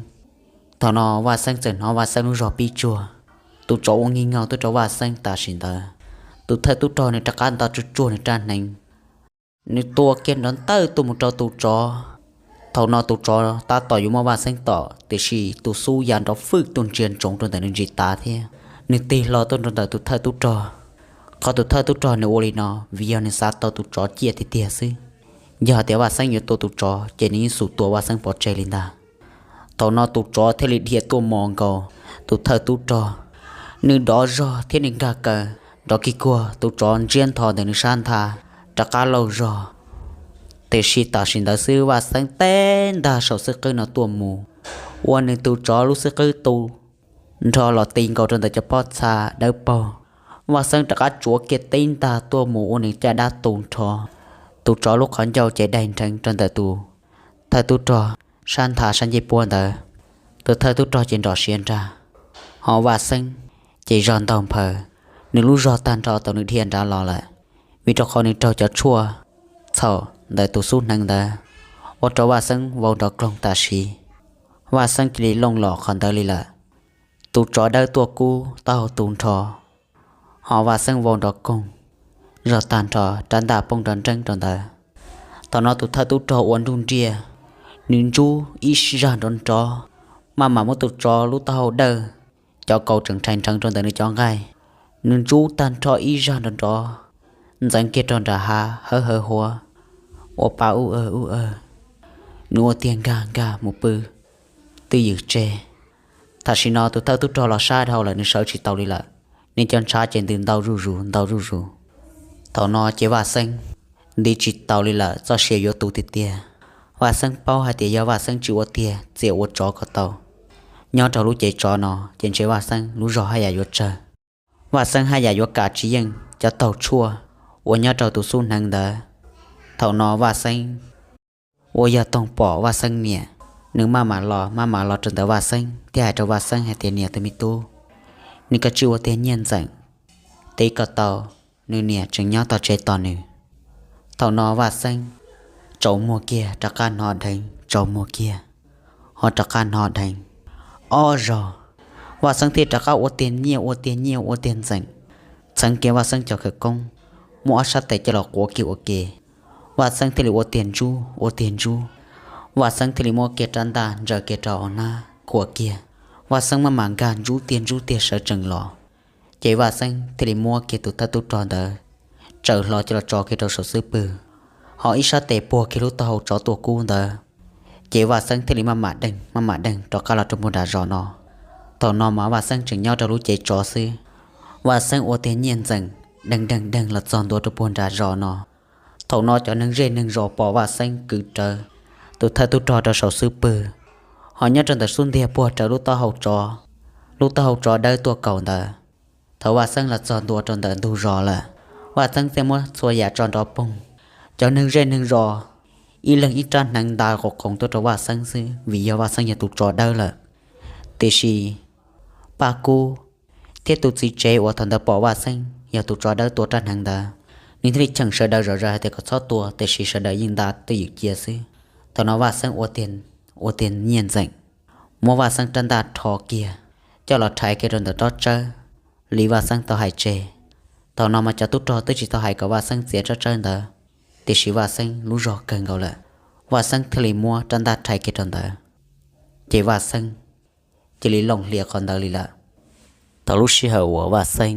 Thaum no Vaj Xeeb txawm hnov Vaj Xeeb lub zog pib tsuag. Tus tsov ua nkig nkaug tuaj rau Vaj Xeeb tam sim ntawd, tus thawj tub rog nws rov qab nto tsuag tsuag nws rab hneev, nws tua kiag nrov ntawj tuaj mus rau tus tsov. Thaum no tus tsov tab tom yuav muab Vaj Xeeb tom, tiam sis tus xub ya nrov fwj tuaj ntsia ntsoov rau ntawm nws ntsis tav thiab. Nws tig hlo tuaj rau ntawm tus thawj tub rog. Qhov tus thawj tub rog nws ua li no vim yog nws xav tau tus tsov ciaj tiag tiag xwb. Yog hais tias Vaj Xeeb yuav tua tus tsov ces nws yeej xum tua Vaj Xeeb pov tseg li ntag. Thaum no tus tsov thiaj li dhia tuaj mos nkaus tus thawj tub rog. Nws dov zog thiab nws nkag kaws nrov kig kuag, tus tsov ntsiab ntho ntawm nws sab nthab rov qab lauj zog. Tiam sis tam sim ntawd xwb Vaj Xeeb teb ntag saum xwb qwb no tuaj mus, ua nws tus tsov lub xwb qwb tu nrho los ti nkaus rau ntawm cov pob txha dawb paug. Vaj Xeeb rov qab tsuav kiag tib ntag tuaj mus ua nws caj dab tu nrho. Tus tsov lub qhov ncauj ces daig nrheev rau ntawm tus thawj tub rog sab nthab sab ncej puab ntawd. Tus thawj tub rog ces nrom siav nrag, ho Vaj Xeeb ces zog ntaug nphaws, nws lub zog tag nrho tau nws dhia nrad los lawm. Vim rau qhov nws raug cov tshuaj txhaum ntawm tus xub hneev ntawd, ua rau Vaj Xeeb vau nrov kloog tam sim. Vaj Xeeb cia li looj los qhov ntawd li lawm. Tus tsov dawb tuaj kub taub hau tu nrho, ho Vaj Xeeb vau nrov koog, zog tag nrho rab ntaj poob nrov nreeb rau ntawd. Thaum no tus thawj tub rog ua nruj nriaj, nws ntsub ib zag nrov nrov, maj mam muab tus tsov lub taub hau dawj, cov kaus tseem rhais nrheev rau ntawm nws cov nqaij. Nws ntsub tag nrho ib zag nrov nrov, ntxeev kiag rau nram hav hawb hawv huav, ua pa ub awg ub awg. Nws ua tiag nkag nkag mus pw twj ywm tseg. Tam sim no tus thawj tub rog los sab dhau lawm, nws sawv tsis tau li lawm. Nws cov ntshav ces ntws ntau zuj zus ntau zuj zus. Thaum no ces Vaj Xeeb nti tsis tau li lawm, txoj sia yuav tu tiag tiag. Vaj Xeeb paub hais tias yog Vaj Xeeb tsis ua tiag txias ua tsov kom tau, nyob rau lub cev tsov no ces ntshe Vaj Xeeb lub zog haj yam yuav tsawg. Vaj Xeeb haj yam yuav kam tsis yeej cov taug tshuaj uas nyob rau tus xub hneev ntawd. Thaum no Vaj Xeeb uas yog toog pom Vaj Xeeb niam, nws maj mam los maj mam los rau ntawm Vaj Xeeb thiab hais rau Vaj Xeeb hais tias, Niam tus me tub, nws kav tsij ua tiag nyiaj ntxeem, tiv kom tau, nws niam tseem nyob tom tsev tos nws. Thaum no Vaj Xeeb tsaus muag kiag rov qab hnov dheev, tsaus muag kiag ho rov qab hnov dheev ob zaug. Vaj Xeeb thiaj rov qab ua tiag nyiaj ua tiag nyiaj ua tiag ntxeem, txheev kiag Vaj Xeeb cov khawv koob, muab ob sab tes coj los quav kiag ua ke. Vaj Xeeb thiaj li ua tiag ntsub ua tiag ntsub. Vaj Xeeb thiaj li muab kiag rab ntaj ntsaws kiag rau hauv hnab khuam kiag. Vaj Xeeb maj mam nkag ntsub tiag ntsub tiag sawv tsees los. Ces Vaj Xeeb thiaj li muab kiag tus thawj tub rog ntawd tsaws hlo coj los tso kiag rau saum xub pwg, ho ib sab tes puag kiag lub taub hau tsov tuaj kub ntawd. Ces Vaj Xeeb thiaj li maj mam deeg maj mam deeg rov qab los rau puag nram zos no. Thaum no mas Vaj Xeeb tseem nyob rau lub cev tsov xwb. Vaj Xeeb ua tiag nyiaj ntxeem, deeg deeg deeg los txog ntua rau puag nram zos no. Thaum no cov neeg zej neeg zos pom Vaj Xeeb kwv rawv tus thawj tub rog rau saum xub pwg, ho nyob rau ntawm xub ntiag puag rawv lub taub hau tsov, lub taub hau tsov dawb tuaj kaum ntawd. Thaum Vaj Xeeb los txog ntua rau ntawm ntug zos lawm, Vaj Xeeb thiaj muab txhua yam tso nrov poog. Cov neeg zej neeg zos ib leeg ib rab hneev nta qoos qoos tuaj rau Vaj Xeeb xwb, vim yog Vaj Xeeb yog tus tsov dawb lawm. Tiam sis Paj Kub thiab tus txiv tsev uas thaum ntawd pom Vaj Xeeb yog tus tsov dawb tua rab hneev ntawd, nws thiaj li cheem sawv daws zom zaws hais tias kom txhob tua, tiam sis sawv daws yeej nta twj ywm cia xwb. Thaum no Vaj Xeeb ua tiag nyiaj ntxeem, muab Vaj Xeeb rab ntaj rho kiag, coj los rhais kiag rau ntawm tsob tsawb li Vaj Xeeb tau hais tseg. Thaum no mas cov tub rog twb tsis tau hais kom Vaj Xeeb txiav tsob tsawb ntawd, tiam sis Vaj Xeeb lub zog kawg nkaus lawm, Vaj Xeeb thiaj li muab rab ntaj rhais kiag rau ntawd, ces Vaj Xeeb cia li looj hlias qhov ntawd li lawm. Thaum lub sij hawm uas Vaj Xeeb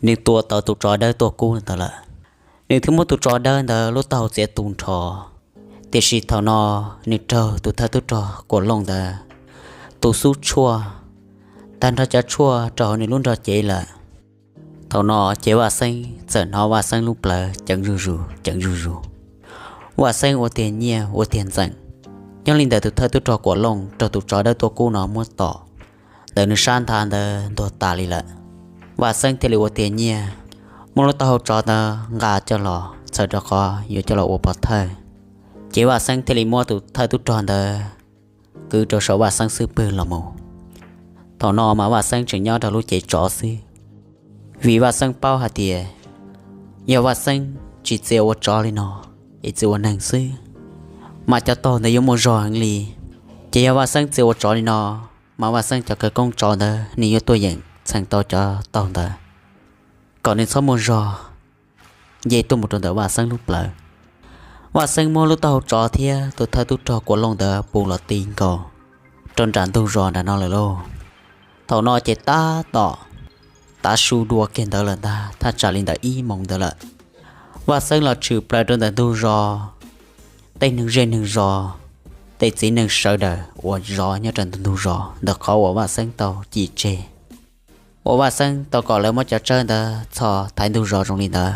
nws tua tau tus tsov dawb tuaj kub ntawd lawm, nws thiaj muab tus tsov dawb ntawd lub taub hau txiav tu nrho. Tiam sis thaum no nws raug tus thawj tub rog Kuam Looj ntawd tus xub tshuaj tag nrho cov tshuaj rau hauv nws lub nrog cev lawm. Thaum no ces Vaj Xeeb txawm hnov Vaj Xeeb lub plawv ceev zuj zus ceev zuj zus. Vaj Xeeb ua tiag nyiaj ua tiag ntxeem, nyob li ntawm tus thawj tub rog Kuam Looj raug tus tsov dawb tuaj kub no muab tom ntawm nws sab nthav ntawd ntuag tas li lawm. Vaj Xeeb thiaj li ua tiag nyiaj, muab lub taub hau tsov ntawd nqa coj los txhawm rau qhov yuav coj los ua pov thawj. Ces Vaj Xeeb thiaj li muab tus thawj tub rog ntawd kwv rau saum Vaj Xeeb xub pwg los mus. Thaum no mas Vaj Xeeb tseem nyob rau lub cev tsov xwb, vim Vaj Xeeb paub hais tias yog Vaj Xeeb tsis txia ua tsov li no, es txia ua neeg xwb, mas cov taug ntawd yuav muaj zog heev li. Ces yog Vaj Xeeb txia ua tsov li no, mas Vaj Xeeb cov khawv koob tsov ntawd nws yuav tuaj yeem txheem tau cov taug ntawd, kom nws txhob muaj zog nce tuaj mus rau ntawm Vaj Xeeb lub plawv. Vaj Xeeb muab lub taub hau tsov thiab tus thawj tub rog Kuam Looj ntawd pus los ti nkaus rau nram ntug zos nram no lawm lauj. Thaum no ces tab tom tav su dua kiag ntawd lawm ntag, thaj tsam li ntawm ib moos ntawd lawm. Vaj Xeeb los tshwm plaws rau ntawm ntug zos, tej neeg zej neeg zos, tej txiv neej sawv daws uas zov nyob rau ntawm ntug zos ntawm qhov uas Vaj Xeeb tau cim tseg, uas Vaj Xeeb tau kom lawv muab cov tsawb ntawd txhos thaiv ntug zos zoo li ntawd.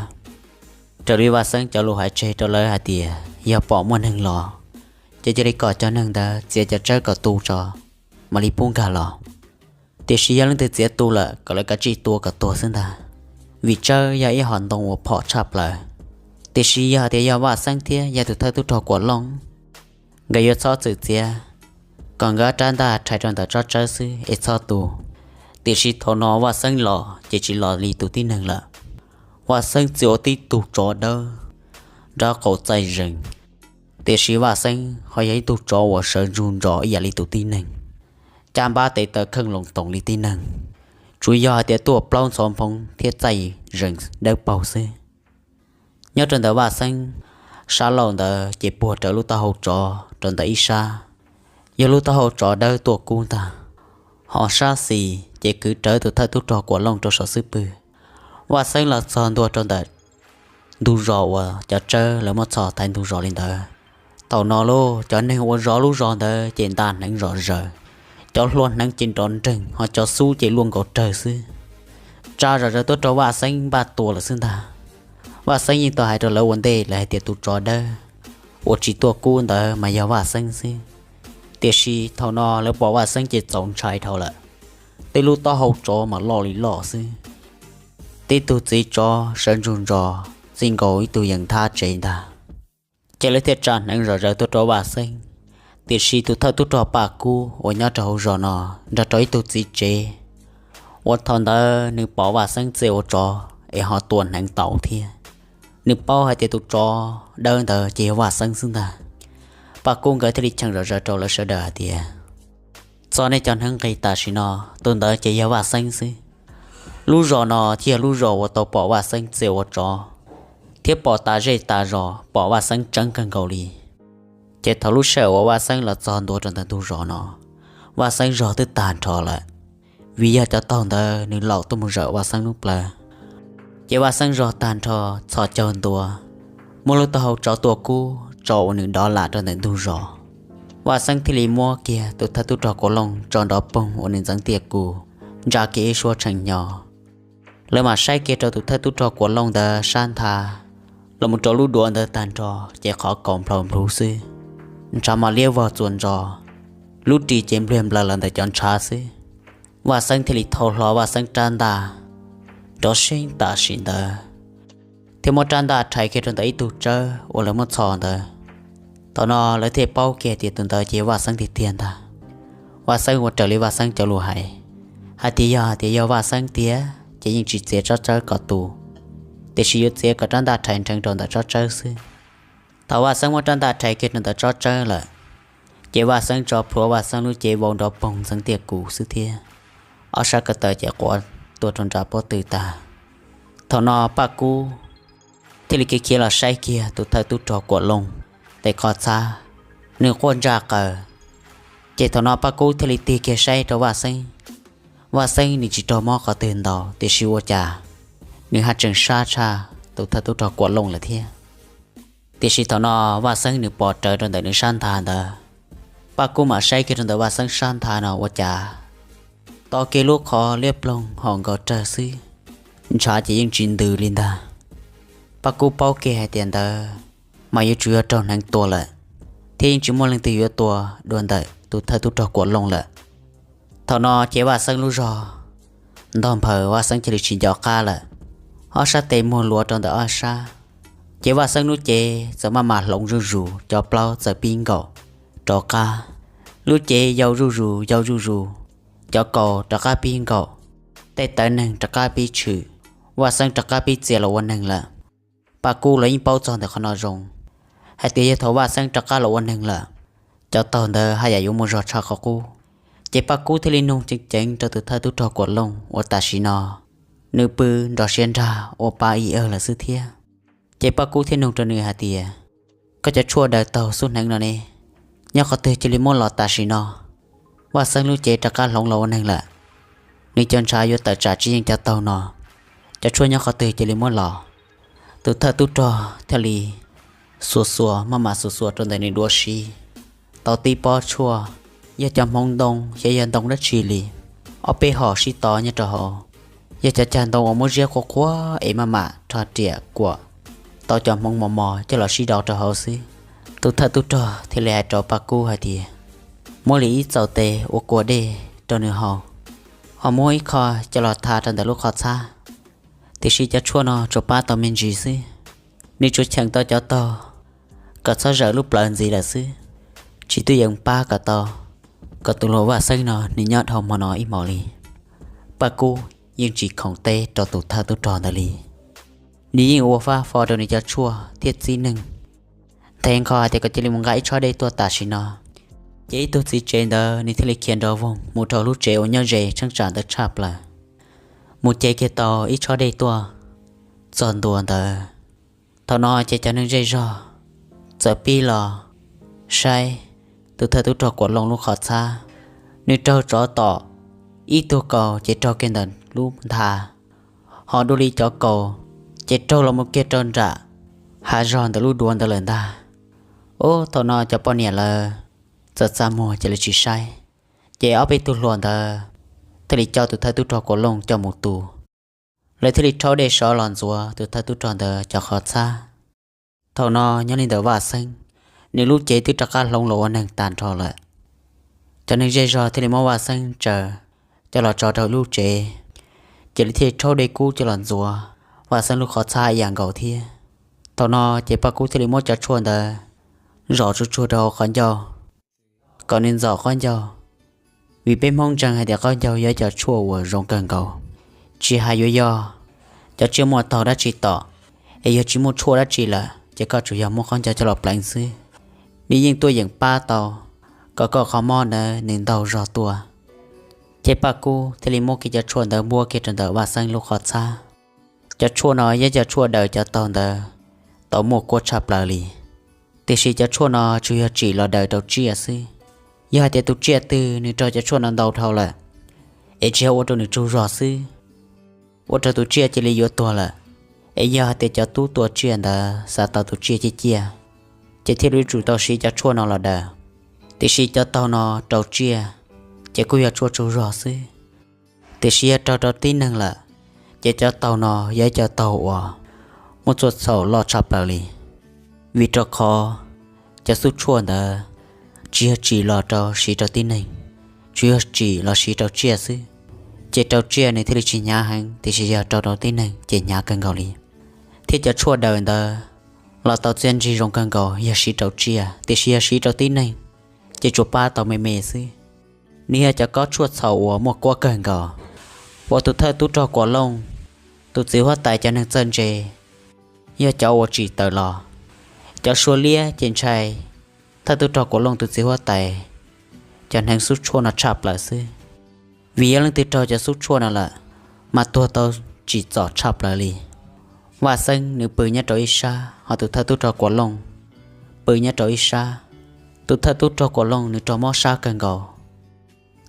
Raws li Vaj Xeeb cov lus hais tseg rau lawv hais tias yog pom muaj neeg los, ces cia li kom cov neeg ntawd txiav cov tsawb kom tu tso, mam li pub nkag los. Tiam sis yog leej twg txiav tu lawm kom lawv kav tsij tua kom tuag xwb ntag, vim tsawb yog ib hom ntoo uas phom tshaj plaws. Tiam sis yog hais tias yog Vaj Xeeb thiab yog tus thawj tub rog Kuam Looj, nkawd yuav txhob txwm txiav, kom nkawd rab ntaj rhais rau ntawm tsob tsawb xwb es txhob tu. Tiam sis thaum no Vaj Xeeb los ces tsis los li tus tib neeg lawm. Vaj Xeeb txia ua tib tug tsov dawb nraub qaum txaij zees, tiam sis Vaj Xeeb ho yog ib tug tsov uas sawv ntsug ntsos ib yam li tus tib neeg, caj npab tes taw kheej loo toos li tib neeg, tsuas yog hais tias tuaj plaub ntxhov nphoov thiab txaij zees dawb paug xwb. Nyob rau ntawm Vaj Xeeb sab laug ntawd ces puag rawv lub taub hau tsov rau ntawm ib sab, yog lub taub hau tsov dawb tuaj kub ntag, ho sab xis ces kwv rawv tus thawj tub rog Kuam Looj rau saum xub pwg. Vaj Xeeb los txog ntua rau ntawm ntug zos uas cov tsawb lawv muab txhos thaiv ntug zos li ntawd. Thaum no lauj, cov neeg uas zov lub zos ntawd ces nta hneev zom zaws, cov hlua hneev ces nrov nreeg, ho cov xub ces luaj nkaus rawg xwb, tsa zom zaws tuaj rau Vaj Xeeb npaj tua lawm xwb ntag. Vaj Xeeb yeej tau hais rau lawv ua ntej lawm hais tias tus tsov dawb uas tsis tuaj kub ntawd mas yog Vaj Xeeb xwb. Tiam sis thaum no lawv pom Vaj Xeeb ces txaus ntshai dhau lawm, tej lub taub hau tsov mas loj li loj xwb. Tib tug txiv tsov sawv ntsug ntsos txij nkaus ib tug yees thab tsev ntag, ces lawv thiaj tsa hneev zom zaws tuaj rau Vaj Xeeb. Tiam sis tus thawj tub rog Paj Kub uas nyob rau hauv zos no nrog rau ib tug txiv tsev uas thaum ntawd nws pom Vaj Xeeb txia ua tsov es ho tua hneev tau thiab, nws paub hais tias tus tsov dawb ntawd ces yog Vaj Xeeb xwb ntag. Paj Kub nkawd thiaj li cheem zom zaws rau lawv sawv daws hais tias, txog nej cov hneev nqis tam sim no, tus ntawd ces yog Vaj Xeeb xwb. Lub zos no thiaj yog lub zos uas tau pom Vaj Xeeb txia ua tsov, thiab pom tas zej tas zos, pom Vaj Xeeb tseeb kawg nkaus li. Ces thaum lub sij hawm uas Vaj Xeeb los txog ntua rau ntawm ntug zos no, Vaj Xeeb zog twb tag nrho lawm, vim yog cov taug ntawd nws laum tuaj mus zawm Vaj Xeeb lub plawv. Ces Vaj Xeeb zog tag nrho, txhos caug ntua, muab lub taub hau tsov tuaj kub tso ua nws dov lam rau ntawm ntug zos. Vaj Xeeb thiaj li muab kiag tus thawj tub rog Kuam Looj tso nrov poog ua nws ntxeev tiaj kus, ntsa kiag ib suab tshee hnyo. Lawv mam saib kiag rau tus thawj tub rog Kuam Looj ntawd sab nthab los mus rau lub duav ntawd tag nrho ces qhov kaus nplhaus nplhuv xwb, ntshav mas liab vog txuas ntsos, lub ris ces npliag nplaws los ntawm cov ntshav xwb. Vaj Xeeb thiaj li thau hlo Vaj Xeeb rab ntaj nrov seeb tam sim ntawd, thiab muab rab ntaj rhais kiag rau ntawm ib tug tsawb uas lawv muab txhos ntawd. Thaum no lawv thiaj paub kiag tias tus ntawd ces Vaj Xeeb tiag tiag ntag. Vaj Xeeb ua raws li Vaj Xeeb cov lus hais, hais tias yog hais tias yog Vaj Xeeb tiag ces yeej tsis txiav tsob tsawb kom tu, tiam sis yuav txiav kom rab ntaj rhais nrheev rau ntawm tsob tsawb xwb. Thaum Vaj Xeeb muab rab ntaj rhais kiag rau ntawm tsob tsawb lawm, ces Vaj Xeeb tso plhuav Vaj Xeeb lub cev vau nrov poog ntxeev tiaj kuv xwb thiab, ob sab ko taw ces quav tuag rau nram pob tw tag. Thaum no Paj Kub thiaj li khiav khiav los saib kiag tus thawj tub rog Kuam Looj tes qhov txhab, nws quaj ntsaj qaws. Ces thaum no Paj Kub thiaj li tig kiag saib rau Vaj Xeeb. Vaj Xeeb nws tsis raug mob qhov twg ntau, tiam sis ua cas nws haj tseem sab tshaj tus thawj tub rog Kuam Looj lawm thiab. Tiam sis thaum no Vaj Xeeb nws pom rawv rau ntawm nws sab nthab ntawd, Paj Kub mam saib kiag rau ntawm Vaj Xeeb sab nthab no ua cas to kiag lub qhov liab ploog hom nkaus rawg xwb, ntshav ces yeej tsis ntws li ntag. Paj Kub paub kiag hais tias ntawd mas yuav tsum yog raug hneev tua lawm, thiab yeej tsis muaj leej twg yuav tua dua ntawm tus thawj tub rog Kuam Looj lawm. Thaum no ces Vaj Xeeb lub zog ntog nphaws, Vaj Xeeb cia li tsis nco qab lawm, ob sab tes muag luav rau ntawm ob sab. Ces Vaj Xeeb lub cev txawm maj mam hloov zuj zus, cov plaub txawm pib nkaum rov qab, lub cev yau zuj zus yau zuj zus, cov kaus rov qab pib nkaum, tej tawv neeg rov qab pib tshwm, Vaj Xeeb rov qab pib txia los ua neeg lawm. Paj Kub los yeej paub txog ntawm qhov no zoo, hais tias yog thaum Vaj Xeeb rov qab los ua neeg lawm, cov taug ntawd haj yam yuav muaj zog tshaj qhov qub. Ces Paj Kub thiaj li nug ceev ceev rau tus thawj tub rog Kuam Looj uas tam sim no nws pw nrov siab nrag ua pa ib awg lawm xwb thiab. Ces Paj Kub thiaj nug rau nws hais tias, koj cov tshuaj daws taug xub hneev no ne, nyob qhov twg cia li muab los tam sim no? Vaj Xeeb lub cev rov qab hloov los ua neeg lawm, nws cov ntshav yuav tawm tsam tsis yeej cov taug no, cov tshuaj nyob qhov twg cia li muab los. Tus thawj tub rog thiaj li xuas xuas maj mam xuas xuas rau ntawm nws duav siv tau tib pob tshuaj, yog cov hmoov ntoo xyov yog ntoo dab tsi li, ob peb hom sib tov nyob rau hauv, yog cov cag ntoo uas muab ziab quaj quaj es maj mam rho riam kuam tau cov hmoov mos mos coj los sib do rau hauv xwb. Tus thawj tub rog thiaj li hais rau Paj Kub hais tias, muab li ib txaus tes ua kua dej rau nws haus, ho muab ib qho coj los tha rau ntawm lub qhov txhab. Tiam sis cov tshuaj no tsuas pab tau me ntsis xwb, nws tsuas cheem tau cov taug kom txhob zawm lub plawv ntxiv lawm xwb, tsis tuaj yeem pab kom tau kom tus hluas Vaj Xeeb no nws nyob dhau hmo no ib hmos li. Paj Kub yeej tsis khoom teb rau tus thawj tub rog ntawd li. Nws yeej ua fab fo rau nws cov tshuaj thiab txib neeg, nthe nqho hais tias kom cia li mus nqa ib tshob dej tuaj tam sim no. Ces ib tug txiv tsev ntawd nws thiaj li khiav nrov voog mus rau lub tsev uas nyob ze cheeb tsam ntawd tshaj plaws, mus ce kiag tau ib tshob dej tuaj txog ntua ntawd. Thaum no ces cov neeg zej zog txawm pib los saib tus thawj tub rog Kuam Looj lub qhov txhab. Nws raug tsov tom ib tug kaus ces raug kiag ntawm lub ntha, ho dua li cov kaus ces raug los mus kiag rau nram hav zog ntawm lub duav ntawd lawm ntag. Ub, thaum no cov poj niam lawv txawm txaj muag ces lawv tsis saib, ces ob peb tug hluas ntawd thiaj li coj tus thawj tub rog Kuam Looj coj mus tu. Lawv thiaj li rhaub dej sov los ntxuav tus thawj tub rog ntawd cov qhov txhab. Thaum no nyob li ntawm Vaj Xeeb, nws lub cev twb rov qab hloov los ua neeg tag nrho lawm. Cov neeg zej zog thiaj li muab Vaj Xeeb tsaws coj los tso rau lub tsev, ces lawv thiaj li rhaub dej kub coj los ntxuav Vaj Xeeb lub qhov txhab ib yam nkaus thiab. Thaum no ces Paj Kub thiaj li muab cov tshuaj ntawd zom tsuag tsuag rau hauv qhov ncauj kom nws ntxom qhov ncauj, vim peb Hmoob ntseeg hais tias qhov ncauj yog cov tshuaj uas zoo kawg nkaus. Tsis hais yuav yog cov tsiaj muaj taug dab tsi tom, es yog tsis muaj tshuaj dab tsi lawm ces koj tsuas yog muab qhov ncauj coj los pleev xwb, nws yeej tuaj yeem pab tau kom koj qhov mob ntawd nws ntaug zog tuaj. Ces Paj Kub thiaj li muab kiag cov tshuaj ntawd npuab kiag rau ntawm Vaj Xeeb lub qhov txhab. Cov tshuaj no yog cov tshuaj daws cov taug ntawd tau muaj kuab tshaj plaws li. Tiam sis cov tshuaj no tsuas yog tsim los daws rau tsiaj xwb. Yog hais tias tus tsiaj twg nws raug cov tshuaj no ntau dhau lawm, es tsis yog ua rau nws tsaug zog xwb, ua rau tus tsiaj cia li yuav tuag lawm, es yog hais tias cov tub tua tsiaj ntawd xav tau tus tsiaj ciaj ciaj, ces thiaj li yuav tsum tau siv cov tshuaj no los daws. Tiam sis cov taug no rau tsiaj ces kuj yog tshuaj tsaug zog xwb. Tiam sis yog raug rau tib neeg lawm, Ces cov taug no yog ib cov taug uas muaj txhua txhaum loj tshaj plaws li, vim rau qhov cov xub tshuaj ntawd tsis yog tsim los rau siv rau tib neeg, tsuas yog tsim los siv rau tsiaj xwb. Ces rau tsiaj nws thiaj li tsis hnyav heev, tiam sis yog rau rau tib neeg ces hnyav kawg nkaus li. Thiab cov tshuaj daws ntawd los tau txiaj ntsig zoo kawg nkaus yog siv rau tsiaj, tiam sis yog siv rau tib neeg ces tsuas pab tau me me xwb. Nws yog cov kob tshuaj txhaum uas muaj kuab kawg nkaus, uas tus thawj tub rog Kuam Looj, tus txiv huab tais cov neeg txawj ntse, yog cov uas tsim tawm los. Cov sua liab ces ntshai thawj tub rog Kuam Looj tus txiv huab tais cov hneev xub tshuaj no tshaj plaws xwb, vim yog leej twg raug cov xub tshuaj no lawm mas tuag tau tsim txom tshaj plaws li. Vaj Xeeb nws pw nyob rau ib sab, ho tus thawj tub rog Kuam Looj pw nyob rau ib sab. Tus thawj tub rog Kuam Looj nws raug mob sab kawg nkaus,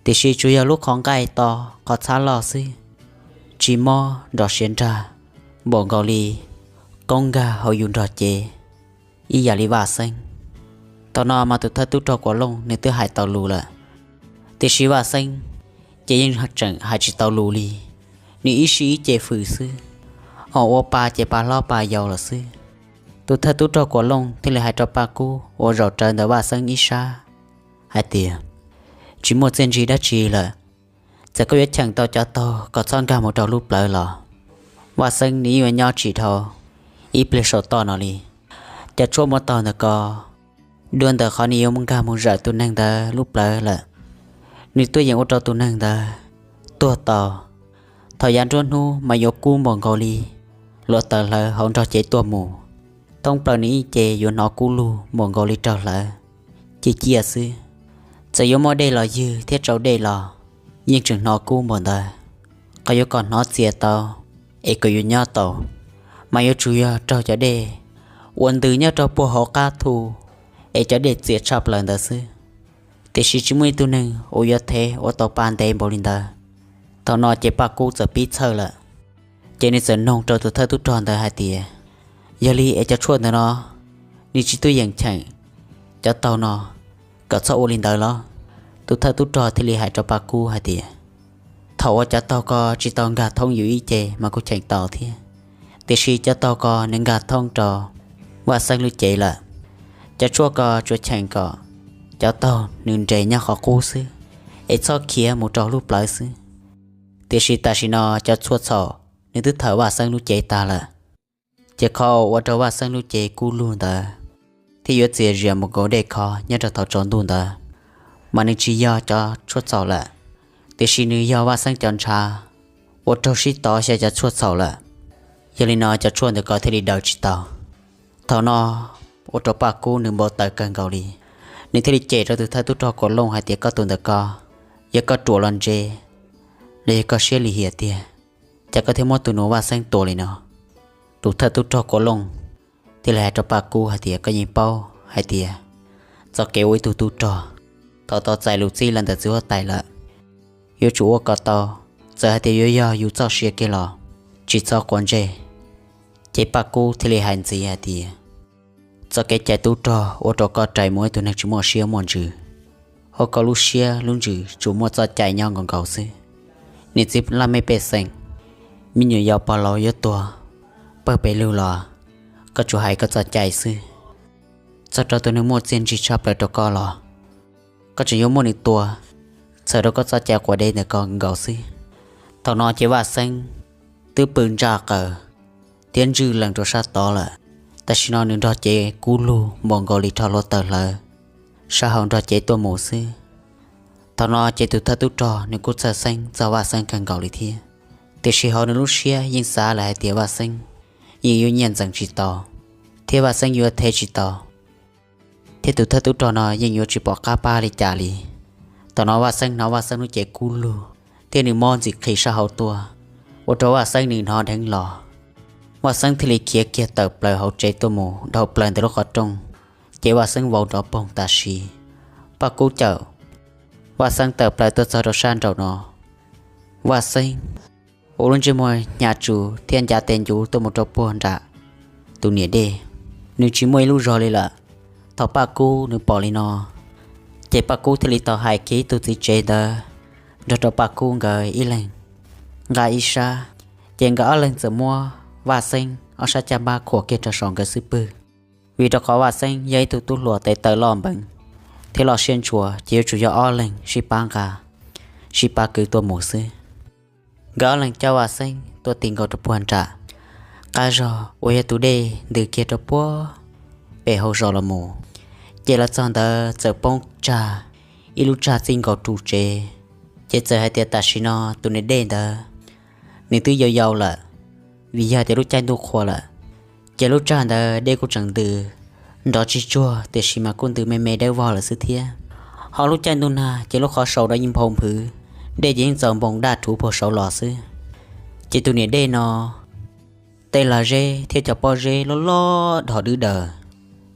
tiam sis tsuas yog lub qhov nqaij to, qhov txhab loj xwb, tsis mob nrov siav nrag npaum nkaus li qoob nkag hauv yus nrog cev ib yam li Vaj Xeeb. Thaum no mas tus thawj tub rog Kuam Looj nws twb hais tau lus lawm, tiam sis Vaj Xeeb ces yeej tseem hais tsis tau lus li, nws ib sij ib ce fws xwb, ho ua pa ces pa hlob pa yau lawm xwb. Tus thawj tub rog Kuam Looj thiaj li hais rau Paj Kub uas zaum rawv ntawm Vaj Xeeb ib sab hais tias, tsis muaj txiaj ntsig dab tsi lawm, txawm koj yuav cheem tau cov taug kom txhob nkag mus rau lub plawv los, Vaj Xeeb nws yeej yuav nyob tsis dhau ib pliag saum toj no li. Cov tshuaj muab taug ntawm ko, dua ntawm qhov nws yuav mus nkag mus zawm tus neeg ntawd lub plawv lawm, nws tuaj yeem ua rau tus neeg ntawd tuag tau. Thaum yav nruab hnub mas yuav kub npaum nkaus li hluav taws hlawv hauv nrog cev tuaj mus, thoob plaws nws ib ce yuav hnov kub lug npaum nkaus li raug hlawv ciaj ciaj xwb. Txawm yuav muaj dej los ywg thiab tsau dej los yeej tseem hnov kub npaum ntawd. Qhov yuav kom hnov txias tau es kom yuav nyob tau, mas yuav tsum yog raug cov dej uas ntws nyob rau puag hauv qab thu es cov dej txias tshaj plaws ntawd xwb. Tiam sis tsis muaj ib tug neeg uas yuav thev ua tau pa ntev npaum li ntawd. Thaum no ces Paj Kub txawm pib txhawj lawm, ces nws txawm noog rau tus thawj tub rog ntawd hais tias, yog li es cov tshuaj ntawm no nws tsis tuaj yeem cheem cov taug no kom txhob ua li ntawd los? Tus thawj tub rog thiaj li hais rau Paj Kub hais tias, thaum uas cov taug ko tsis tau nkag thoob yus ib ce mas kuj cheem tau thiab, tiam sis cov taug ko nws nkag thoob rau Vaj Xeeb lub cev lawm. Cov tshuaj ko tsuas cheem kom cov taug nws nres nyob qhov qub xwb, es txhob khiav mus rau lub plawv xwb. Tiam sis tam sim no cov tshuaj txhaum nws twb thawm Vaj Xeeb lub cev tag lawm, ces qhov ua rau Vaj Xeeb lub cev kub lug ntawd thiab yuav txias zias mus nkaus dej khov nyob rau thaum tsaus ntuj ntawd, mas nws tsis yog cov tshuaj txhaum lawm, tiam sis nws yog Vaj Xeeb cov ntshav uas raug sib tov xyaw cov tshuaj txhaum lawm. Yog li no cov tshuaj ntawm ko thiaj li daws tsis tau. Thaum no ua rau Paj Kub nws npau taws kawg nkaus li, nws thiaj li cem rau tus thawj tub rog Kuam Looj hais tias, koj tus ntawm ko, yog koj ruam los ntse, los yog koj siab lim hiam tiag, cas koj thiaj muab tus nus Vaj Xeeb tua li no? Tus thawj tub rog Kuam Looj thiaj li hais rau Paj Kub hais tias, koj yeej paub hais tias txoj kev ua ib tug tub rog, thaum tau txais lus txib los ntawm txiv huab tais lawm, yuav tsum ua kom tau, txawm hais tias yuav yog yus txoj sia kiag los tsis txhob quav ntsej. Ces Paj Kub thiaj li hais ntxiv hais tias, txoj kev cai tub rog ua rau koj rais mus ib tug neeg tsis muaj siab muaj ntsws, ho koj lub siab lub ntsws tsuas muaj txoj cai nyob nkaus nkaus xwb. Niam txiv laj mej pej xeem, me nyuam yaus pog laus yuav tuag pawg pes lug los koj tsuas hais koj txoj cai xwb. Txog rau tus neeg muaj txiaj ntsig tshaj plaws rau koj los koj tseem yuav muab nws tua, txhawm rau koj txoj cai quav dev ntawm ko nkaus xwb. Thaum no ces Vaj Xeeb twb pw ntsaj qaws thiab ntswj lees rau sab tod lawm. Tam sim no nws nrog cev kub lug npaum nkaus li rho hluav taws hlawv sab hauv nrog cev tuaj mus xwb. Thaum no ces tus thawj tub rog nws kuj txhawj xeeb txog Vaj Xeeb kawg nkaus li thiab, tiam sis hauv nws lub siab yeej xav lawm hais tias Vaj Xeeb yeej yuav nyiaj ntxees tsis tau, thiab Vaj Xeeb yuav thev tsis tau, thiab tus thawj tub rog no yeej yuav tsis pom qab pab li cas li. Thaum no Vaj Xeeb hnov Vaj Xeeb lub cev kub lug thiab nws mob ntxim qhis sab hauv tuaj, ua rau Vaj Xeeb nws hnov dheev los. Vaj Xeeb thiaj li khiav kiag tawm plaws hauv tsev tuaj mus dhau plaws ntawm lub qhov rooj, ces Vaj Xeeb vau nrov poog tam sim. Paj Kub cawm Vaj Xeeb tawm plaws tuaj txog rau sab nraum no. Vaj Xeeb ua lub ntsej muag hnyav tsuv thiab ncav tes ncuv tuaj mus rau puag nram tus niam dej, nws tsis muaj ib lub zog li lawm. Thaum Paj Kub nws pom li no, ces Paj Kub thiaj li tau hais kiag ib tug txiv tsev ntawd nrog rau Paj Kub nkawd ib leeg nqa ib sab, Ces nkawd ob leeg txawm muab Vaj Xeeb ob sab caj npab khuam kiag rau saum nkawd xub pwg, vim rau qhov Vaj Xeeb yog ib tug tub hluas tes taw loj npeev thiab loj siab ntshua, ces yuav tsum yog ob leeg sib pab nqa, sib pab kwv tuaj mus xwb. Nkawd ob leeg coj Vaj Xeeb tuaj ti nkaus rau puag nram qab zog uas yog tus dej ntws kiag rau puag pem hauv zos los mus. Ces los txog ntawd txawm poob tsag, ib lub tsag txij nkaus ru tsev. Ces txawm hais tias tam sim no tus niam dej ntawd nws twb yau yau lawm, vim yog tias lub caij ntuj qhua lawm. Ces lub tsag ntawd dej kuj tseem ntws nrov tsis tsuag, tiam sis mas kuj ntws me me dawb vog lawm xwb thiab. Ho lub caij ntuj nag ces lub qhov saus no yeej nphau nphwv, dej ces yeej txaus npoo daj rhuv puag saud los xwb. Ces tus niam dej no tej lag zeb thiab cov pob zeb loj loj dhos dwb daws,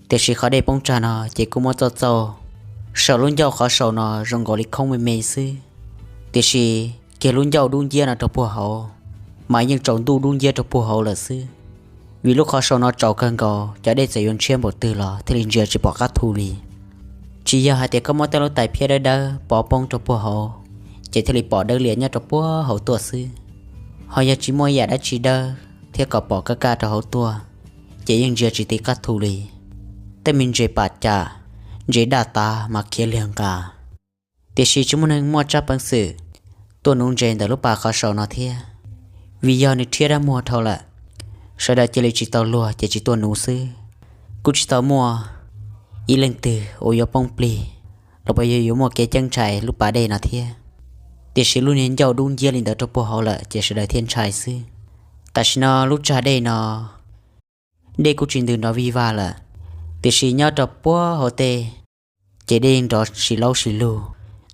tiam sis qhov dej poob tsag no ces kuj muab txauj txauj saum lub ncauj qhov saus no zoo nkaus li khoob me me xwb. Tiam sis kiag lub ncauj dub nciab no rau puag hauv mas yeej tsaus ntuj dub nciab rau puag hauv lawm xwb. Vim lub qhov saus no tsaus kawg nkaus, cov dej txawm yuav ntshiab npaum twg los thiaj li ntsia tsis pom qab thu li. Tsis yog hais tias koj muab tej lub tais phiab dawb dawb pov poob rau puag hauv, ces thiaj li pom dawb lias nyob rau puag hauv tuaj xwb. Ho yog tsis muaj yam dab tsi dawb thiab kom pom kaj kaj rau hauv tuaj, ces yeej ntsia tsis ti qab thu li. Tej me ntses pam cam, ntses daj tav mas khiav liag nqas. Tiam sis tsis muaj neeg muaj tsab peev xwm tuaj nuv ntses ntawm lub pas qhov saus no thiab, vim yog nws rhiab dab muag dhau lawm. Sawv daws cia li tsis tau luag ces tsis tuaj nuv xwb. Kuj tsis tau muaj ib leej twg uas yuav poob plig los puas yog yuav muaj kev ceeb ntshai lub pas dej no thiab. Tiam sis lub niag ncauj dub nciab li ntawd rau puag hauv lawm ces sawv daws thiaj ntshai xwb. Tam sim no lub tsag dej no, dej kuj tsis ntws nrov vij vag lawm, tiam sis nyob rau puag hauv tej ces dej nrov sis laub sis lug,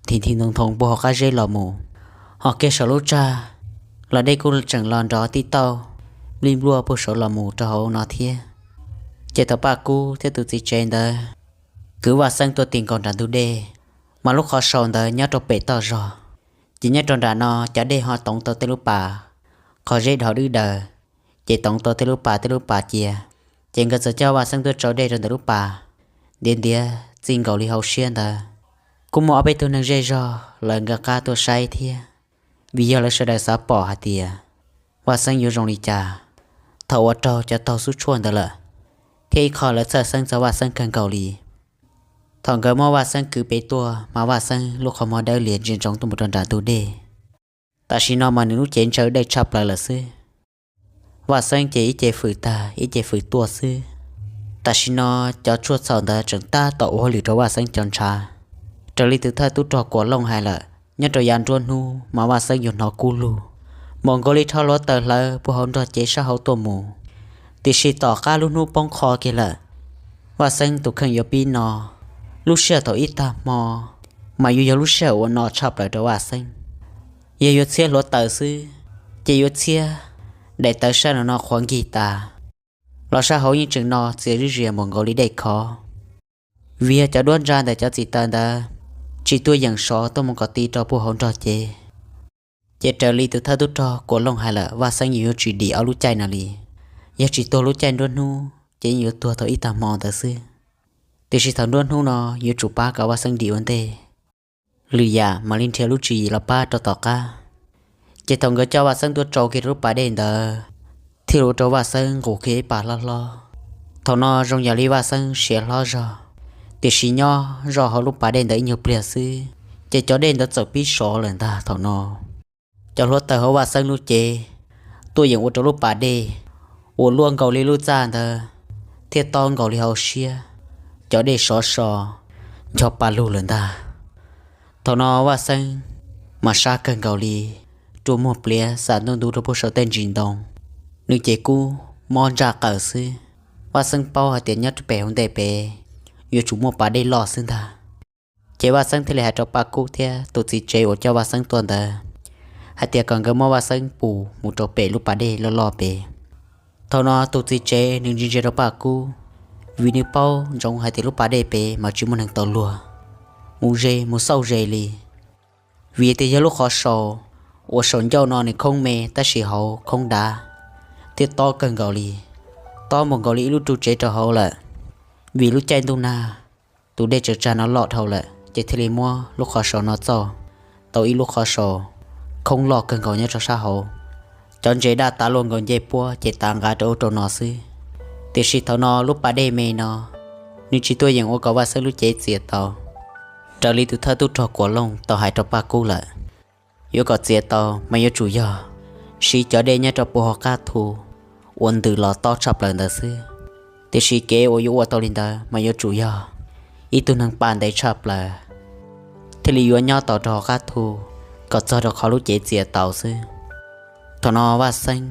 nthi nthi ntoo ntoo puag hauv qab zeb los mus. Ho kiag saum lub tsag los dej kuj tseem los nrov tij tauj nplij npluaj puag saud los mus rau hauv no thiab. Ces thaum Paj Kub thiab tus txiv tsev ntawd kwv Vaj Xeeb tuaj ti nkaus nram ntug dej, mas lub qhov saus ntawd nyob rau pem toj zog. Ces nyob rau nram no cov dej ho toov tau tej lub pas, qhov zeb dhos dwb daws, ces toov tau tej lub pas tej lub pas cia. Ces nkawd txawm coj Vaj Xeeb tuaj tsau dej rau ntawm lub pas, ntiav ntiav txij nkaus li hauv siab ntawd. Kuj muaj ob peb tug neeg zej zog lawv nkag qab tuaj saib thiab, vim yog lawv sawv daws xav pom hais tias Vaj Xeeb yuav zoo li cas thaum uas raug cov taug xub tshuaj ntawd lawm, thiab ib qho lawv txhawj xeeb txog Vaj Xeeb kawg nkaus li. Thaum nkawd muab Vaj Xeeb kwv pem tuaj mas Vaj Xeeb lub qhov muag dawb lias ntsia ntsoov tuaj mus rau nram ntug dej. Tam sim no mas nws lub cev ntshaw dawj tshaj plaws lawm xwb. Vaj Xeeb ces ib ce fwm tag ib ce fwm tuaj xwb. Tam sim no cov tshuaj txhaum ntawd tseem tab tom ua hauj lwm rau Vaj Xeeb cov ntshav. Raws li tus thawj tub rog Kuam Looj hais lawm, nyob rau yav nruab hnub mas Vaj Xeeb yuav hnov kub lug, npaum nkaus li rho hluav taws hlawv puag hauv nrog cev sab hauv tuaj mus. Tiam sis tom qab lub hnub poob qho kiag lawm, Vaj Xeeb tus kheej yuav pib no. Lub sij hawm thaum ib tag hmo mas yuav yog lub sij hawm uas no tshaj plaws rau Vaj Xeeb. Yog yuav txhiab hluav taws xwb, ces yuav txhiab daim tawv sab no no qhuav nkig tas, los sab hauv yeej tseem no txias zib zias npaum nkaus li dej khov. Vim yog cov duab ntsa ntawm cov txiv taws ntawd tsis tuaj yeem sov tuaj mus kom ti rau puag hauv nrog cev. Ces raws li tus thawj tub rog Kuam Looj hais lawm, Vaj Xeeb yuav yuav tsis dim ob lub caij no li. Yog tsis tuag lub caij nruab hnub ces yeej yuav tuag thaum ib tag hmo ntawd xwb. Tiam sis thaum nruab hnub no yuav tsum pab kom Vaj Xeeb dim ua ntej, lwm yam mam li nrhiav lub tswv yim los pab rau tom qab. Ces thaum nkawd coj Vaj Xeeb tuaj tsau kiag rau lub pas dej ntawd, thiaj ua rau Vaj Xeeb nqus kiag ib pas hlob hlob. Thaum no zoo yam li Vaj Xeeb siav hlob zog, tiam sis nyob zoj hauv lub pas dej ntawd ib nyuag pliag xwb, ces cov dej ntawd txawm pib sov lawm ntag. Thaum no cov hluav taws hauv Vaj Xeeb lub cev tuaj yeem ua rau lub pas dej uas luaj nkaus li lub txaj ntawd thiab tob nkaus li hauv siab, cov dej sov so ncho pa lug lawm ntag. Thaum no Vaj Xeeb mas sab kawg nkaus li, rua muag pliav xam ntuj ntuv rau puag saum tej ntsis ntoo, nws ces kub mob ntsaj qaws xwb. Vaj Xeeb paub hais tias nyob rau pem hauv ntej pem yuav tsum muaj pas dej loj xwb ntag. Ces Vaj Xeeb thiaj li hais rau Paj Kub thiab tus txiv tsev uas coj Vaj Xeeb tuaj ntawd hais tias kom nkawd muab Vaj Xeeb pus mus rau pem lub pas dej loj loj pem. Thaum no tus txiv tsev nws ntsia ntsia rau Paj Kub, vim nws paub ntsoov hais tias lub pas dej pem mas tsis muaj neeg tau luag mus ze mus xauj ze li. Vim tias yog lub qhov saus uas saum ncauj no nws khoob me tab sis hauv khoob dav thiab tob kawg nkaus li, tob npaum nkaus li ib lub ru tsev rau hauv lawm. Vim lub caij ntuj nag, tus dej tsaws tsag no loj dhau lawm ces thiaj li muab lub qhov saus no txauj tau ib lub qhov saus khoob loj kawg nkaus nyob rau sab hauv. cov ntses daj tav luaj nkaus ncej puab ces tav nqa rau ub rau no xwb. Tiam sis thaum no lub pas dej me no, nws tsis tuaj yeem ua kom Vaj Xeeb lub cev txias tau, raws li tus thawj tub rog Kuam Looj tau hais rau Paj Kub lawm. Yuav kom txias tau mas yuav tsum yog siv cov dej nyob rau puag hauv qab thu uas ntws los tob tshaj plaws ntawd xwb. Tiam sis kev uas yuav ua tau li ntawd mas yuav tsum yog ib tug neeg pa ntev tshaj plaws thiaj li yuav nyob tau rau hauv qab thu kom txog rau qhov lub cev txias tau xwb. Thaum no Vaj Xeeb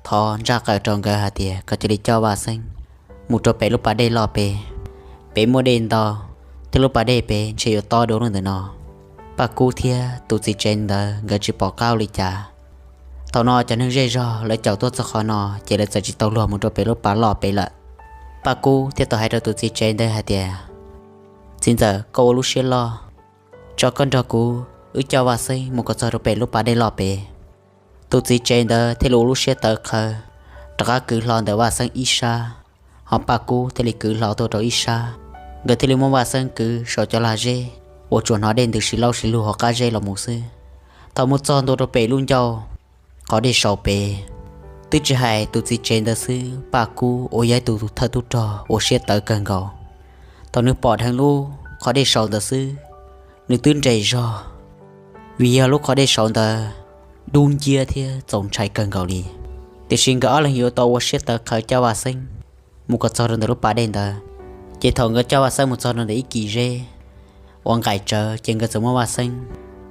thov ntsaj qaws rau nkawd hais tias kom cia li coj Vaj Xeeb mus rau pem lub pas dej loj pem, pem muaj dej ntau, thiab lub pas dej pem ntshe yuav tob dua lub ntawm no. Paj Kub thiab tus txiv tsev ntawd nkawd tsis pom qab ua li cas. Thaum no cov neeg zej zog lawv caum tuaj txog qhov no ces lawv txawm tsis tau luag mus rau pem lub pas loj pem lawm. Paj Kub thiaj tau hais rau tus txiv tsev ntawd hais tias, Txiv ntxawm, koj ua lub siab loj, tso koj nrog kuv wb coj Vaj Xeeb mus kom txog rau pem lub pas dej loj pem. Tus txiv tsev ntawd thiaj li ua lub siab tawv qhawv, rov qab kwv hlo ntawm Vaj Xeeb ib sab, ho Paj Kub thiaj li kwv hlo tuaj rau ib sab. Nkawd thiaj li muab Vaj Xeeb kwv saum cov lag zeb uas tsuas hnov dej ntws si laub si lug hauv qab zeb los mus xwb. Thaum mus txog ntua rau pem lub ncauj qhov dej saud pem, twb tsis hais tus txiv tsev ntawd xwb, Paj Kub uas yog ib tug thawj tub rog uas siab tawv kawg nkaus, thaum nws pom dheev lub qhov dej saud ntawd xwb, nws twb nres zog, vim yog lub qhov dej saud ntawd dub nciab thiab txaus ntshai kawg nkaus li. Tiam sis nkawd ob leeg yuav tau ua siab tawv qhawv coj Vaj Xeeb mus kom txog rau ntawm lub pas dej ntawd. Ces thaum nkawd coj Vaj Xeeb mus txog rau ntawm ib kis zeb uas nqaim tsawv, ces nkawd txawm muab Vaj Xeeb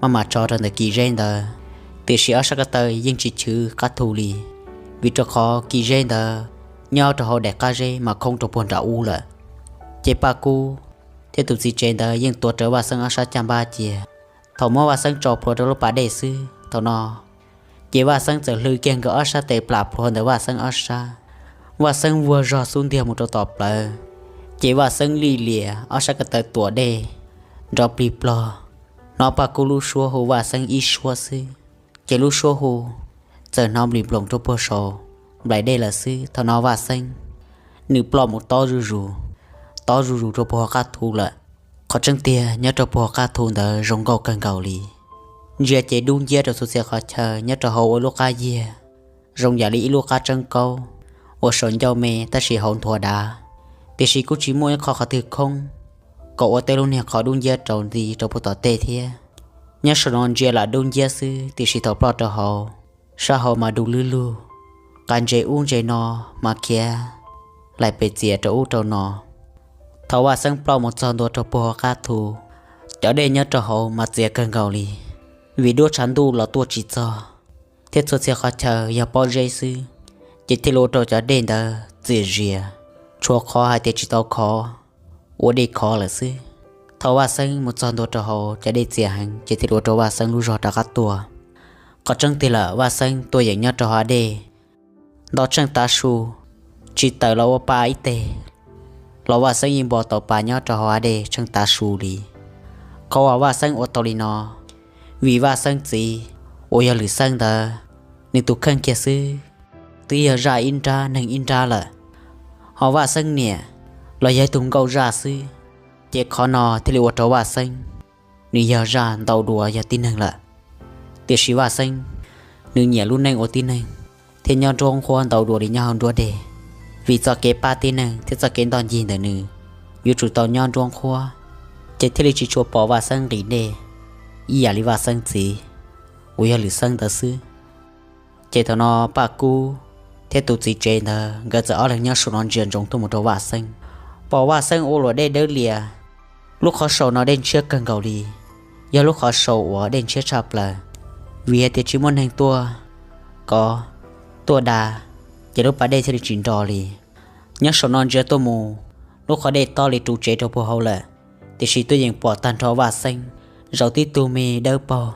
maj mam tso rau ntawm kis zeb ntawd. Tiam sis ob sab ko taw yeej tsis chwv qab thu li, vim rau qhov kis zeb ntawd nyob rau hauv daim qab zeb mas khoob rau puag nram ub lawm. Ces Paj Kub thiab tus txiv tsev ntawd yeej tuav rawv Vaj Xeeb ob sab caj npab cia. Thaum muab Vaj Xeeb tso plhuav rau lub pas dej xwb, thaum no ces Vaj Xeeb txawm hlw kiag nkawd ob sab tes plam plhuav ntawm Vaj Xeeb ob sab. Vaj Xeeb vuag zog xub ntiag mus rau tom plawv, ces Vaj Xeeb lij lias ob sab ko taw tuam dej nrov plig plog. Hnov Paj Kub lub suab hu Vaj Xeeb ib suab xwb, ces lub suab hu txawm hnov nplis nploos rau puag saum nplaim dej lawm xwb. Thaum no Vaj Xeeb nws ploj mus tob zuj zus, tob zuj zus rau puag hauv qab thu lawm. Qhov tseeb tiag nyob rau puag hauv qab thu ntawd zoo nkauj kawg nkaus li. Ntsia ces dub nciab rau txhua txhia qhov chaw, nyob rau hauv ua lub qab yiag zoo yam li ib lub qab tseeb kaub uas saum ncauj me tab sis hauv nthuav dav. Tiam sis kuj tsis muaj ib qho qhov twg khoob kom ua tej lub niag qhov dub nciab rau nti rau puag tom tej thiab. Nyob saum no ntsia lam dub nciab xwb, tiam sis thaum ploj rau hauv, sab hauv mas du lwb lug, qab ntses ub ntses no mas khiav laim pes txias rau ub rau no. Thaum Vaj Xeeb ploj mus txog ntua rau puag hauv qab thu, cov dej nyob rau hauv mas txias kawg nkaus li, vim duab tshav ntuj los tuaj tsis txog, thiab txhua txhia qhov chaw yog pob zeb xwb, ces thiaj li ua rau cov dej ntawd txias zias, tshuav qhov hais tias tsis tau khov, ua dej khov lawm xwb. Thaum Vaj Xeeb mus txog ntua rau hauv, cov dej txias heev ces thiaj li ua rau Vaj Xeeb lub zog rov qab tuaj. Qhov tseeb tiag lawm, Vaj Xeeb tuaj yeem nyob rau hauv dej nto tsheej tav su, tsis tawm los ua pa ib teg, los Vaj Xeeb yeej npo tau pa nyob rau hauv dej tsheej tav su li. Qhov uas Vaj Xeeb ua tau li no, vim Vaj Xeeb txiv uas yog Lwm Xeeb ntawd, nws tus kheej kiag xwb twb yog zaj ib nrab neeg ib nrab lawm, ho Vaj Xeeb niam los yog ib tug nkauj zaj xwb. Ces qhov no thiaj li ua rau Vaj Xeeb nws yog zaj ntau dua yog tib neeg lawm. Tiam sis Vaj Xeeb nws nyiam lub neej ua tib neeg thiab nyob nruab nqhuab ntau dua li nyob hauv nruab dej, vim txoj kev pab tib neeg thiab txoj kev ntoj ncig ntawm nws yuav tsum tau nyob nruab nqhuab, ces thiaj li tsis tshua pom Vaj Xeeb nqis dej ib yam li Vaj Xeeb txiv uas yog Lwm Xeeb ntawd xwb. Ces thaum no Paj Kub thiab tus txiv tsev ntawd nkawd txawm ob leeg nyob saum no ntsia ntsoov tuaj mus rau Vaj Xeeb. Pom Vaj Xeeb ua luam dej dawb lias, lub qhov saum no dej ntshiab kawg nkaus li, yog lub qhov saum uas dej ntshiab tshaj plaws, vim hais tias tsis muaj neeg tuaj kov, tuaj da, ces lub pas dej thiaj li tsis nro li. Nyob saum no ntsia tuaj mus, lub qhov dej tob li ru tsev rau puag hauv lawm, tiam sis tuaj yeem pom tag nrho Vaj Xeeb zaum tib tug me dawb paug,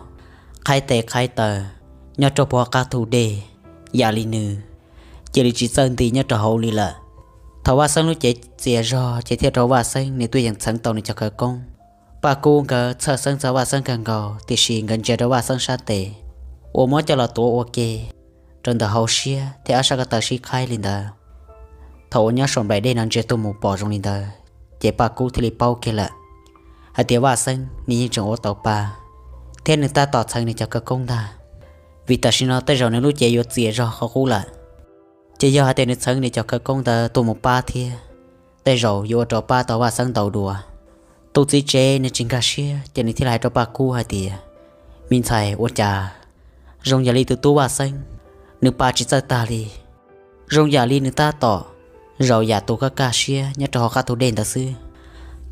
qhaib tes qhaib taw nyob rau puag qab thu dej yam li nws cia li tsis txawj nti nyob rau hauv li lawm. Thaum Vaj Xeeb lub cev txias zog ces thiaj rau Vaj Xeeb nws tuaj yeem txheev tau nws cov khawv koob. Paj Kub nkawd txhawj xeeb txog Vaj Xeeb kawg nkaus, tiam sis nkawd ntsia rau Vaj Xeeb sab tes uas muab coj los tuav ua ke rau ntawm hauv siab thiab ob sab ko taw sib qhaib li ntawd. Thaum uas nyob saum nplaim dej no ntsia tuaj mus pom zoo li ntawd, ces Paj Kub thiaj li paub kiag lawm hais tias Vaj Xeeb nws yeej tseem ua tau pa, thiab nws tab tom txheev nws cov khawv koob ntag. vim tam sim no tej zaum nws lub cev yuav txias zog qhov qub lawm. Ces yog hais tias nws txheev nws cov khawv koob ntawd tuaj mus pab thiab, tej zaum yuav ua rau pab tau Vaj Xeeb ntau dua. Tus txiv tsev nws tsis nkag siab ces nws thiaj li hais rau Paj Kub hais tias, me ntxhais, ua cas zoo yam li tus tub Vaj Xeeb, nws pa tsis txawj tag li, zoo yam li nws tab tom zaum yam tus kaj kaj siab nyob rau hauv qab thu dej ntawd xwb.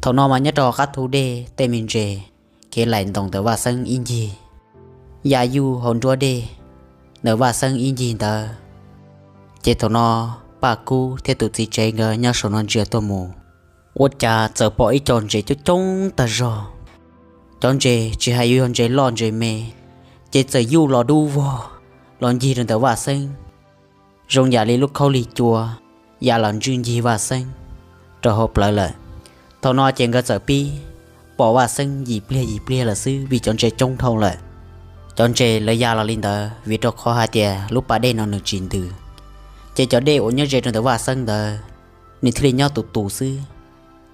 Thaum no mas nyob rau hauv qab thu dej tej me ntses kev laim ntoos ntawm Vaj Xeeb ib ncig, yam yuj hauv nruab dej ntawm Vaj Xeeb ib ncig ntawd. Ces thaum no Paj Kub thiab tus txiv tsev nkawd nyob saum no ntsia tuaj mus, ua cas txawm pom ib co ntses coob coob tag zog. Cov ntses tsis hais yuav yog ntses loj ntses me, ces txawm yuj los dub vog los ncig rau ntawm Vaj Xeeb, zoo yam li lub khaub lig cua ya los ntswj ncig Vaj Xeeb rau hauv plawv lawm. Thaum no ces nkawd txawm pib pom Vaj Xeeb yim pliag yim pliag lawm xwb vim cov ntses coob dhau lawm. Cov ntses lawv ya los li ntawd vim rau qhov hais tias lub pas dej no nws tsis ntws, ces cov dej uas nyob ze rau ntawm Vaj Xeeb ntawd nws thiaj li nyob tus tus xwb.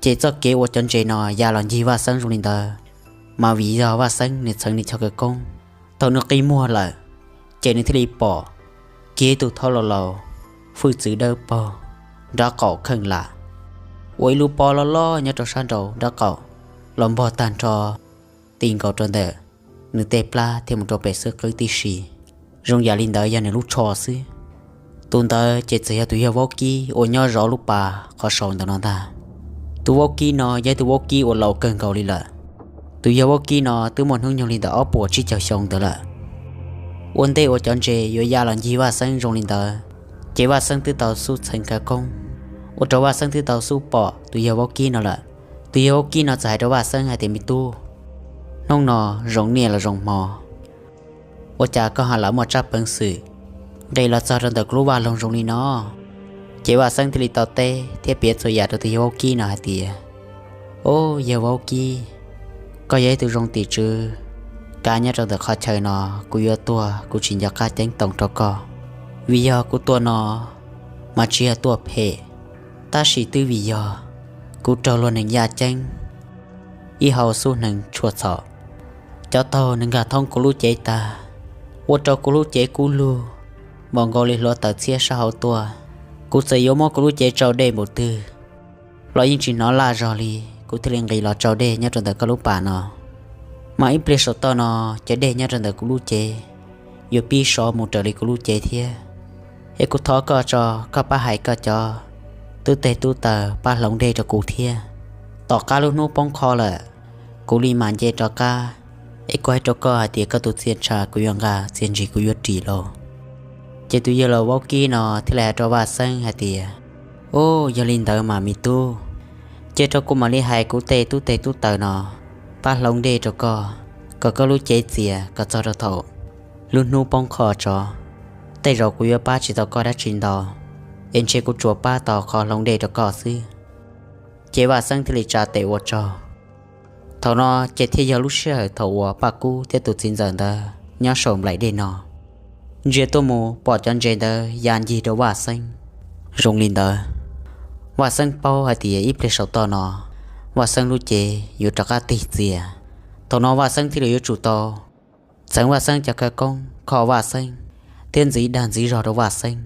Ces txoj kev uas cov ntses no ya los ncig Vaj Xeeb zoo li ntawd, mas vim yog Vaj Xeeb nws txheev nws cov khawv koob. Thaum nws qi muag lawm, ces nws thiaj li pom kiag tus thab laus laus, hwj txwv dawb paug, nraub qaum kheej lam, ua ib lub pob loj loj nyob rau sab nraud nraub qaum, los npog tag nrho ti nkaus rau ntawm nws tej plab thiab mus rau pem xwb qwb tib si, zoo yam li ntawd yog nws lub tsho xwb. Tus ntawd ces txawm yog tus yawg vaub kib uas nyob zov lub pas qhov saud ntawm no ntag. Tus vaub kib no yog ib tug vaub kib uas laus kawg nkaus li lawm. Tus yawg vaub kib no twb muaj hnub nyoog li ntawm ob puas tsib caug xyoo ntawd lawm. Ua ntej uas cov ntses yuav ya los ncig Vaj Xeeb zoo li ntawd, ces Vaj Xeeb twb tau xub txheev khawv koob, ua rau Vaj Xeeb twb tau xub pom tus yawg vaub kib no lawm. Tus yawg vaub kib no txawm hais rau Vaj Xeeb hais tias, me tub, hnub no zoo niaj los zoo hmo, ua cas koj ho lam muaj tsab peev xwm nqis los txog rau ntawm kuv lub vaj loog zoo li no? Ces Vaj Xeeb thiaj li tau teb thiab piav txhua yam rau tus yawg vaub kib no hais tias, o, yawg vaub kib, koj yog ib tug zoo tim tswv, kav nyob rau ntawm qhov chaw no, kuv yuav tuag kuv tsis nco qab ceeb toom rau koj. Vim yog kuv tuaj no mas tsis yog tuaj phem, tab sis twb vim yog kuv raug luag neeg yaj ceeb ib hau xub hneev tshuaj txhaum, cov taug nws nkag thoob kuv lub cev tag, ua rau kuv lub cev kub lug npaum nkaus li hluav taws txhiab sab hauv tuaj. Kuv txawm yuav muab kuv lub cev tsau dej npaum twg los yeej tsis hnov laj zog li, kuv thiaj li nqis los tsau dej nyob rau ntawm koj lub pas no. Mas ib pliag saum toj no, cov dej nyob rau ntawm kuv lub cev yuav pib sov mus raws li kuv lub cev thiab. Es kuv thov koj tso, koj pab hais koj cov tub teg tub taws pab hloov dej rau kuv thiab. Tom qab lub hnub poob qho lawm, kuv li mam nce rov qab. Es kuv hais rau koj hais tias koj tus txia ntsha kuv yuav nqa, txia ntsig kuv yuav ris lauj. Ces tus yawg laus vaub kib no thiaj li hais rau Vaj Xeeb hais tias, o, yog li ntawd mas me tub, cia rau kuv mam li hais kuv tej tub teg tub taws no pab hloov dej rau koj, kom koj lub cev txias kom txog rau thaum lub hnub poob qho tso. Tej zaum kuv yuav pab tsis tau koj dab tsi ntau, es ntshe kuv tsuas pab tau qhov hloov dej rau koj xwb. Ces Vaj Xeeb thiaj li tsa tes ua tsaug. Thaum no ces thiaj yog lub sij hawm thaum uas Paj Kub thiab tus txiv ntxawm ntawd nyob saum nplaim dej no, ntsia tuaj mus pom cov ntses ntawd ya ncig rau Vaj Xeeb. Zoo li ntawd, Vaj Xeeb paub hais tias ib pliag saum toj no, Vaj Xeeb lub cev yuav rov qab tig txias. Thaum no Vaj Xeeb thiaj li yuav tsum tau txheev Vaj Xeeb cov khawv koob kho Vaj Xeeb thiab ntxiv dag ntxiv zog rau Vaj Xeeb.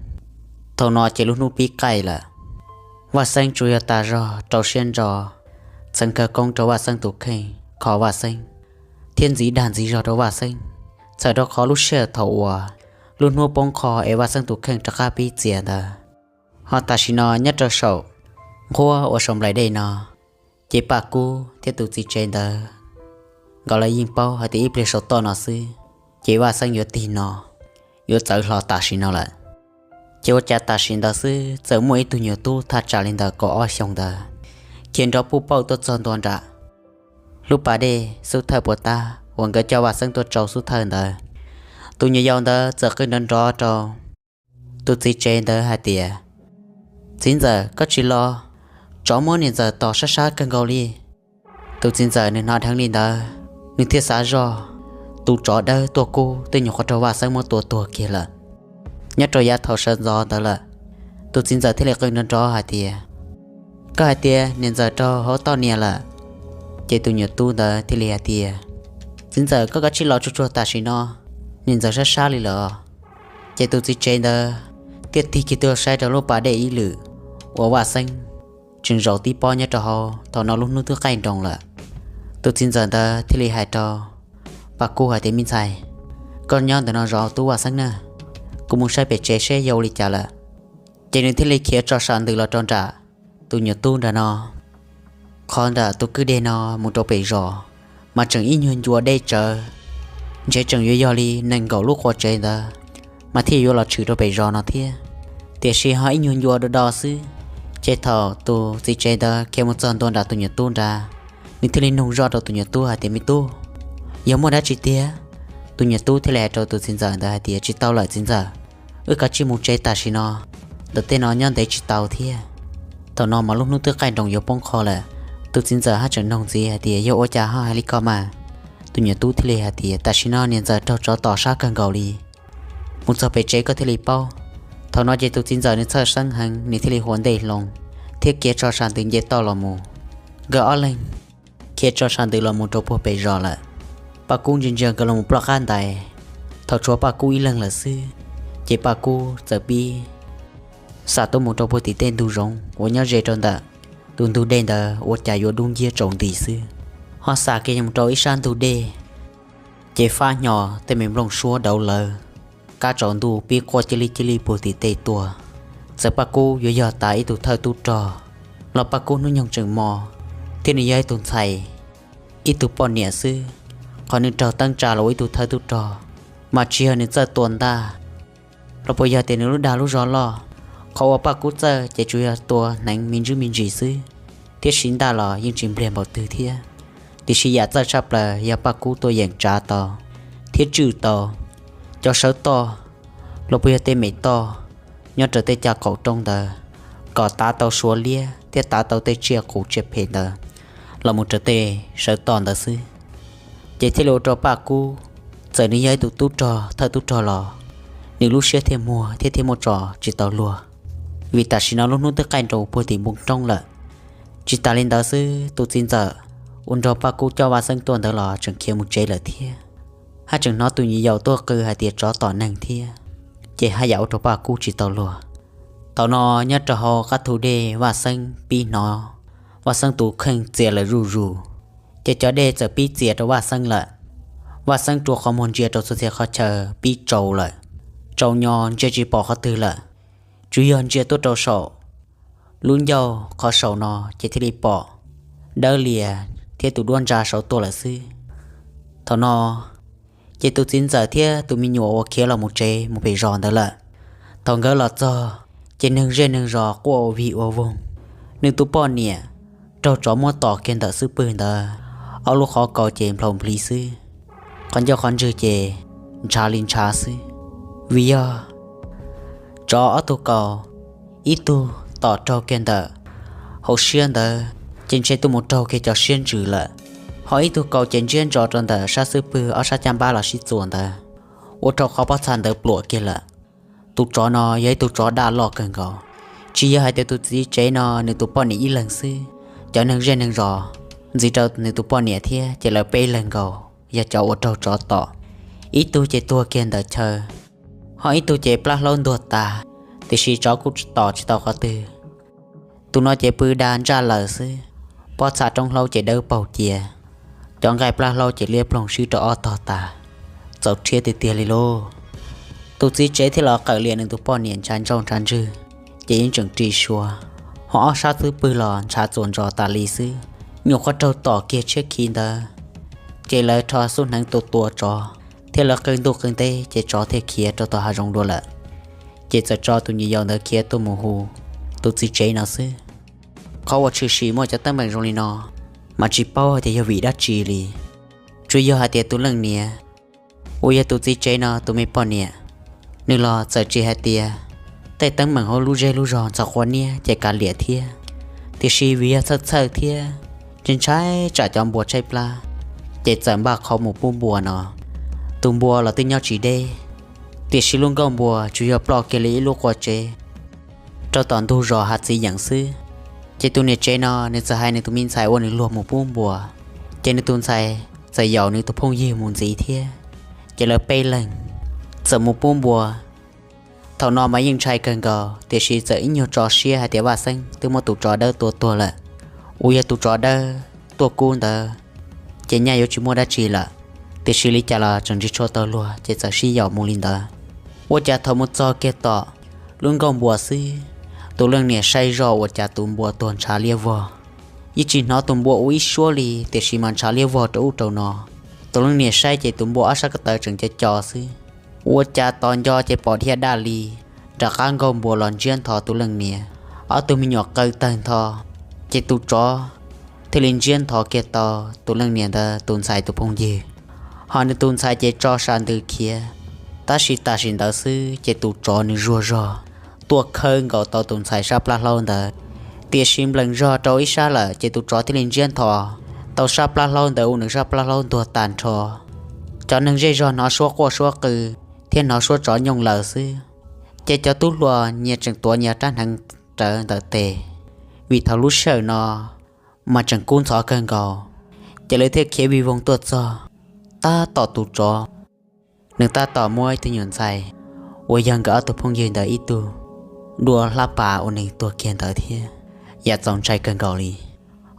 Thaum no ces lub hnub pib qaij lawm, Vaj Xeeb tsuas yog tas zog rau siab ntso txheev khawv koob rau Vaj Xeeb tus kheej, kho Vaj Xeeb thiab ntxiv dag ntxiv zog rau Vaj Xeeb, txhawm rau qhov lub sij hawm thaum uas lub hnub poob qho es Vaj Xeeb tus kheej rov qab pib txias ntawd. Ho tam sim no nyob rau saum nqhuab uas saum nplaim dej no, ces Paj Kub thiab tus txiv tsev ntawd nkawd los yeej paub hais tias ib pliag saum toj no xwb, ces Vaj Xeeb yuav tig no, yuav txawv hlo tam sim no lawm. Ces ua cas tam sim ntawd xwb txawm muaj ib tug nyuam tub thaj tsam li ntawm kaum ob xyoos ntawd khiav nrov puj pauj tuaj txog ntua nram lub pas dej xub thawj puas tab uas nkawd coj Vaj Xeeb tuaj tsau xub thawj ntawd. Tus nyuam yaus ntawd txawm qw nrov nrov rau tus txiv tsev ntawd hais tias, txiv ntxawm, koj tsis los? Tsov muab niam ntxawm tom sab sab kawg nkaus li. Tus txiv ntxawm nws hnov dheev li ntawd, nws thiaj xav zoj, tus tsov dawb tuaj kub twb nyuam qhuav raug Vaj Xeeb muab tua tuag kiag lawm. Nyob rau yav thaum sawv ntxov ntawd lawm, tus txiv ntxawm thiaj li qw nrov nrov hais tias, koj hais tias niam ntxawm raug hauv toj nias lawm. Ces tus nyuam tub ntawd thiaj li hais tias, txiv ntxawm, koj kav tsij los tsuag tsuag tam sim no, niam ntxawm sab sab li lawm. Ces tus txiv tsev ntawd thiaj tig kiag tuaj saib rau lub pas dej ib lwm uas Vaj Xeeb tseem zaum tib pob nyob rau hauv. Thaum no lub hnub twb qaij nroos lawm, tus txiv ntxawm ntawd thiaj li hais rau Paj Kub hais tias, Me ntxhais, koj nyob ntawm no zov tub Vaj Xeeb na, kuv mus saib pem tsev seb yog ua li cas lawm. Ces nws thiaj li khiav tso sam ntws los rau nram tus nyuam tub nram no. Qhov nram tus kwj deg no mus rau pem zos mas tseem ib nyuag ncua dej tsawv, ntshe tseem yuav yog li nees nkaum lub qua tsev ntawd mas thiaj yuav los tshwm rau pem zos no thiab. Tiam sis ho ib nyuag ncua do do xwb. Ces thaum tus txiv tsev ntawd khiav mus txog ntua nram tus nyuam tub nrad, nws thiaj li nug zoj rau tus nyuam tub hais tias, Me tub, yog muaj dab tsi tiag? Tus nyuam tub thiaj li hais rau tus txiv ntxawm ntawd hais tias, Tsis tau lawm txiv ntxawm, wb kav tsij mus tsev tam sim no, ntawm tej no nyob ntev tsis tau thiab. Thaum no mas lub hnub twb qaij nroos yuav poob qho lawm. Tus txiv ntxawm haj tseem nug ntxiv hais tias, Yog ua cas ho hais li ko mas? Tus nyuam tub thiaj li hais tias, Tam sim no niam ntxawm raug tsov tom sab kawg nkaus li, mus txog pem tsev koj thiaj li paub. Thaum no ces tus txiv ntxawm nws txhawj xeeb heev, nws thiaj li hua ntej hlo thiab khiav tso sam ntws nce toj los mus. Nkawd ob leeg khiav tso sam ntws los mus rau puag pem zos lawm. Paj Kub ntsia ntsia nkawd los mus ploj qab ntais, thaum tshuav Paj Kub ib leeg lawm xwb, ces Paj Kub txawm pib xam tuaj mus rau puag tim tej ntug zoov uas nyob ze rau ntawm tus ntug dej ntawd ua cas yuav dub nciab tsaus nti xwb. Ho xam kiag mus rau ib sab ntug dej, ces fab hnyo tej me nplooj suab dauv lawv, kab tsaus ntuj pib quaj cia li cia li puag tim tej tuaj. Txawm Paj Kub yuav yog tas ib tug thawj tub rog los Paj Kub hnub nyoog tseem mos thiab nws yog ib tug ntxhais, ib tug poj niam xwb. Qhov nws raug teeb tsa los ua ib tug thawj tub rog mas tsis yog nws txawj tua ntaj los puas yog tias nws lub dag lub zog loj. Qhov uas Paj Kub txawj ces tsuas yog tua hneev me ntsis me ntsis xwb, thiab siv ntaj los yeej tsis npliag npaum twg thiab. Tiam sis yam txawj tshaj plaws yog Paj Kub tuaj yeem tsav tau thiab tswj tau cov sawv toj los puas yog tej me toj nyob rau tej caj qaum roob ntawd, kom tav tau suav liab thiab tav tau tej tsiaj qus tsiaj phem ntawd los mus rau tej sawv toj ntawd xwb. Ces thiaj li ua rau Paj Kub, txawm nws yog ib tug tub rog thawj tub rog los nws lub siab thiaj muag thiab thiaj muaj tso tsis tau luag, vim tam sim no lub hnub twb qaij nroos puag tim npoo roob lawm. Tsis tas li ntawd xwb, tus txiv ntxawm uas nrog Paj Kub coj Vaj Xeeb tuaj ntawd los tseem khiav mus tsev lawm thiab. Haj tseem hnov tus nyuam yaus tuaj qw hais tias tsov tom neeg thiab, ces haj yam ua rau Paj Kub tsis tau luag. Thaum no nyob rau hauv qab thu dej Vaj Xeeb pib hnov Vaj Xeeb tus kheej txias lawm zuj zus, ces cov dej txawm pib txias rau Vaj Xeeb lawm. Vaj Xeeb rua qhov muag ntsia rau txhua txhia qhov chaw pib tsaus lawm, tsaus nyo ntsia tsis pom qhov twg lawm, tsuas yog ntsia tuaj rau saum lub ncauj qhov saum no ces thiaj li pom dawb lias thiab tus duab ntsa saud tuaj lawm xwb. Thaum no ces tus txiv ntxawm thiab tus me nyuam uas khiav los mus tsev mus pem zos ntawd lawm. Thaum nkawd los txog ces neeg zej neeg zos quaj ua vig ua voog. Nws tus poj niam raug tsov muab tom kiag ntawm xub pwg ntawd, ob lub qhov kaus ces nplhaus npliv xwb, qhov ncauj qhov ntswg ces ntshav li ntshav xwb. Vim yog tsov ob tug kaus, ib tug tom raug kiag ntawm hauv siab ntawd ces ntshe tuaj mus raug kiag cov siab ntsws lawm, ho ib tug kaus ces ntsiab ntso rau ntawm sab xub pwg ob sab caj npab los sib txuas ntawd, ua rau qhov pob txha ntawd pluam kiag lawm. Tus tsov no yog ib tug tsov daj loj kawg nkaus, tsis yog hais tias tus txiv tsev no nws tus poj niam ib leeg xwb, cov neeg zej neeg zos ntxiv rau nws tus poj niam thiab ces lawv peb leeg nkaus yog cov uas raug tsov tom. Ib tug ces tuag kiag ntawm chaw, ho ib tug ces plab hlaub ntuag tas, tiam sis tsov kuj tom tsis tau qhov twg. Tus no ces pw da ntsaj lawm xwb, pob txha roob hlaub ces dawb paug cia, cov nqaij plab hlaub ces liab ploog swb rau ob tog tas, txaus rhiab tiag tiag li lauj. Tus txiv tsev thiaj los qawm lias nws tus poj niam ntshav ntsauj ntshav ntswg, ces yeej tseem ri sua, ho ob sab xub pwg los ntshav txuas ntsos tas li xwb. Nyuam qhuav raug tom kiag tshiab khiv ntawd, ces lawv rho xub hneev tua tua tsov, thiab lawv qw ntuj qw teb ces tsov thiaj khiav rau tom hav zoov dua lawm. Ces txawm tso tus nyuam yaus ntawd khiav tuaj mus hu tus txiv tsev no xwb. Qhov uas tshwm sim muaj cov teeb meem zoo li no, mas tsis paub hais tias yog vim dab tsi li. Tsuas yog hais tias tus leej niam uas yog tus txiv tsev no tus me poj niam, nws los txawm tsis hais tias tej teeb meem hauv lub zej lub zog ntxhov qhua niab ces kav liam thiab, tiam sis vim yog txhawj txhawj thiab ntshai ntshai tsam cov npua tshaib plab, ces txawm npaj qhov mus pub npua no. Tus npua los twb nyob tsis deb, tiam sis lub nkuaj npua tsuas yog ploj kiag li ib lub qua tsev rau tom ntug zos hav txiv yeem xwb. Ces tus niam tsev no nws txawm hais nws tus me ntxhais ua nws luag mus pub npua, ces nws tus ntxhais txawm yaum nws tus phooj ywg mus ntxiv thiab. Ces lawv peb leeg txawm mus pub npua. Thaum no mas yeej ntshai kawg nkaus, tiam sis txawm ib nyuag tso siab hais tias Vaj Xeeb twb muab tus tsov dawb tua tuag lawm, uas yog tus tsov dawb tuaj kub ntawd, ces nyaj yuav tsis muaj dab tsi lawm. Tiam sis li cas los tseem tsis tshua tau luag, ces txawm sib yaum mus li ntawd. Ua cas thaum mus txog kiag tom lub nkuaj npua xwb, tus leej niam saib zoj ua cas tus npua tuag ntshav liab vog. Yeej tsis hnov tus npua ua ib suab li, tiam sis mas ntshav liab vog rau ub rau no. Tus leej niam saib ces tus npua ob sab ko taw tseem co co xwb. Ua cas tos nco ces pom dhia daj li, rov qab nkaug npua los ntsiab ntho tus leej niam. Ob tug me nyuam qw tawg ntho, ces tus tsov thiaj li ntsiab ntho kiag tau tus leej niam ntawd tus ntxhais tus phooj ywg. Ho nws tus ntxhais ces tso sa ntws khiav. Tab sis tam sim ntawd xwb ces tus tsov nws zuag zog tuaj khawb nkaus tau tus ntxhais sab plab hlaub ntawd, tiam sis nplees zog rau ib sab lawm ces tus tsov thiaj li ntsiab ntho tau sab plab hlaub ntawd ua nws sab plab hlaub ntuag tag nrho. Cov neeg zej zog hnov suab quaj suab qw thiab hnov suab tsov nyooj laws xwb, ces cov tub hluas nyias tseem tuav nyias rab hneev rawv ntawm tes, vim thaum lub sij hawm no mas tseem kub ntxhov kawg nkaus. Ces lawv thiaj khiav vij voog tuaj txog, tab tom tus tsov nws tab tom muab ib tug nyuam ntxhais uas yog nkawd ob tug phooj ywg ntawd ib tug dua hlab pas ua nws tuag kiag ntawd thiab. Yam txaus ntshai kawg nkaus li.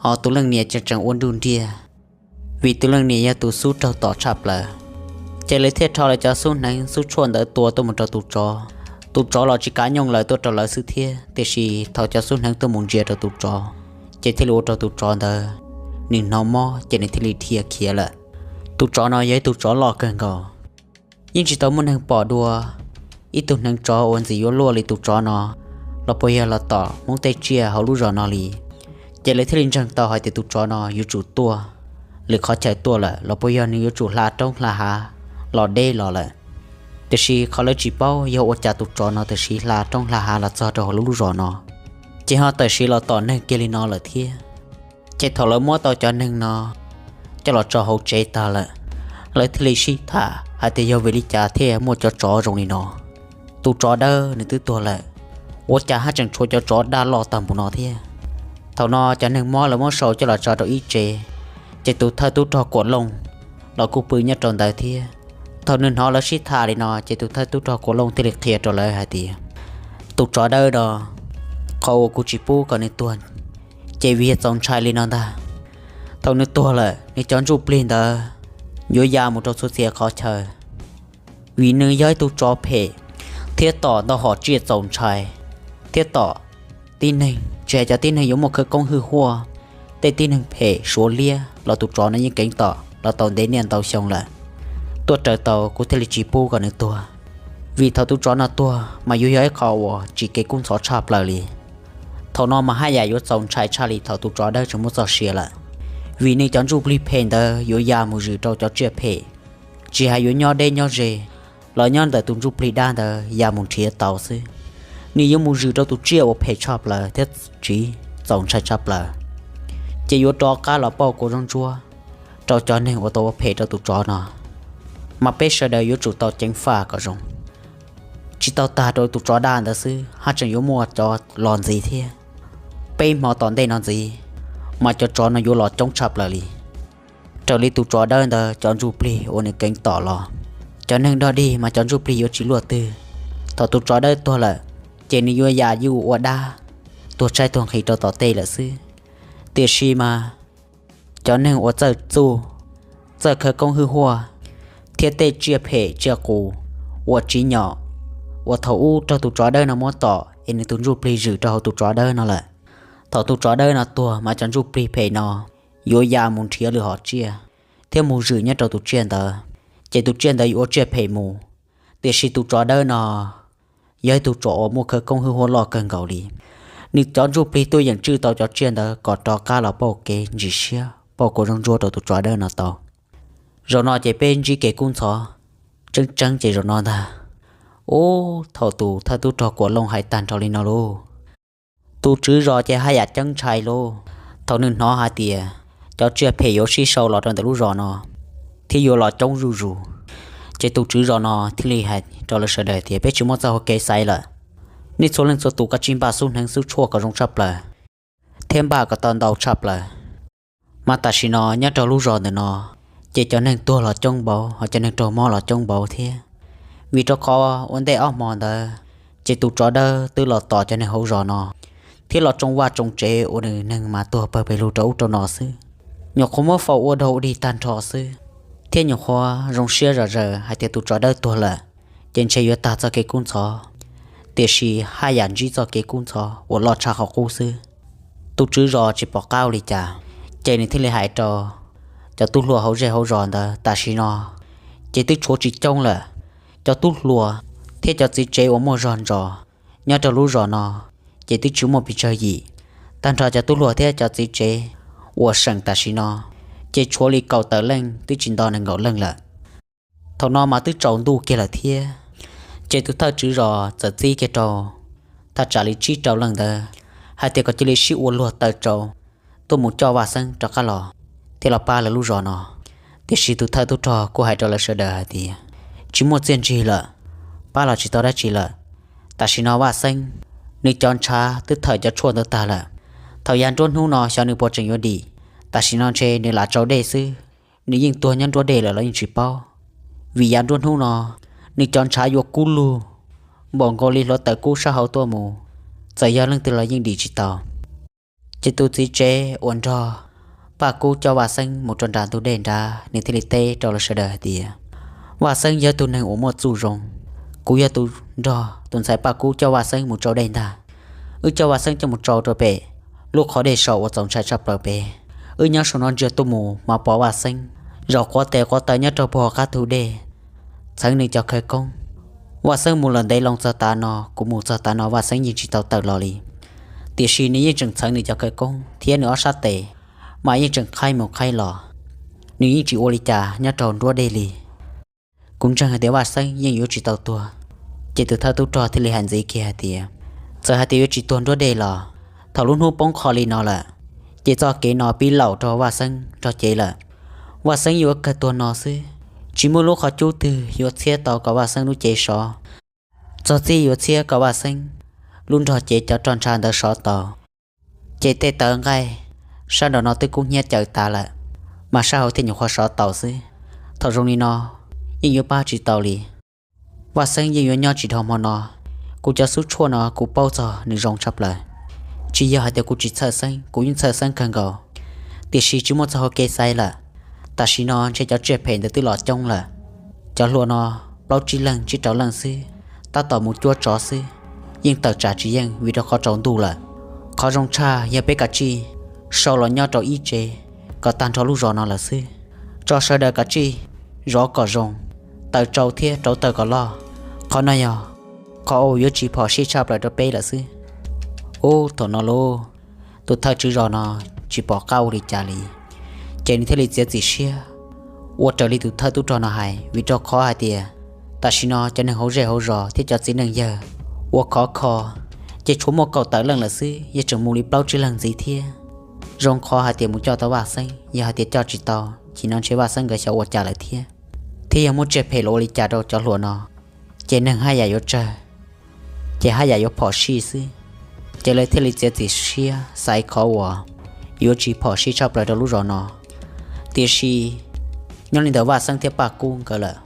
Ho tus leej niam ces tseem ua nruj nriaj, vim tus leej niam yog tus xub raug tom tshaj plaws. Ces lawv thiaj rho lawv cov xub hneev xub tshuaj ntawd tua tuaj mus rau tus tsov. Tus tsov los tsis kav nyooj laws tuaj rau lawv xwb thiab, tiam sis thaum cov xub hneev tuaj mus ntsia rau tus tsov, ces thiaj li ua rau tus tsov ntawd nws hnov mob ces nws thiaj li dhia khiav lawm. Tus tsov no yog ib tug tsov loj kawg nkaus, yeej tsis tau muaj neeg pom dua ib tug hneev tsov uas ntxim yuav luaj li tus tsov no los puas yog los tom Hmoob tej tsiaj hauv lub zos no li. Ces lawv thiaj li ntseeg tau hais tias tus tsov no yuav tsum tuaj lwm qhov chaw tuaj lawm los puas yog nws yuav tsum hla roob hla hav los deb los lawm. Tiam sis qhov lawv tsis paub yog ua cas tus tsov no tawm siv hla roob hla hav los txog rau hauv lub lub zos no, ces ho tawm siv los tom neeg kiag li no lawm thiab. Ces thaum lawv muab tau cov neeg no coj los tso hauv tsev tag lawm, lawv thiaj li sib tham hais tias yog vim li cas thiaj muaj cov tsov zoo li no. Tus tsov dawb nws twb tuag lawm, ua cas haj tseem tshuav cov tsov daj loj tag npaum no thiab? Thaum no cov neeg mob lawv muab sau coj los tso rau ib tsev, ces tus thawj tub rog Kuam Looj los kuj pw nyob rau ntawd thiab. Thaum nws hnov lawv sib tham li no ces tus thawj tub rog Kuam Looj thiaj li qhia rau lawv hais tias, tus tsov dawb no, qhov uas kuv tsis pub kom nws tuag ces vim yog txaus ntshai li no ntag. Thaum nws tuag lawm nws cov ntsuj plig ntawd yuav ya mus rau txhua txhia qhov chaw, vim nws yog ib tug tsov phem thiab tom ntau hom tsiaj txaus ntshai, thiab tom tib neeg, tsis hais cov tib neeg yuav muaj khawv koob hwj huaj, tej tib neeg phem suav liab los tus tsov no yeej keev tom los tau ntev niaj ntau xyoo lawm. Tuaj raws tau kuv thiaj li tsis pub kom nws tuag, vim thaum tus tsov no tuag mas yuav yog ib qho uas tsis kev kub ntxhov tshaj plaws li. Thaum no mas haj yam yuav txaus ntshai tshaj li thaum tus tsov dawb tseem muaj txoj sia lawm, vim nws cov ntsuj plig phem ntawd yuav ya mus zwm rau cov tsiaj phem, tsis hais yuav nyob deb nyob ze los nyob ntawm tus ntsuj plig dab ntawd ya mus nrhiav tau xwb. Nws yuav mus zwm rau tus tsiaj uas phem tshaj plaws thiab tsiv txaus ntshai tshaj plaws, ces yuav rov qab los pauj kua zaub ntsuab rau cov neeg uas tau ua phem rau tus tsov no. Mas peb sawv daws yuav tsum tau ceev faj kom zoo, tsis tau tag rau tus tsov dab ntawd xwb haj tseem yuav muaj cov los ntxiv thiab. Peb hmo tom ntej no ntxiv mas cov tsov no yuav los coob tshaj plaws li. Raws li tus tsov dawb ntawd cov ntsuj plig uas nws keev tom los, cov neeg dog dig mas cov ntsuj plig yuav tsis luaj twg. Thaum tus tsov dawb tuag lawm, ces nws yuav ya yuj ua dab tuag tshaib tuag nqhis rau tom tej lawm xwb. Tiam sis mas cov neeg uas txawj txuj, txawj khawv koob hwj huaj, thiab tej tsiaj phem tsiaj qus uas tsim nyog uas thaum ub raug tus tsov dawb no muab tom es nws tus ntsuj plig zwm rau hauv tus tsov dawb no lawm, thaum tus tsov dawb no tuag mas cov ntsuj plig phem no yuav ya mus nrhiav lwm hom tsiaj thiab mus zwm nyob rau tus tsiaj ntawd, ces tus tsiaj ntawd yuav ua tsiaj phem mus. Tiam sis tus tsov dawb no yog ib tug tsov uas muaj khawv koob hwj huaj loj kawg nkaus li. Nws cov ntsuj plig tuaj yeem tswj tau cov tsiaj ntawd kom rov qab los pauj kev ntsis siab pauj kua zaub ntsuab rau tus tsov dawb no tau. Zaum no ces peb ntsib kev kub ntxhov tseeb tseeb ces zaum no ntag. Ub, thaum tus thawj tub rog Kuam Looj hais tag nrho li no lauj, tus tswv zos ces haj yam ceeb ntshai lauj. Thaum nws hnov hais tias cov tsiaj phem yuav sib sau los rau ntawm lub zos no thiab yuav los coob zuj zus, ces tus tswv zos no thiaj li hais rau lawv sawv daws tias peb tsis muaj txoj hau kev xaiv lawm. Nej txhua leej txhua tus kav tsij npaj xub hneev xub tshuaj kom zoo tshaj plaws thiab npaj kom tau ntau tshaj plaws. Mas tam sim no nyob rau lub zos ntawm no, ces cov neeg tuag los coob npaum, ho cov neeg raug mob los coob npaum thiab. Vim rau qhov ua ntej ob hmo ntawd ces tus tsov dawb twb los tom cov neeg hauv zos no thiab los tsoo vaj tsoo tsev ua nws neeg mas tuag pawg pes lug rau ub rau no xwb. Nyuam qhuav muab faus ua dog ua dig tag nrho xwb, thiab nyuam qhuav zoo siab zom zaws hais tias tus tsov dawb tuag lawm ces ntshe yuav tag txoj kev kub ntxhov, tiam sis haj yam ntsib txoj kev kub ntxhov uas loj tshaj qhov qub xwb. Tus tswv zos tsis pom qab ua li cas, ces nws thiaj li hais rau cov tub hluas hauv zej hauv zos ntawd tam sim no ces twb tshuav tsis coob lawm. Cov tub hluas thiab cov txiv tsev uas muaj zog ntsos nyob rau lub zos no ces twb tsis muaj pes tsawg yim. Tag nrho cov tub hluas thiab cov txiv tsev uas seem tam sim no ces tshuav li kaum tawm leej twb tsis nto nees nkaum leej lawm. Thaum no mas twb tsaus ntuj kiag lawm thiab, ces tus thawj tswv zos txawm txib kiag rau thaj tsam li tsib rau leej ntawd hais tias kom cia li sib ua luag taw tsau tuaj mus coj Vaj Xeeb rov qab los thiab los pab lawv lub zos no. Tiam sis tus thawj tub rog kuj hais rau lawv sawv daws hais tias tsis muaj txiaj ntsig lawm, pab los tsis tau dab tsi lawm. Tam sim no Vaj Xeeb nws cov ntshav twb thawm cov tshuaj ntawd tag lawm. Thaum yav nruab hnub no xyov nws puas tseem yuav dim. Tam sim no ntshe nws lam tsau dej xwb, nws yeej tuag nyob nruab dej lawm los yeej tsis paub. Vim yav nruab hnub no nws cov ntshav yuav kub lug npaum nkaus li hluav taws kub sab hauv tuaj mus, txawm yog leej twg los yeej dim tsis tau. Ces tus txiv tsev uas nrog Paj Kub coj Vaj Xeeb mus rau nram ntug dej nrad, nws thiaj li teb rau lawv sawv daws hais tias, Vaj Xeeb yog tus neeg uas muaj txuj zoo. Kuv yog tus nrog tus ntxhais Paj Kub coj Vaj Xeeb mus tsau dej ntag. Wb coj Vaj Xeeb coj mus tsau rau pem lub qhov dej saum uas txaus ntshai tshaj plaws pem. Wb nyob saum no ntsia tuaj mus mas pom Vaj Xeeb zaum quav tes quav taw nyob rau puag qab ntug dej, txheev nws cov khawv koob. Vaj Xeeb mus lawm ntev loo txog tav no, kuv mus txog tav no Vaj Xeeb yeej tsis tau tawm los li. Tiam sis nws yeej tseem txheev nws cov khawv koob thiab nws ob sab tes mas yeej tseem qhaib mus qhaib los, nws yeej tsis ua li cas nyob rau nruab dej li. Kuv ntseeg hais tias Vaj Xeeb yeej yuav tsis tau tuag. Ces tus thawj tub rog thiaj li hais ntxiv kiag hais tias, txawm hais tias yuav tsis tuag nruab dej los, thaum lub hnub poob qho li no lawm, ces txoj kev no pib laum rau Vaj Xeeb nrog cev lawm. Vaj Xeeb yuav kawg tuag no xwb, tsis muaj lub qhov cub twg yuav txhiab tau kom Vaj Xeeb lub cev sov. Txog txij yuav txhiab kom Vaj Xeeb lub nrog cev cov roj ntsha ntawd sov tau, ces tej tawv nqaij sab nraum no twb kub hnyiab caws tas lawm, mas sab hauv thiaj nyuam qhuav sov tau xwb. Thaum zoo li no yeej yuav pab tsis tau li. Vaj Xeeb yeej yuav nyob tsis dhau hmo no. Kuv cov xub tshuaj no kuv paub txog nws zoo tshaj plaws. Tsis yog hais tias kuv tsis txhawj Xeeb, kuv yeej txhawj Xeeb kawg nkaus, tiam sis tsis muaj txoj hau kev xaiv lawm. Tam sim no ntshe cov tsiaj phem ntawd twb los coob lawm. Cov hluas no plaub tsib leeg tsib rau leej xwb, tab tom mus cuab tsov xwb, yeej tawm tsam tsis yeej vim rau qhov tsaus ntuj lawm. Qhov zoo tshaj yog peb kav tsij sau los nyob rau ib tsev kom tag nrho lub zos no lawm xwb. Tso sawv daws kav tsij zov kom zoo, taws tsau thiab rauv taws kom loj. Qhov no yog qhov uas yuav tsis phom sij tshaj plaws rau peb lawm xwb. Ub, thaum no lauj, tus thawj tswv zos no tsis pom qab ua li cas li, ces nws thiaj li txiav txim siab ua raws li tus thawj tub rog no hais, vim rau qhov hais tias tam sim no cov neeg hauv zej hauv zos thiab cov txiv neej yawg uas khov kho ces tshuav muaj kaum tawm leej lawm xwb, yog tseem mus li plaub tsib leeg ntxiv thiab. Zoo qhov hais tias mus coj tau Vaj Xeeb, yog hais tias coj tsis tau ces no ntshe Vaj Xeeb nkawd xyov ua cas lawm thiab. Thiab yog muaj tsiaj phem los ua li cas rau cov hluas no, ces neeg haj yam yuav tsawg, ces haj yam yuav phom sij xwb. Ces lawv thiaj li txiav txim siab xaiv qhov uas yuav tsis phom sij tshaj plaws rau lub zos no. Tiam sis nyob li ntawm Vaj Xeeb thiab Paj Kub nkawd lawm,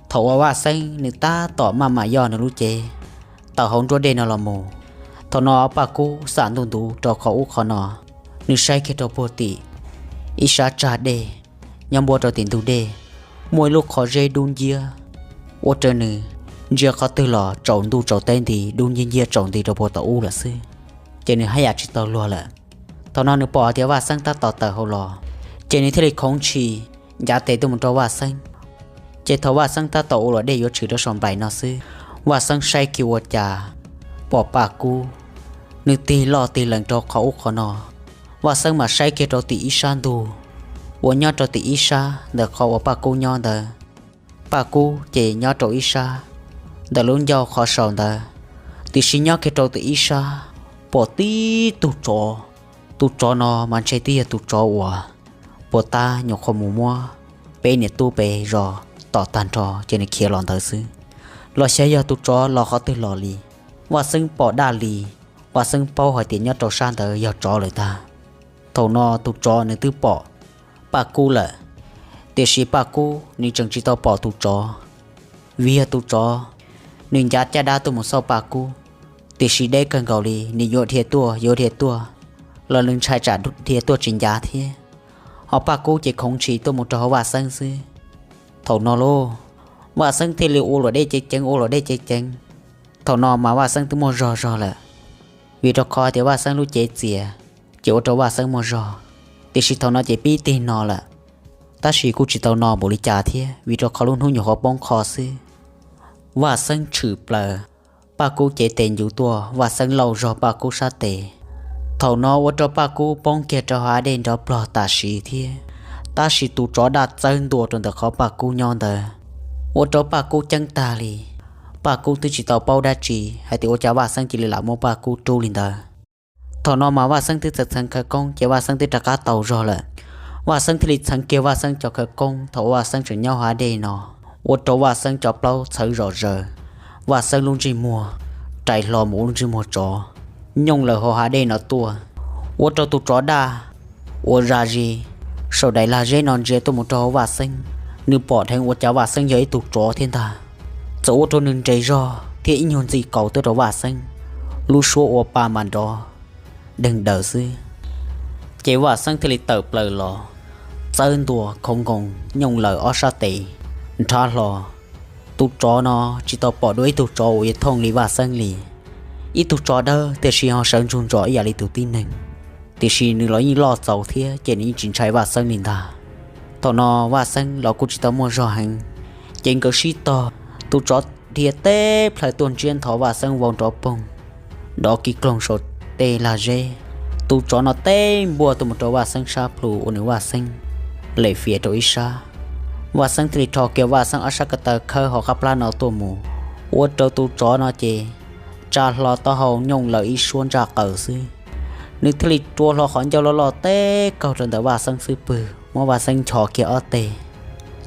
thaum uas Vaj Xeeb nws tab tom maj mam yoj nws lub cev tawm hauv nruab dej no los mus, thaum no Paj Kub xam ntuj ntuv rau qhov ub qhov no, nws saib kiag rau puag tim ib sab tsag dej, nyob npuab rau tim ntug dej, muaj ib lub qhov zeb dub nciab ua rau nws ntsia qhov twg los tsaus ntuj tsaus teb nti, dub nciab nciab tsaus nti rau puag tom ub lawm xwb. Ces nws haj yam tsis tau luag lawm. Thaum no nws pom hais tias Vaj Xeeb tab tom tawm hauv los, ces nws thiaj li khoov ntshis ncav tes tuaj mus rau Vaj Xeeb. Ces thaum Vaj Xeeb tab tom ua luam dej yuav tshwm rau saum nplaim no xwb, Vaj Xeeb saib kiag ua cas pom Paj Kub nws tig loj tig lees rau qhov ub qhov no. Vaj Xeeb mam saib kiag rau tim ib sab ntug uas nyob rau tim ib sab ntawm qhov uas Paj Kub nyob ntawd. Paj Kub ces nyob rau ib sab ntawm lub ncauj qhov saud ntawd, tiam sis nyob kiag rau tim ib sab pom tib tug tsov. Tus tsov no mas ntshe twb yog tus tsov uas puag ta nyuam qhuav mus muab peb niam tub pes zos tom tag nrho ces nws khiav los ntawd xwb, los xyov yog tus tsov los qhov twg los li. Vaj Xeeb pom daj li, Vaj Xeeb paub hais tias nyob rau sab ntawd yog tsov lawm tag. Thaum no tus tsov nws twb pom Paj Kub lawm, tiam sis Paj Kub nws tseem tsis tau pom tus tsov. Vim yog tus tsov nws ncav caj dab tuaj mus xauj Paj Kub, tiam sis deb kawg nkaus li, nws yuav dhia tuaj yuav dhia tuaj los nws ntshai tsam dhia tuaj tsis ncav thiab, ho Paj Kub ces khoov ntshis tuaj mus rau hauv Vaj Xeeb xwb. Thaum no lauj, Vaj Xeeb thiaj li ua luam dej ceev ceev ua luam dej ceev ceev. Thaum no mas Vaj Xeeb twb muaj zog zog lawm, vim rau qhov tias Vaj Xeeb lub cev txias, ces ua rau Vaj Xeeb muaj zog. Tiam sis thaum no ces pib tig no lawm, tab sis kuj tsis tau no npaum li cas thiab vim rau qhov lub hnub nyuam qhuav poob qho xwb. Vaj Xeeb tshwm plaws, Paj Kub cev tes ncuv tuaj, Vaj Xeeb lauj zog Paj Kub sab tes. Thaum no ua rau Paj Kub poob kiag rau hav dej nrov plog tam sim thiab, tab sis tus tsov daj txawb ntua rau ntawm qhov Paj Kub nyob ntawd, ua rau Paj Kub ceeb tag li. Paj Kub twb tsis tau paub dab tsi hais tias ua cas Vaj Xeeb cia li lam muab Paj Kub rub li ntawd. Thaum no mas Vaj Xeeb twb txawm txheev khawv koob ces Vaj Xeeb twb rov qab tau zog lawm. Vaj Xeeb thiaj li txheev kiag Vaj Xeeb cov khawv koob thaum Vaj Xeeb tseem nyob hav dej no, ua rau Vaj Xeeb cov plaub txhawv zom zaws. Vaj Xeeb lub ntsej muag rais hlo mus ua lub ntsej muag tsov, nyooj lawm hauv hav dej no tuaj, ua rau tus tsov daj uas zaj zis saum daim lag zeb no ntsia tuaj mus rau hauv Vaj Xeeb. Nws pom dheev ua cas Vaj Xeeb yog ib tug tsov thiab ntag, txawm ua rau nws nres zog thiab ib nyuag ntxim kaus tuaj rau Vaj Xeeb, lub suab ua pa mas nrov deeg daws xwb. Ces Vaj Xeeb thiaj li tawm plaws los, txawb ntua khoov nkoos nyooj lawm ob sab tes nrhav hlo. Tus tsov no tsis tau pom dua ib tug tsov uas yuav thooj li Vaj Xeeb li. Ib tug tsov dawb tiam sis ho sawv ntsug ntsos ib yam li tus tib neeg, tiam sis nws los yeej loj txaus thiab ces nws yeej tsis ntshai Vaj Xeeb li ntag. Thaum no Vaj Xeeb los kuj tsis tau muaj zog heev, ces nkawd sib tog, tus tsov dhia teb plhaw tuaj ntsiab ntho Vaj Xeeb vau nrov poog, dov kiv kloog saum tej lag zeb. Tus tsov no teb npuaj tuaj mus rau Vaj Xeeb sab plhu ua nws Vaj Xeeb lem fiav rau ib sab. Vaj Xeeb thiaj li rho kiag Vaj Xeeb ob sab ko taw khawb hauv qab plab no tuaj mus, ua rau tus tsov no ces tsa hlo taub hau nyooj lawm ib suab ntsaj qaws xwb. Nws thiaj li rua hlo qhov ncauj loj loj teb kaug rau ntawm Vaj Xeeb xub pwg, muab Vaj Xeeb nchos kiag ob teg,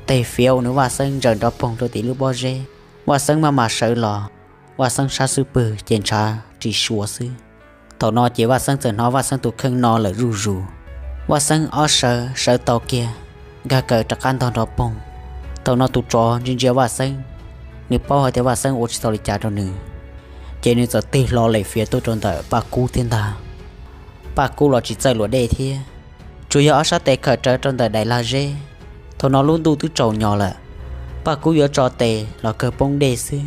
teg fiav ua nws Vaj Xeeb ntsaws nrov poog rau tim lub pob zeb. Vaj Xeeb maj mam sawv los, Vaj Xeeb sab xub pwg ces ntshav ris sua xwb. Thaum no ces Vaj Xeeb txawm hnov Vaj Xeeb tus kheej no lawm zuj zus. Vaj Xeeb ob sawv sawv tau kiag, nkag kaws rov qab ntog nrov poog. Thaum no tus tsov ntsia ntsia Vaj Xeeb, nws paub hais tias Vaj Xeeb ua tsis tau li cas rau nws, ces nws txawm tig hlo lem fiav tuaj rau ntawm Paj Kub thiab ntag. Paj Kub los tsis txawj luam dej thiab, tsuas yog ob sab tes khawm rawv rau ntawm daim lag zeb. Thaum no lub ntuj twb tsaus nyos lawm, Paj Kub yuav tso tes los kawg poob dej xwb,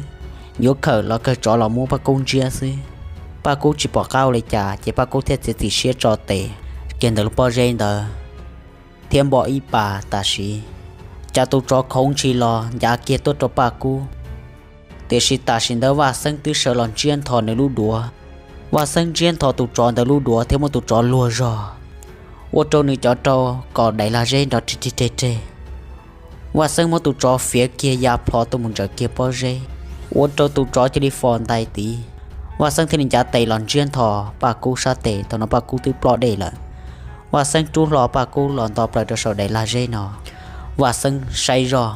yuav khawm los kawg tsov los muab Paj Kub ntsiab xwb. Paj Kub tsis pom qab ua li cas ces Paj Kub thiaj txiav txim siab tso tes kiag ntawm lub pob zeb ntawd thiab npo ib pas tam sim, cas tus tsov khoov ntshis los ncav kiag tuaj rau Paj Kub. Tiam sis tam sim ntawd Vaj Xeeb twb sawv los ntsiab ntho nws lub duav. Vaj Xeeb ntsiab ntho tus tsov ntawd lub duav thiab muab tus tsov luag zog, ua rau nws cov rau kom daim lag zeb nrov reg reg reg reg. Vaj Xeeb muab tus tsov fiav kiag ya plho tuaj mus ntsaws kiag pob zeb, ua rau tus tsov cia li fos ntais tid. Vaj Xeeb thiaj li ncav tes los ntsiab ntho Paj Kub sab tes, thaum no Paj Kub twb ploj dej lawm. Vaj Xeeb rub hlo Paj Kub los nto plaws rau saum daim lag zeb no. Vaj Xeeb saib zoj,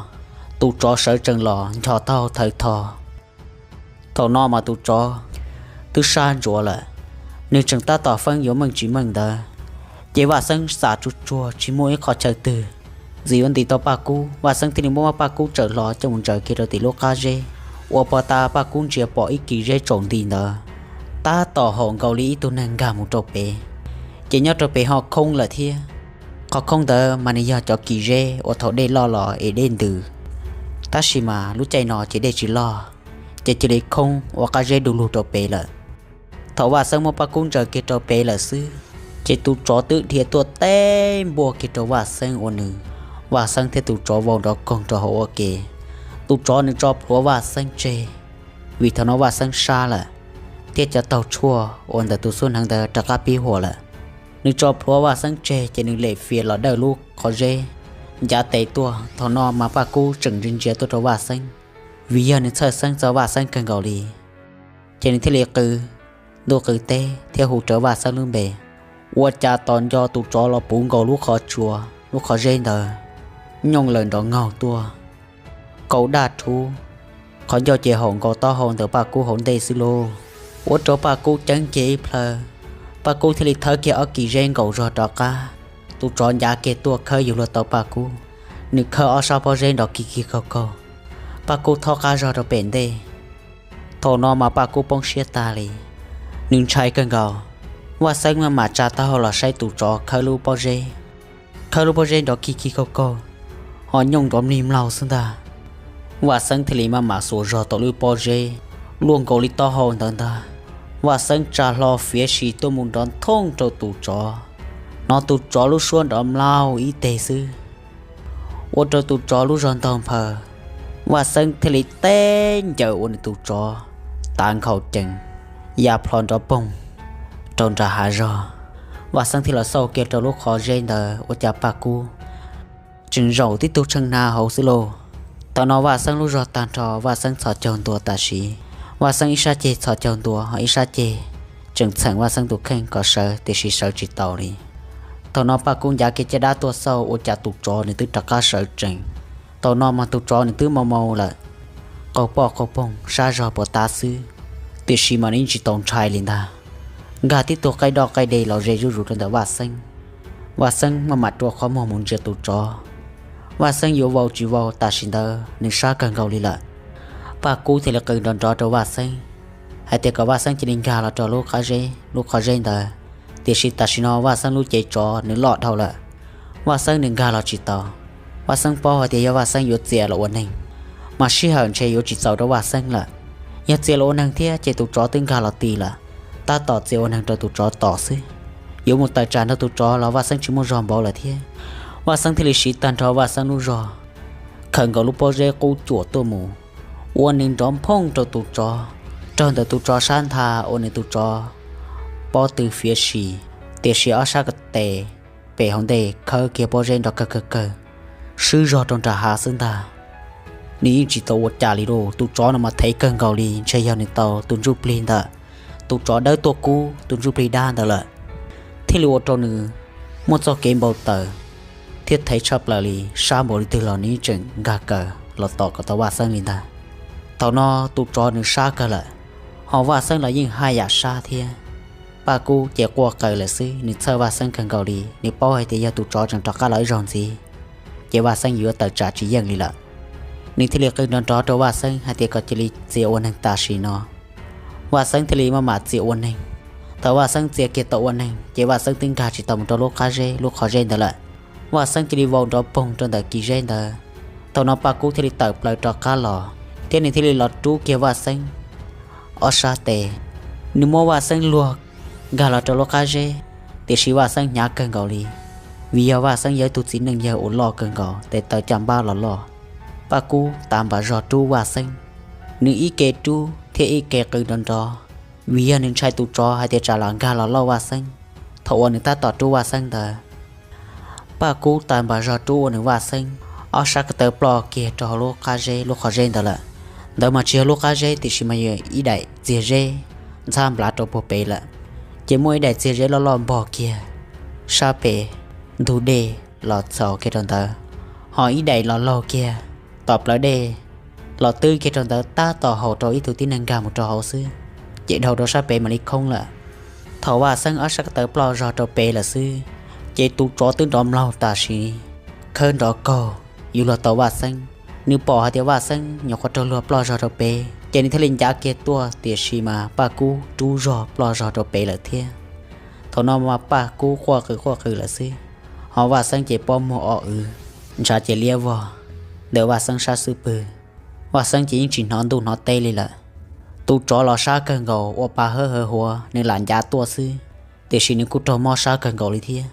tus tsov sawv tsees los ncho taub hau thawv tho. Thaum no mas tus tsov twb sab ntsuav lawm, nws tseem tab tom feeb yuav meej tsis meej ntawd, ces Vaj Xeeb xam tsuag tsuag tsis muaj ib qho chaw twg ntxiv yuav ntim tau Paj Kub. Vaj Xeeb thiaj li muab Paj Kub tsawm hlo coj mus ntsaws kiag rau tim lub qab zeb, uas pog tas Paj Kub ntsia pom ib kis zeb tsaus nti ntawd tab tom haum nkaus li ib tug neeg nkag mus rau pem, ces nyob rau pem ho khoob lawm thiab. Qhov khoob ntawd mas nws yog cov kis zeb uas thaum dej loj los es dej ntws, tab sis mas lub caij no ces dej tsis loj, ces cia li khoob ua qab zeb du lug rau pem lawm. Thaum Vaj Xeeb muab Paj Kub ntsaws kiag rau pem lawm xwb, ces tus tsov twb dhia tuaj teb npuaj kiag rau Vaj Xeeb ua nws, Vaj Xeeb thiab tus tsov vau nrov koog rau hauv ua ke. Tus tsov nws tso plhuav Vaj Xeeb tseg, vim thaum no Vaj Xeeb sab lawm, thiab cov taug tshuaj uas ntawm tus xub hneev ntawd rov qab pib huam lawm. Nws tso plhuav Vaj Xeeb tseg ces nws lem fiav los dawj lub qhov zeb, ncav tes tuaj. Thaum no mas Paj Kub tseem ntsia ntsia tuaj rau Vaj Xeeb, vim yog nws txhawj xeeb txog Vaj Xeeb kawg nkaus li, ces nws thiaj li qw ntuj qw teb thiab hu rawv Vaj Xeeb lub npe. Ua cas tos nco tus tsov los puv nkaus lub qhov tsua, lub qhov zeb ntawd nyooj lawm nrov ngaug tuaj, kaus daj rhuv, qhov ncauj ces haum nkaus taub hau ntawm Paj Kub hauv ntej xwb lauj. Ua rau Paj Kub ceeb kiag ib plhaw, Paj Kub thiaj li thawb kiag ob kis zeb nkaus zog rov qab. Tus tsov ncav kiag tuaj khawb yuav luag tau Paj Kub, nws khawb ob sab pob zeb nrov kig kig kaug kaug. Paj Kub thob qab zog rau pem ntej. Thaum no mas Paj Kub poob siab tag li, nws ntshai kawg nkaus. Vaj Xeeb maj mam tsa taub hau los saib tus tsov khawb lub pob zeb, khawb lub pob zeb nrov kig kig kaug kaug, ho nyooj nrov mlig mlaug xwb ntag. Vaj Xeeb thiaj li maj mam xuas zog tau lub pob zeb luaj nkaus li taub hau ntawd ntag. Vaj Xeeb tsa hlo fiav sim tuaj mus nrov nthoob rau tus tsov. Hnov tus tsov lub suab nrov mlaug ib teg xwb, ua rau tus tsov lub zog ntaug nphaws. Vaj Xeeb thiaj li teb ncaws ua nws tus tsov tav nkhaus cees, ya plho nrov poog rau nram hav zog. Vaj Xeeb thiaj los xauj kiag rau lub qhov zeb ntawd ua cas Paj Kub tseem zaum tib tug tsheej hnav hauv xwb lauj. Thaum no Vaj Xeeb lub zog tag nrho, Vaj Xeeb txhos caug ntua tam sim. Vaj Xeeb ib sab ceg txhos caug ntua, ho ib sab ceg tseem txheem Vaj Xeeb tus kheej kom sawv, tiam sis sawv tsis tau li. Thaum no Paj Kub ncav kiag caj dab tuaj xauj ua cas tus tsov nws twb rov qab sawv tsees. Thaum no mas tus tsov nws twb mau mau lawm, qaug poj qaug poog sab zog puas tab xwb, tiam sis mas nws yeej tsis tau ntshai li ntag. Nkag tib tug qaij doj qaij de los ze zuj zus rau ntawm Vaj Xeeb. Vaj Xeeb maj mam rua qhov muag mus ntsia tus tsov. Vaj Xeeb yuav vau tsis vau tam sim ntawd nws sab kawg nkaus li lawm. Paj Kub thiaj li qw nrov nrov rau Vaj Xeeb hais tias kom Vaj Xeeb cia li nkag los rau lub qab zeb, lub qhov zeb ntawd. Tiam sis tam sim no Vaj Xeeb lub cev tsov nws loj dhau lawm, Vaj Xeeb nws nkag los tsis tau. Vaj Xeeb paub hais tias yog Vaj Xeeb yuav txia los ua neeg, mas sij hawm ntshe yuav tsis txaus rau Vaj Xeeb lawm. Yog txia los ua neeg thiab ces tus tsov twb nkag los ti lawm, tab tom txia ua neeg rau tus tsov tom xwb. Yuav mus tawm tsam nrog tus tsov los Vaj Xeeb tsis muaj zog npaum lawm thiab. Vaj Xeeb thiaj li siv tag nrho Vaj Xeeb lub zog, khaws nkaus lub pob zeb qub cuam tuaj mus, ua nws nrov nphooj rau tus tsov, raug ntawm tus tsov sab ntha ua nws tus tsov pob tw fiav sim, tiam sis ob sab ko tes pem hauv ntej khawb kiag pob zeb nrov kawg kawg kawg, swb zog rau nram hav xwb ntag. Nws yeej tsis tau ua cas li lauj, tus tsov no mas thev kawg nkaus li, ntshe yog nws tau tus ntsuj plig ntawm tus tsov dawb tuaj kub tus ntsuj plig dab ntawd lawm, thiaj li ua rau nws muaj txoj kev npau taws thiab thev tshaj plaws li, sab npaum li twg los nws yeej tseem nkag kaws los tom kom tau Vaj Xeeb li ntag. Thaum no tus tsov nws sab kawg lawm, ho Vaj Xeeb los yeej haj yam sab thiab. Paj Kub ces quaj qaws lawm xwb, nws txhawj Vaj Xeeb kawg nkaus li, nws paub hais tias yog tus tsov tseem rov qab los ib zaug ntxiv, ces Vaj Xeeb yuav tawm tsam tsis yeej li lawm. Nws thiaj li qw nrov nrov rau Vaj Xeeb hais tias kom cia li txia ua neeg tam sim no. Vaj Xeeb thiaj li maj mam txia ua neeg. Thaum Vaj Xeeb txia kiag tau ua neeg ces Vaj Xeeb twb nkag tsis tau mus rau lub qab zeb, lub qhov zeb ntawd lawm. Vaj Xeeb cia li vau nrov poog rau ntawm kis zeb ntawd. Thaum no Paj Kub thiaj li tawm plaws rov qab los, thiab nws thiaj li los rub kiag Vaj Xeeb ob sab tes. Nws muab Vaj Xeeb luag nkag los rau lub qab zeb, tiam sis Vaj Xeeb hnyav kawg nkaus li, vim yog Vaj Xeeb yog ib tug txiv neej yawg uas loj kawg nkaus, tes taw caj npab los loj. Paj Kub tas npam zog rub Vaj Xeeb, nws ib ke rub thiab ib ke qw nrov nrov, vim yog nws ntshai tus tsov hais tias tsam lam nkag los lauj Vaj Xeeb. Thaum uas nws tab tom rub Vaj Xeeb ntawd, Paj Kub tas npam zog rub ua nws Vaj Xeeb ob sab ko taw ploj kiag rau hauv lub qab zeb, lub qhov zeb ntawd lawm. Ntawd mas tsis yog lub qab zeb, tiam sis mas yog ib daim txiag zeb ntxhab nplav rau puag pem lawm, ces muaj ib daim txiag zeb loj loj npog kiag sab pem ntug dej los txhaus kiag rau ntawd, ho ib daim los laug kiag tom plawv dej los twb kiag rau ntawd, tab tom haum rau ib tug tib neeg nkag mus rau hauv xwb, ces dhau rau sab pem mam li khoob lawm. Thaum Vaj Xeeb ob sab ko taw ploj zog rau pem lawm xwb, ces tus tsov twb nrov mlaug tam sim, khawb nrov kaug, yuav luag tau Vaj Xeeb. Nws pom hais tias Vaj Xeeb nyuam qhuav raug luag ploj zog rau pem, ces nws thiaj li ncav kiag tuaj, tiam sis mas Paj Kub rub zog ploj zog rau pem lawm thiab. Thaum no mas Paj Kub quaj qw quaj qw lawm xwb, ho Vaj Xeeb ces pob muag o w, ntshav ces liab vog ntawm Vaj Xeeb sab xub pwg. Vaj Xeeb ces yeej tsis hnov ntuj hnov teb li lawm. Tus tsov los sab kawg nkaus, ua pa hawb hawv huav, nws lam ncav tuaj xwb, tiam sis nws kuj raug mob sab kawg nkaus li thiab.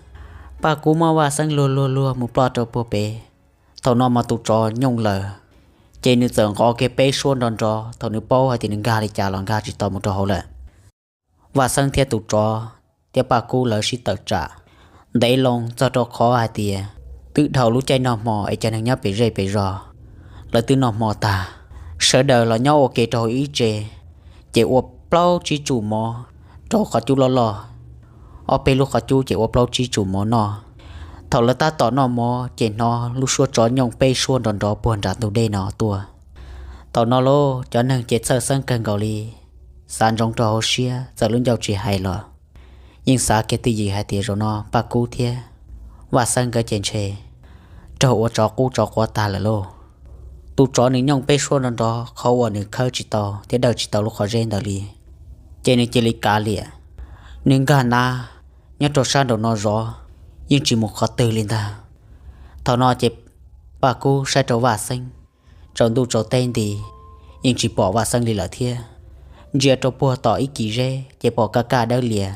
Paj Kub muab Vaj Xeeb luag luag luag mus ploj rau puag pem. Thaum no mas tus tsov nyooj lawm, ces nws txawm nqov kiag peb suab nrov nrov, thaum nws paub hais tias nws nkag li cas los nkag tsis tau mus rau hauv lawm. Vaj Xeeb thiab tus tsov thiab Paj Kub lawv sib tawm tsam ntev loo txog rau qhov hais tias twb dhau lub caij noj hmo es cov neeg nyob pem zej pem zos lawv twb noj hmo tag, sawv daws los nyob ua ke rau hauv ib tse, ces ua plaub tsib tsum mov rau qhov cub loj loj, ob peb lub qhov cub ces ua plaub tsib tsum mov noj. Thaum lawv tab tom noj mov ces hnov lub suab tsov nyooj peb suab nrov nrov puag nram ntug dej no tuaj. Thaum no lauj, cov neeg ces txhawj Xeeb kawg nkaus li, xav ntsoov rau hauv siab, txawm lub ncauj tsis hais los yeej xav kiag twj ywm hais tias zaum no Paj Kub thiab Vaj Xeeb nkawd ces ntshe raug ua tsov qub tsov quav tag lawm lauj. Tus tsov nws nyooj peb suab nrov nrov qhov uas nws khawb tsis tau thiab dawj tsis tau lub qhov zeb ntawd li, ces nws cia li kav liam. Nws nkag nav nyob rau sab nraum no zov, yeej tsis mus qhov twg li ntag. Thaum no ces Paj Kub saib rau Vaj Xeeb, tsaus ntuj tsaus teb nti, yeej tsis pom Vaj Xeeb li lawm thiab. Ntsia rau puag tom ib kis zeb ces pom kaj kaj dawb lias.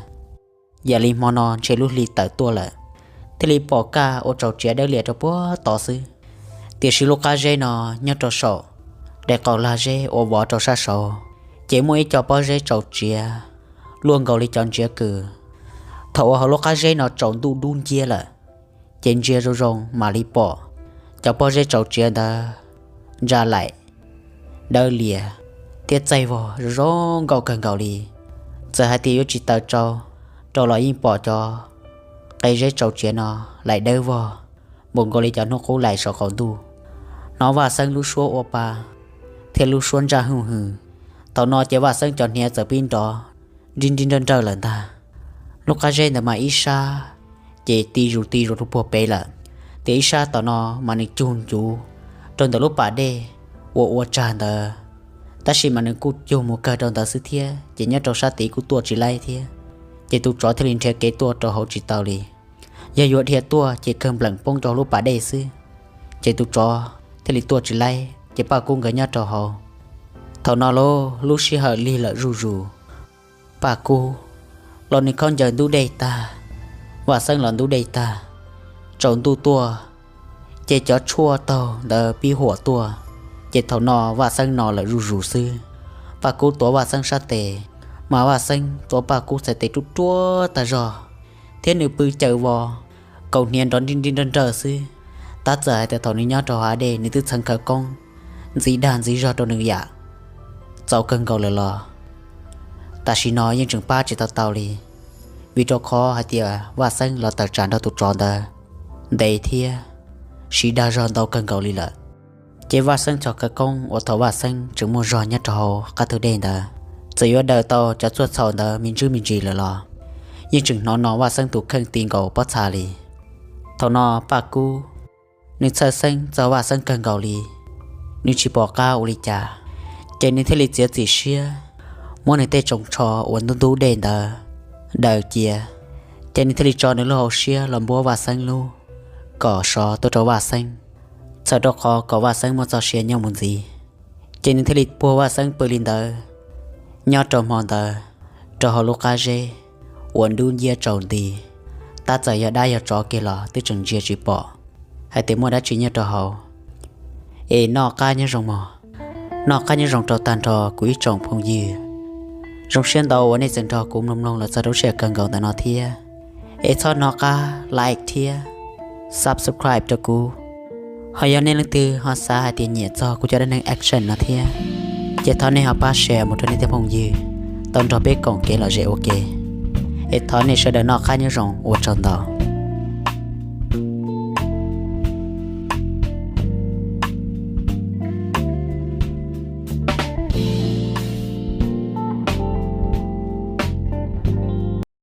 Yam li hmo no ntshe lub hli tawm tuaj lawm, thiaj li pom kaj ua tsaus tsiav dawb lias rau puag tod xwb. Tiam sis lub qab zeb no nyob rau saum daim qaum lag zeb uas vov rau sab saud, ces muaj ib co pob zeb tsaus tsiav luaj nkaus li cov ntsiav kws. Thaum uas hauv lub qab zeb no tsaus ntuj dub nciab lawm, ces ntsia zoo zoo mam li pom cov pob zeb tsaus tsiav ntawd ntsa laim dawb lias thiab txaij vog zoo zoo nkauj kawg nkaus li. Txawm hais tias yuav tsis taws tsau rau los yeej pom cov qe zeb tsaus tsiav no laim dawb vog npaum nkaus li cov hnub qub laim saum qaum ntuj. Hnov Vaj Xeeb lub suab ua pa thiab lub suab ntsaj hwj hwm. Thaum no ces Vaj Xeeb cov hniav txawm pib nrov nrib nrib nrawj nrawj lawm ntag. Lub qab zeb ntawd mas ib sab ces ti zus ti zus rau puag pem lawm, tiam ib sab tom no mas nws cug ncuv rau ntawm lub pas dej uas ua tsag ntawd, tab sis mas nws kuj cug mus kawg rau ntawd xwb thiab, ces nyob rau sab tid kuj tuaj tsis laib thiab. Ces tus tsov thiaj li nrhiav kev tuaj rau hauv tsis tau li. Yog yuav dhia tuaj ces kawg npleem poob rau hauv lub pas dej xwb, ces tus tsov thiaj li tuaj tsis laib, ces Paj Kub nkawd nyob rau hauv. Thaum no lauj, lub sij hawm lig lawm zuj zus. Paj Kub los nws khaub ncaws ntub dej tag, Vaj Xeeb los ntub dej tag, tsaus ntuj tuaj, ces cov tshuaj taug ntawd pib huam tuaj, ces thaum no Vaj Xeeb no lawm zuj zus xwb. Paj Kub tuav Vaj Xeeb sab tes, mas Vaj Xeeb tuav Paj Kub txhais tes ruaj ruaj tag zog, thiab nws pw caws vos, kaus hniav nrov nrib nrib nrawj nrawj xwb. Tab txawm hais tias thaum nws nyob rau hav dej nws twb txheev khawv koob ntxiv dag ntxiv zog rau nws yam txaus kawg nkaus lawm los, tam sim no yeej tseem pab tsis tau tau li, vim rau qhov hais tias Vaj Xeeb los tawm tsam nrog tus tsov ntawd ntev thiab siv dag zog ntau kawg nkaus li lawm. Ces Vaj Xeeb txhos khawv koob uas thaum Vaj Xeeb tseem muaj zog nyob rau hauv qab tug dej ntawd, txawm yuav daws tau cov txhua txhaum ntawd me ntsis me ntsis lawm los, yeej tseem hnov no Vaj Xeeb tus kheej ti nkaus pob txha li. Thaum no Paj Kub nws txhawj xeeb txog Vaj Xeeb kawg nkaus li, nws tsis pom qab ua li cas, ces nws thiaj li txiav txim siab muab nws tej tsoos tsho uas ntub ntub dej ntawd daws cia, ces nws thiaj li tso nws lub hauv siab los npuab Vaj Xeeb lub kom sov tuaj rau Vaj Xeeb, txhawm rau qhov kom Vaj Xeeb muaj txoj sia nyob mus ntxiv. Ces nws thiaj li puag Vaj Xeeb pw li ntawd nyob rau hmo ntawd rau hauv lub qab zeb uas ntub nciab tsaus nti. Tab txawm yog dab yog tsov kiag los twb tseem ntsia tsis pom hais tias muaj dab tsi nyob rau hauv. Es noj qab nyob zoo mog, noj qab nyob zoo rau tag nrho kuv ib tsoom phooj ywg. Zoo siab ntau uas nej tseem nrog kuv mloog mloog los txog rau lub sij hawm kawg nkaus ntawm no thiab. Es txhob hnov qab like thiab subscribe rau kuv. Ho yog nej leej twg ho xav hais tias nyiam txog kuv cov dab neeg action no thiab, ces thov nej ho pab share mus rau nej tej phooj ywg tau nrog peb koom kev lom zem ua ke. Es thov nej sawv daws noj qab nyob zoo, ua tsaug ntau.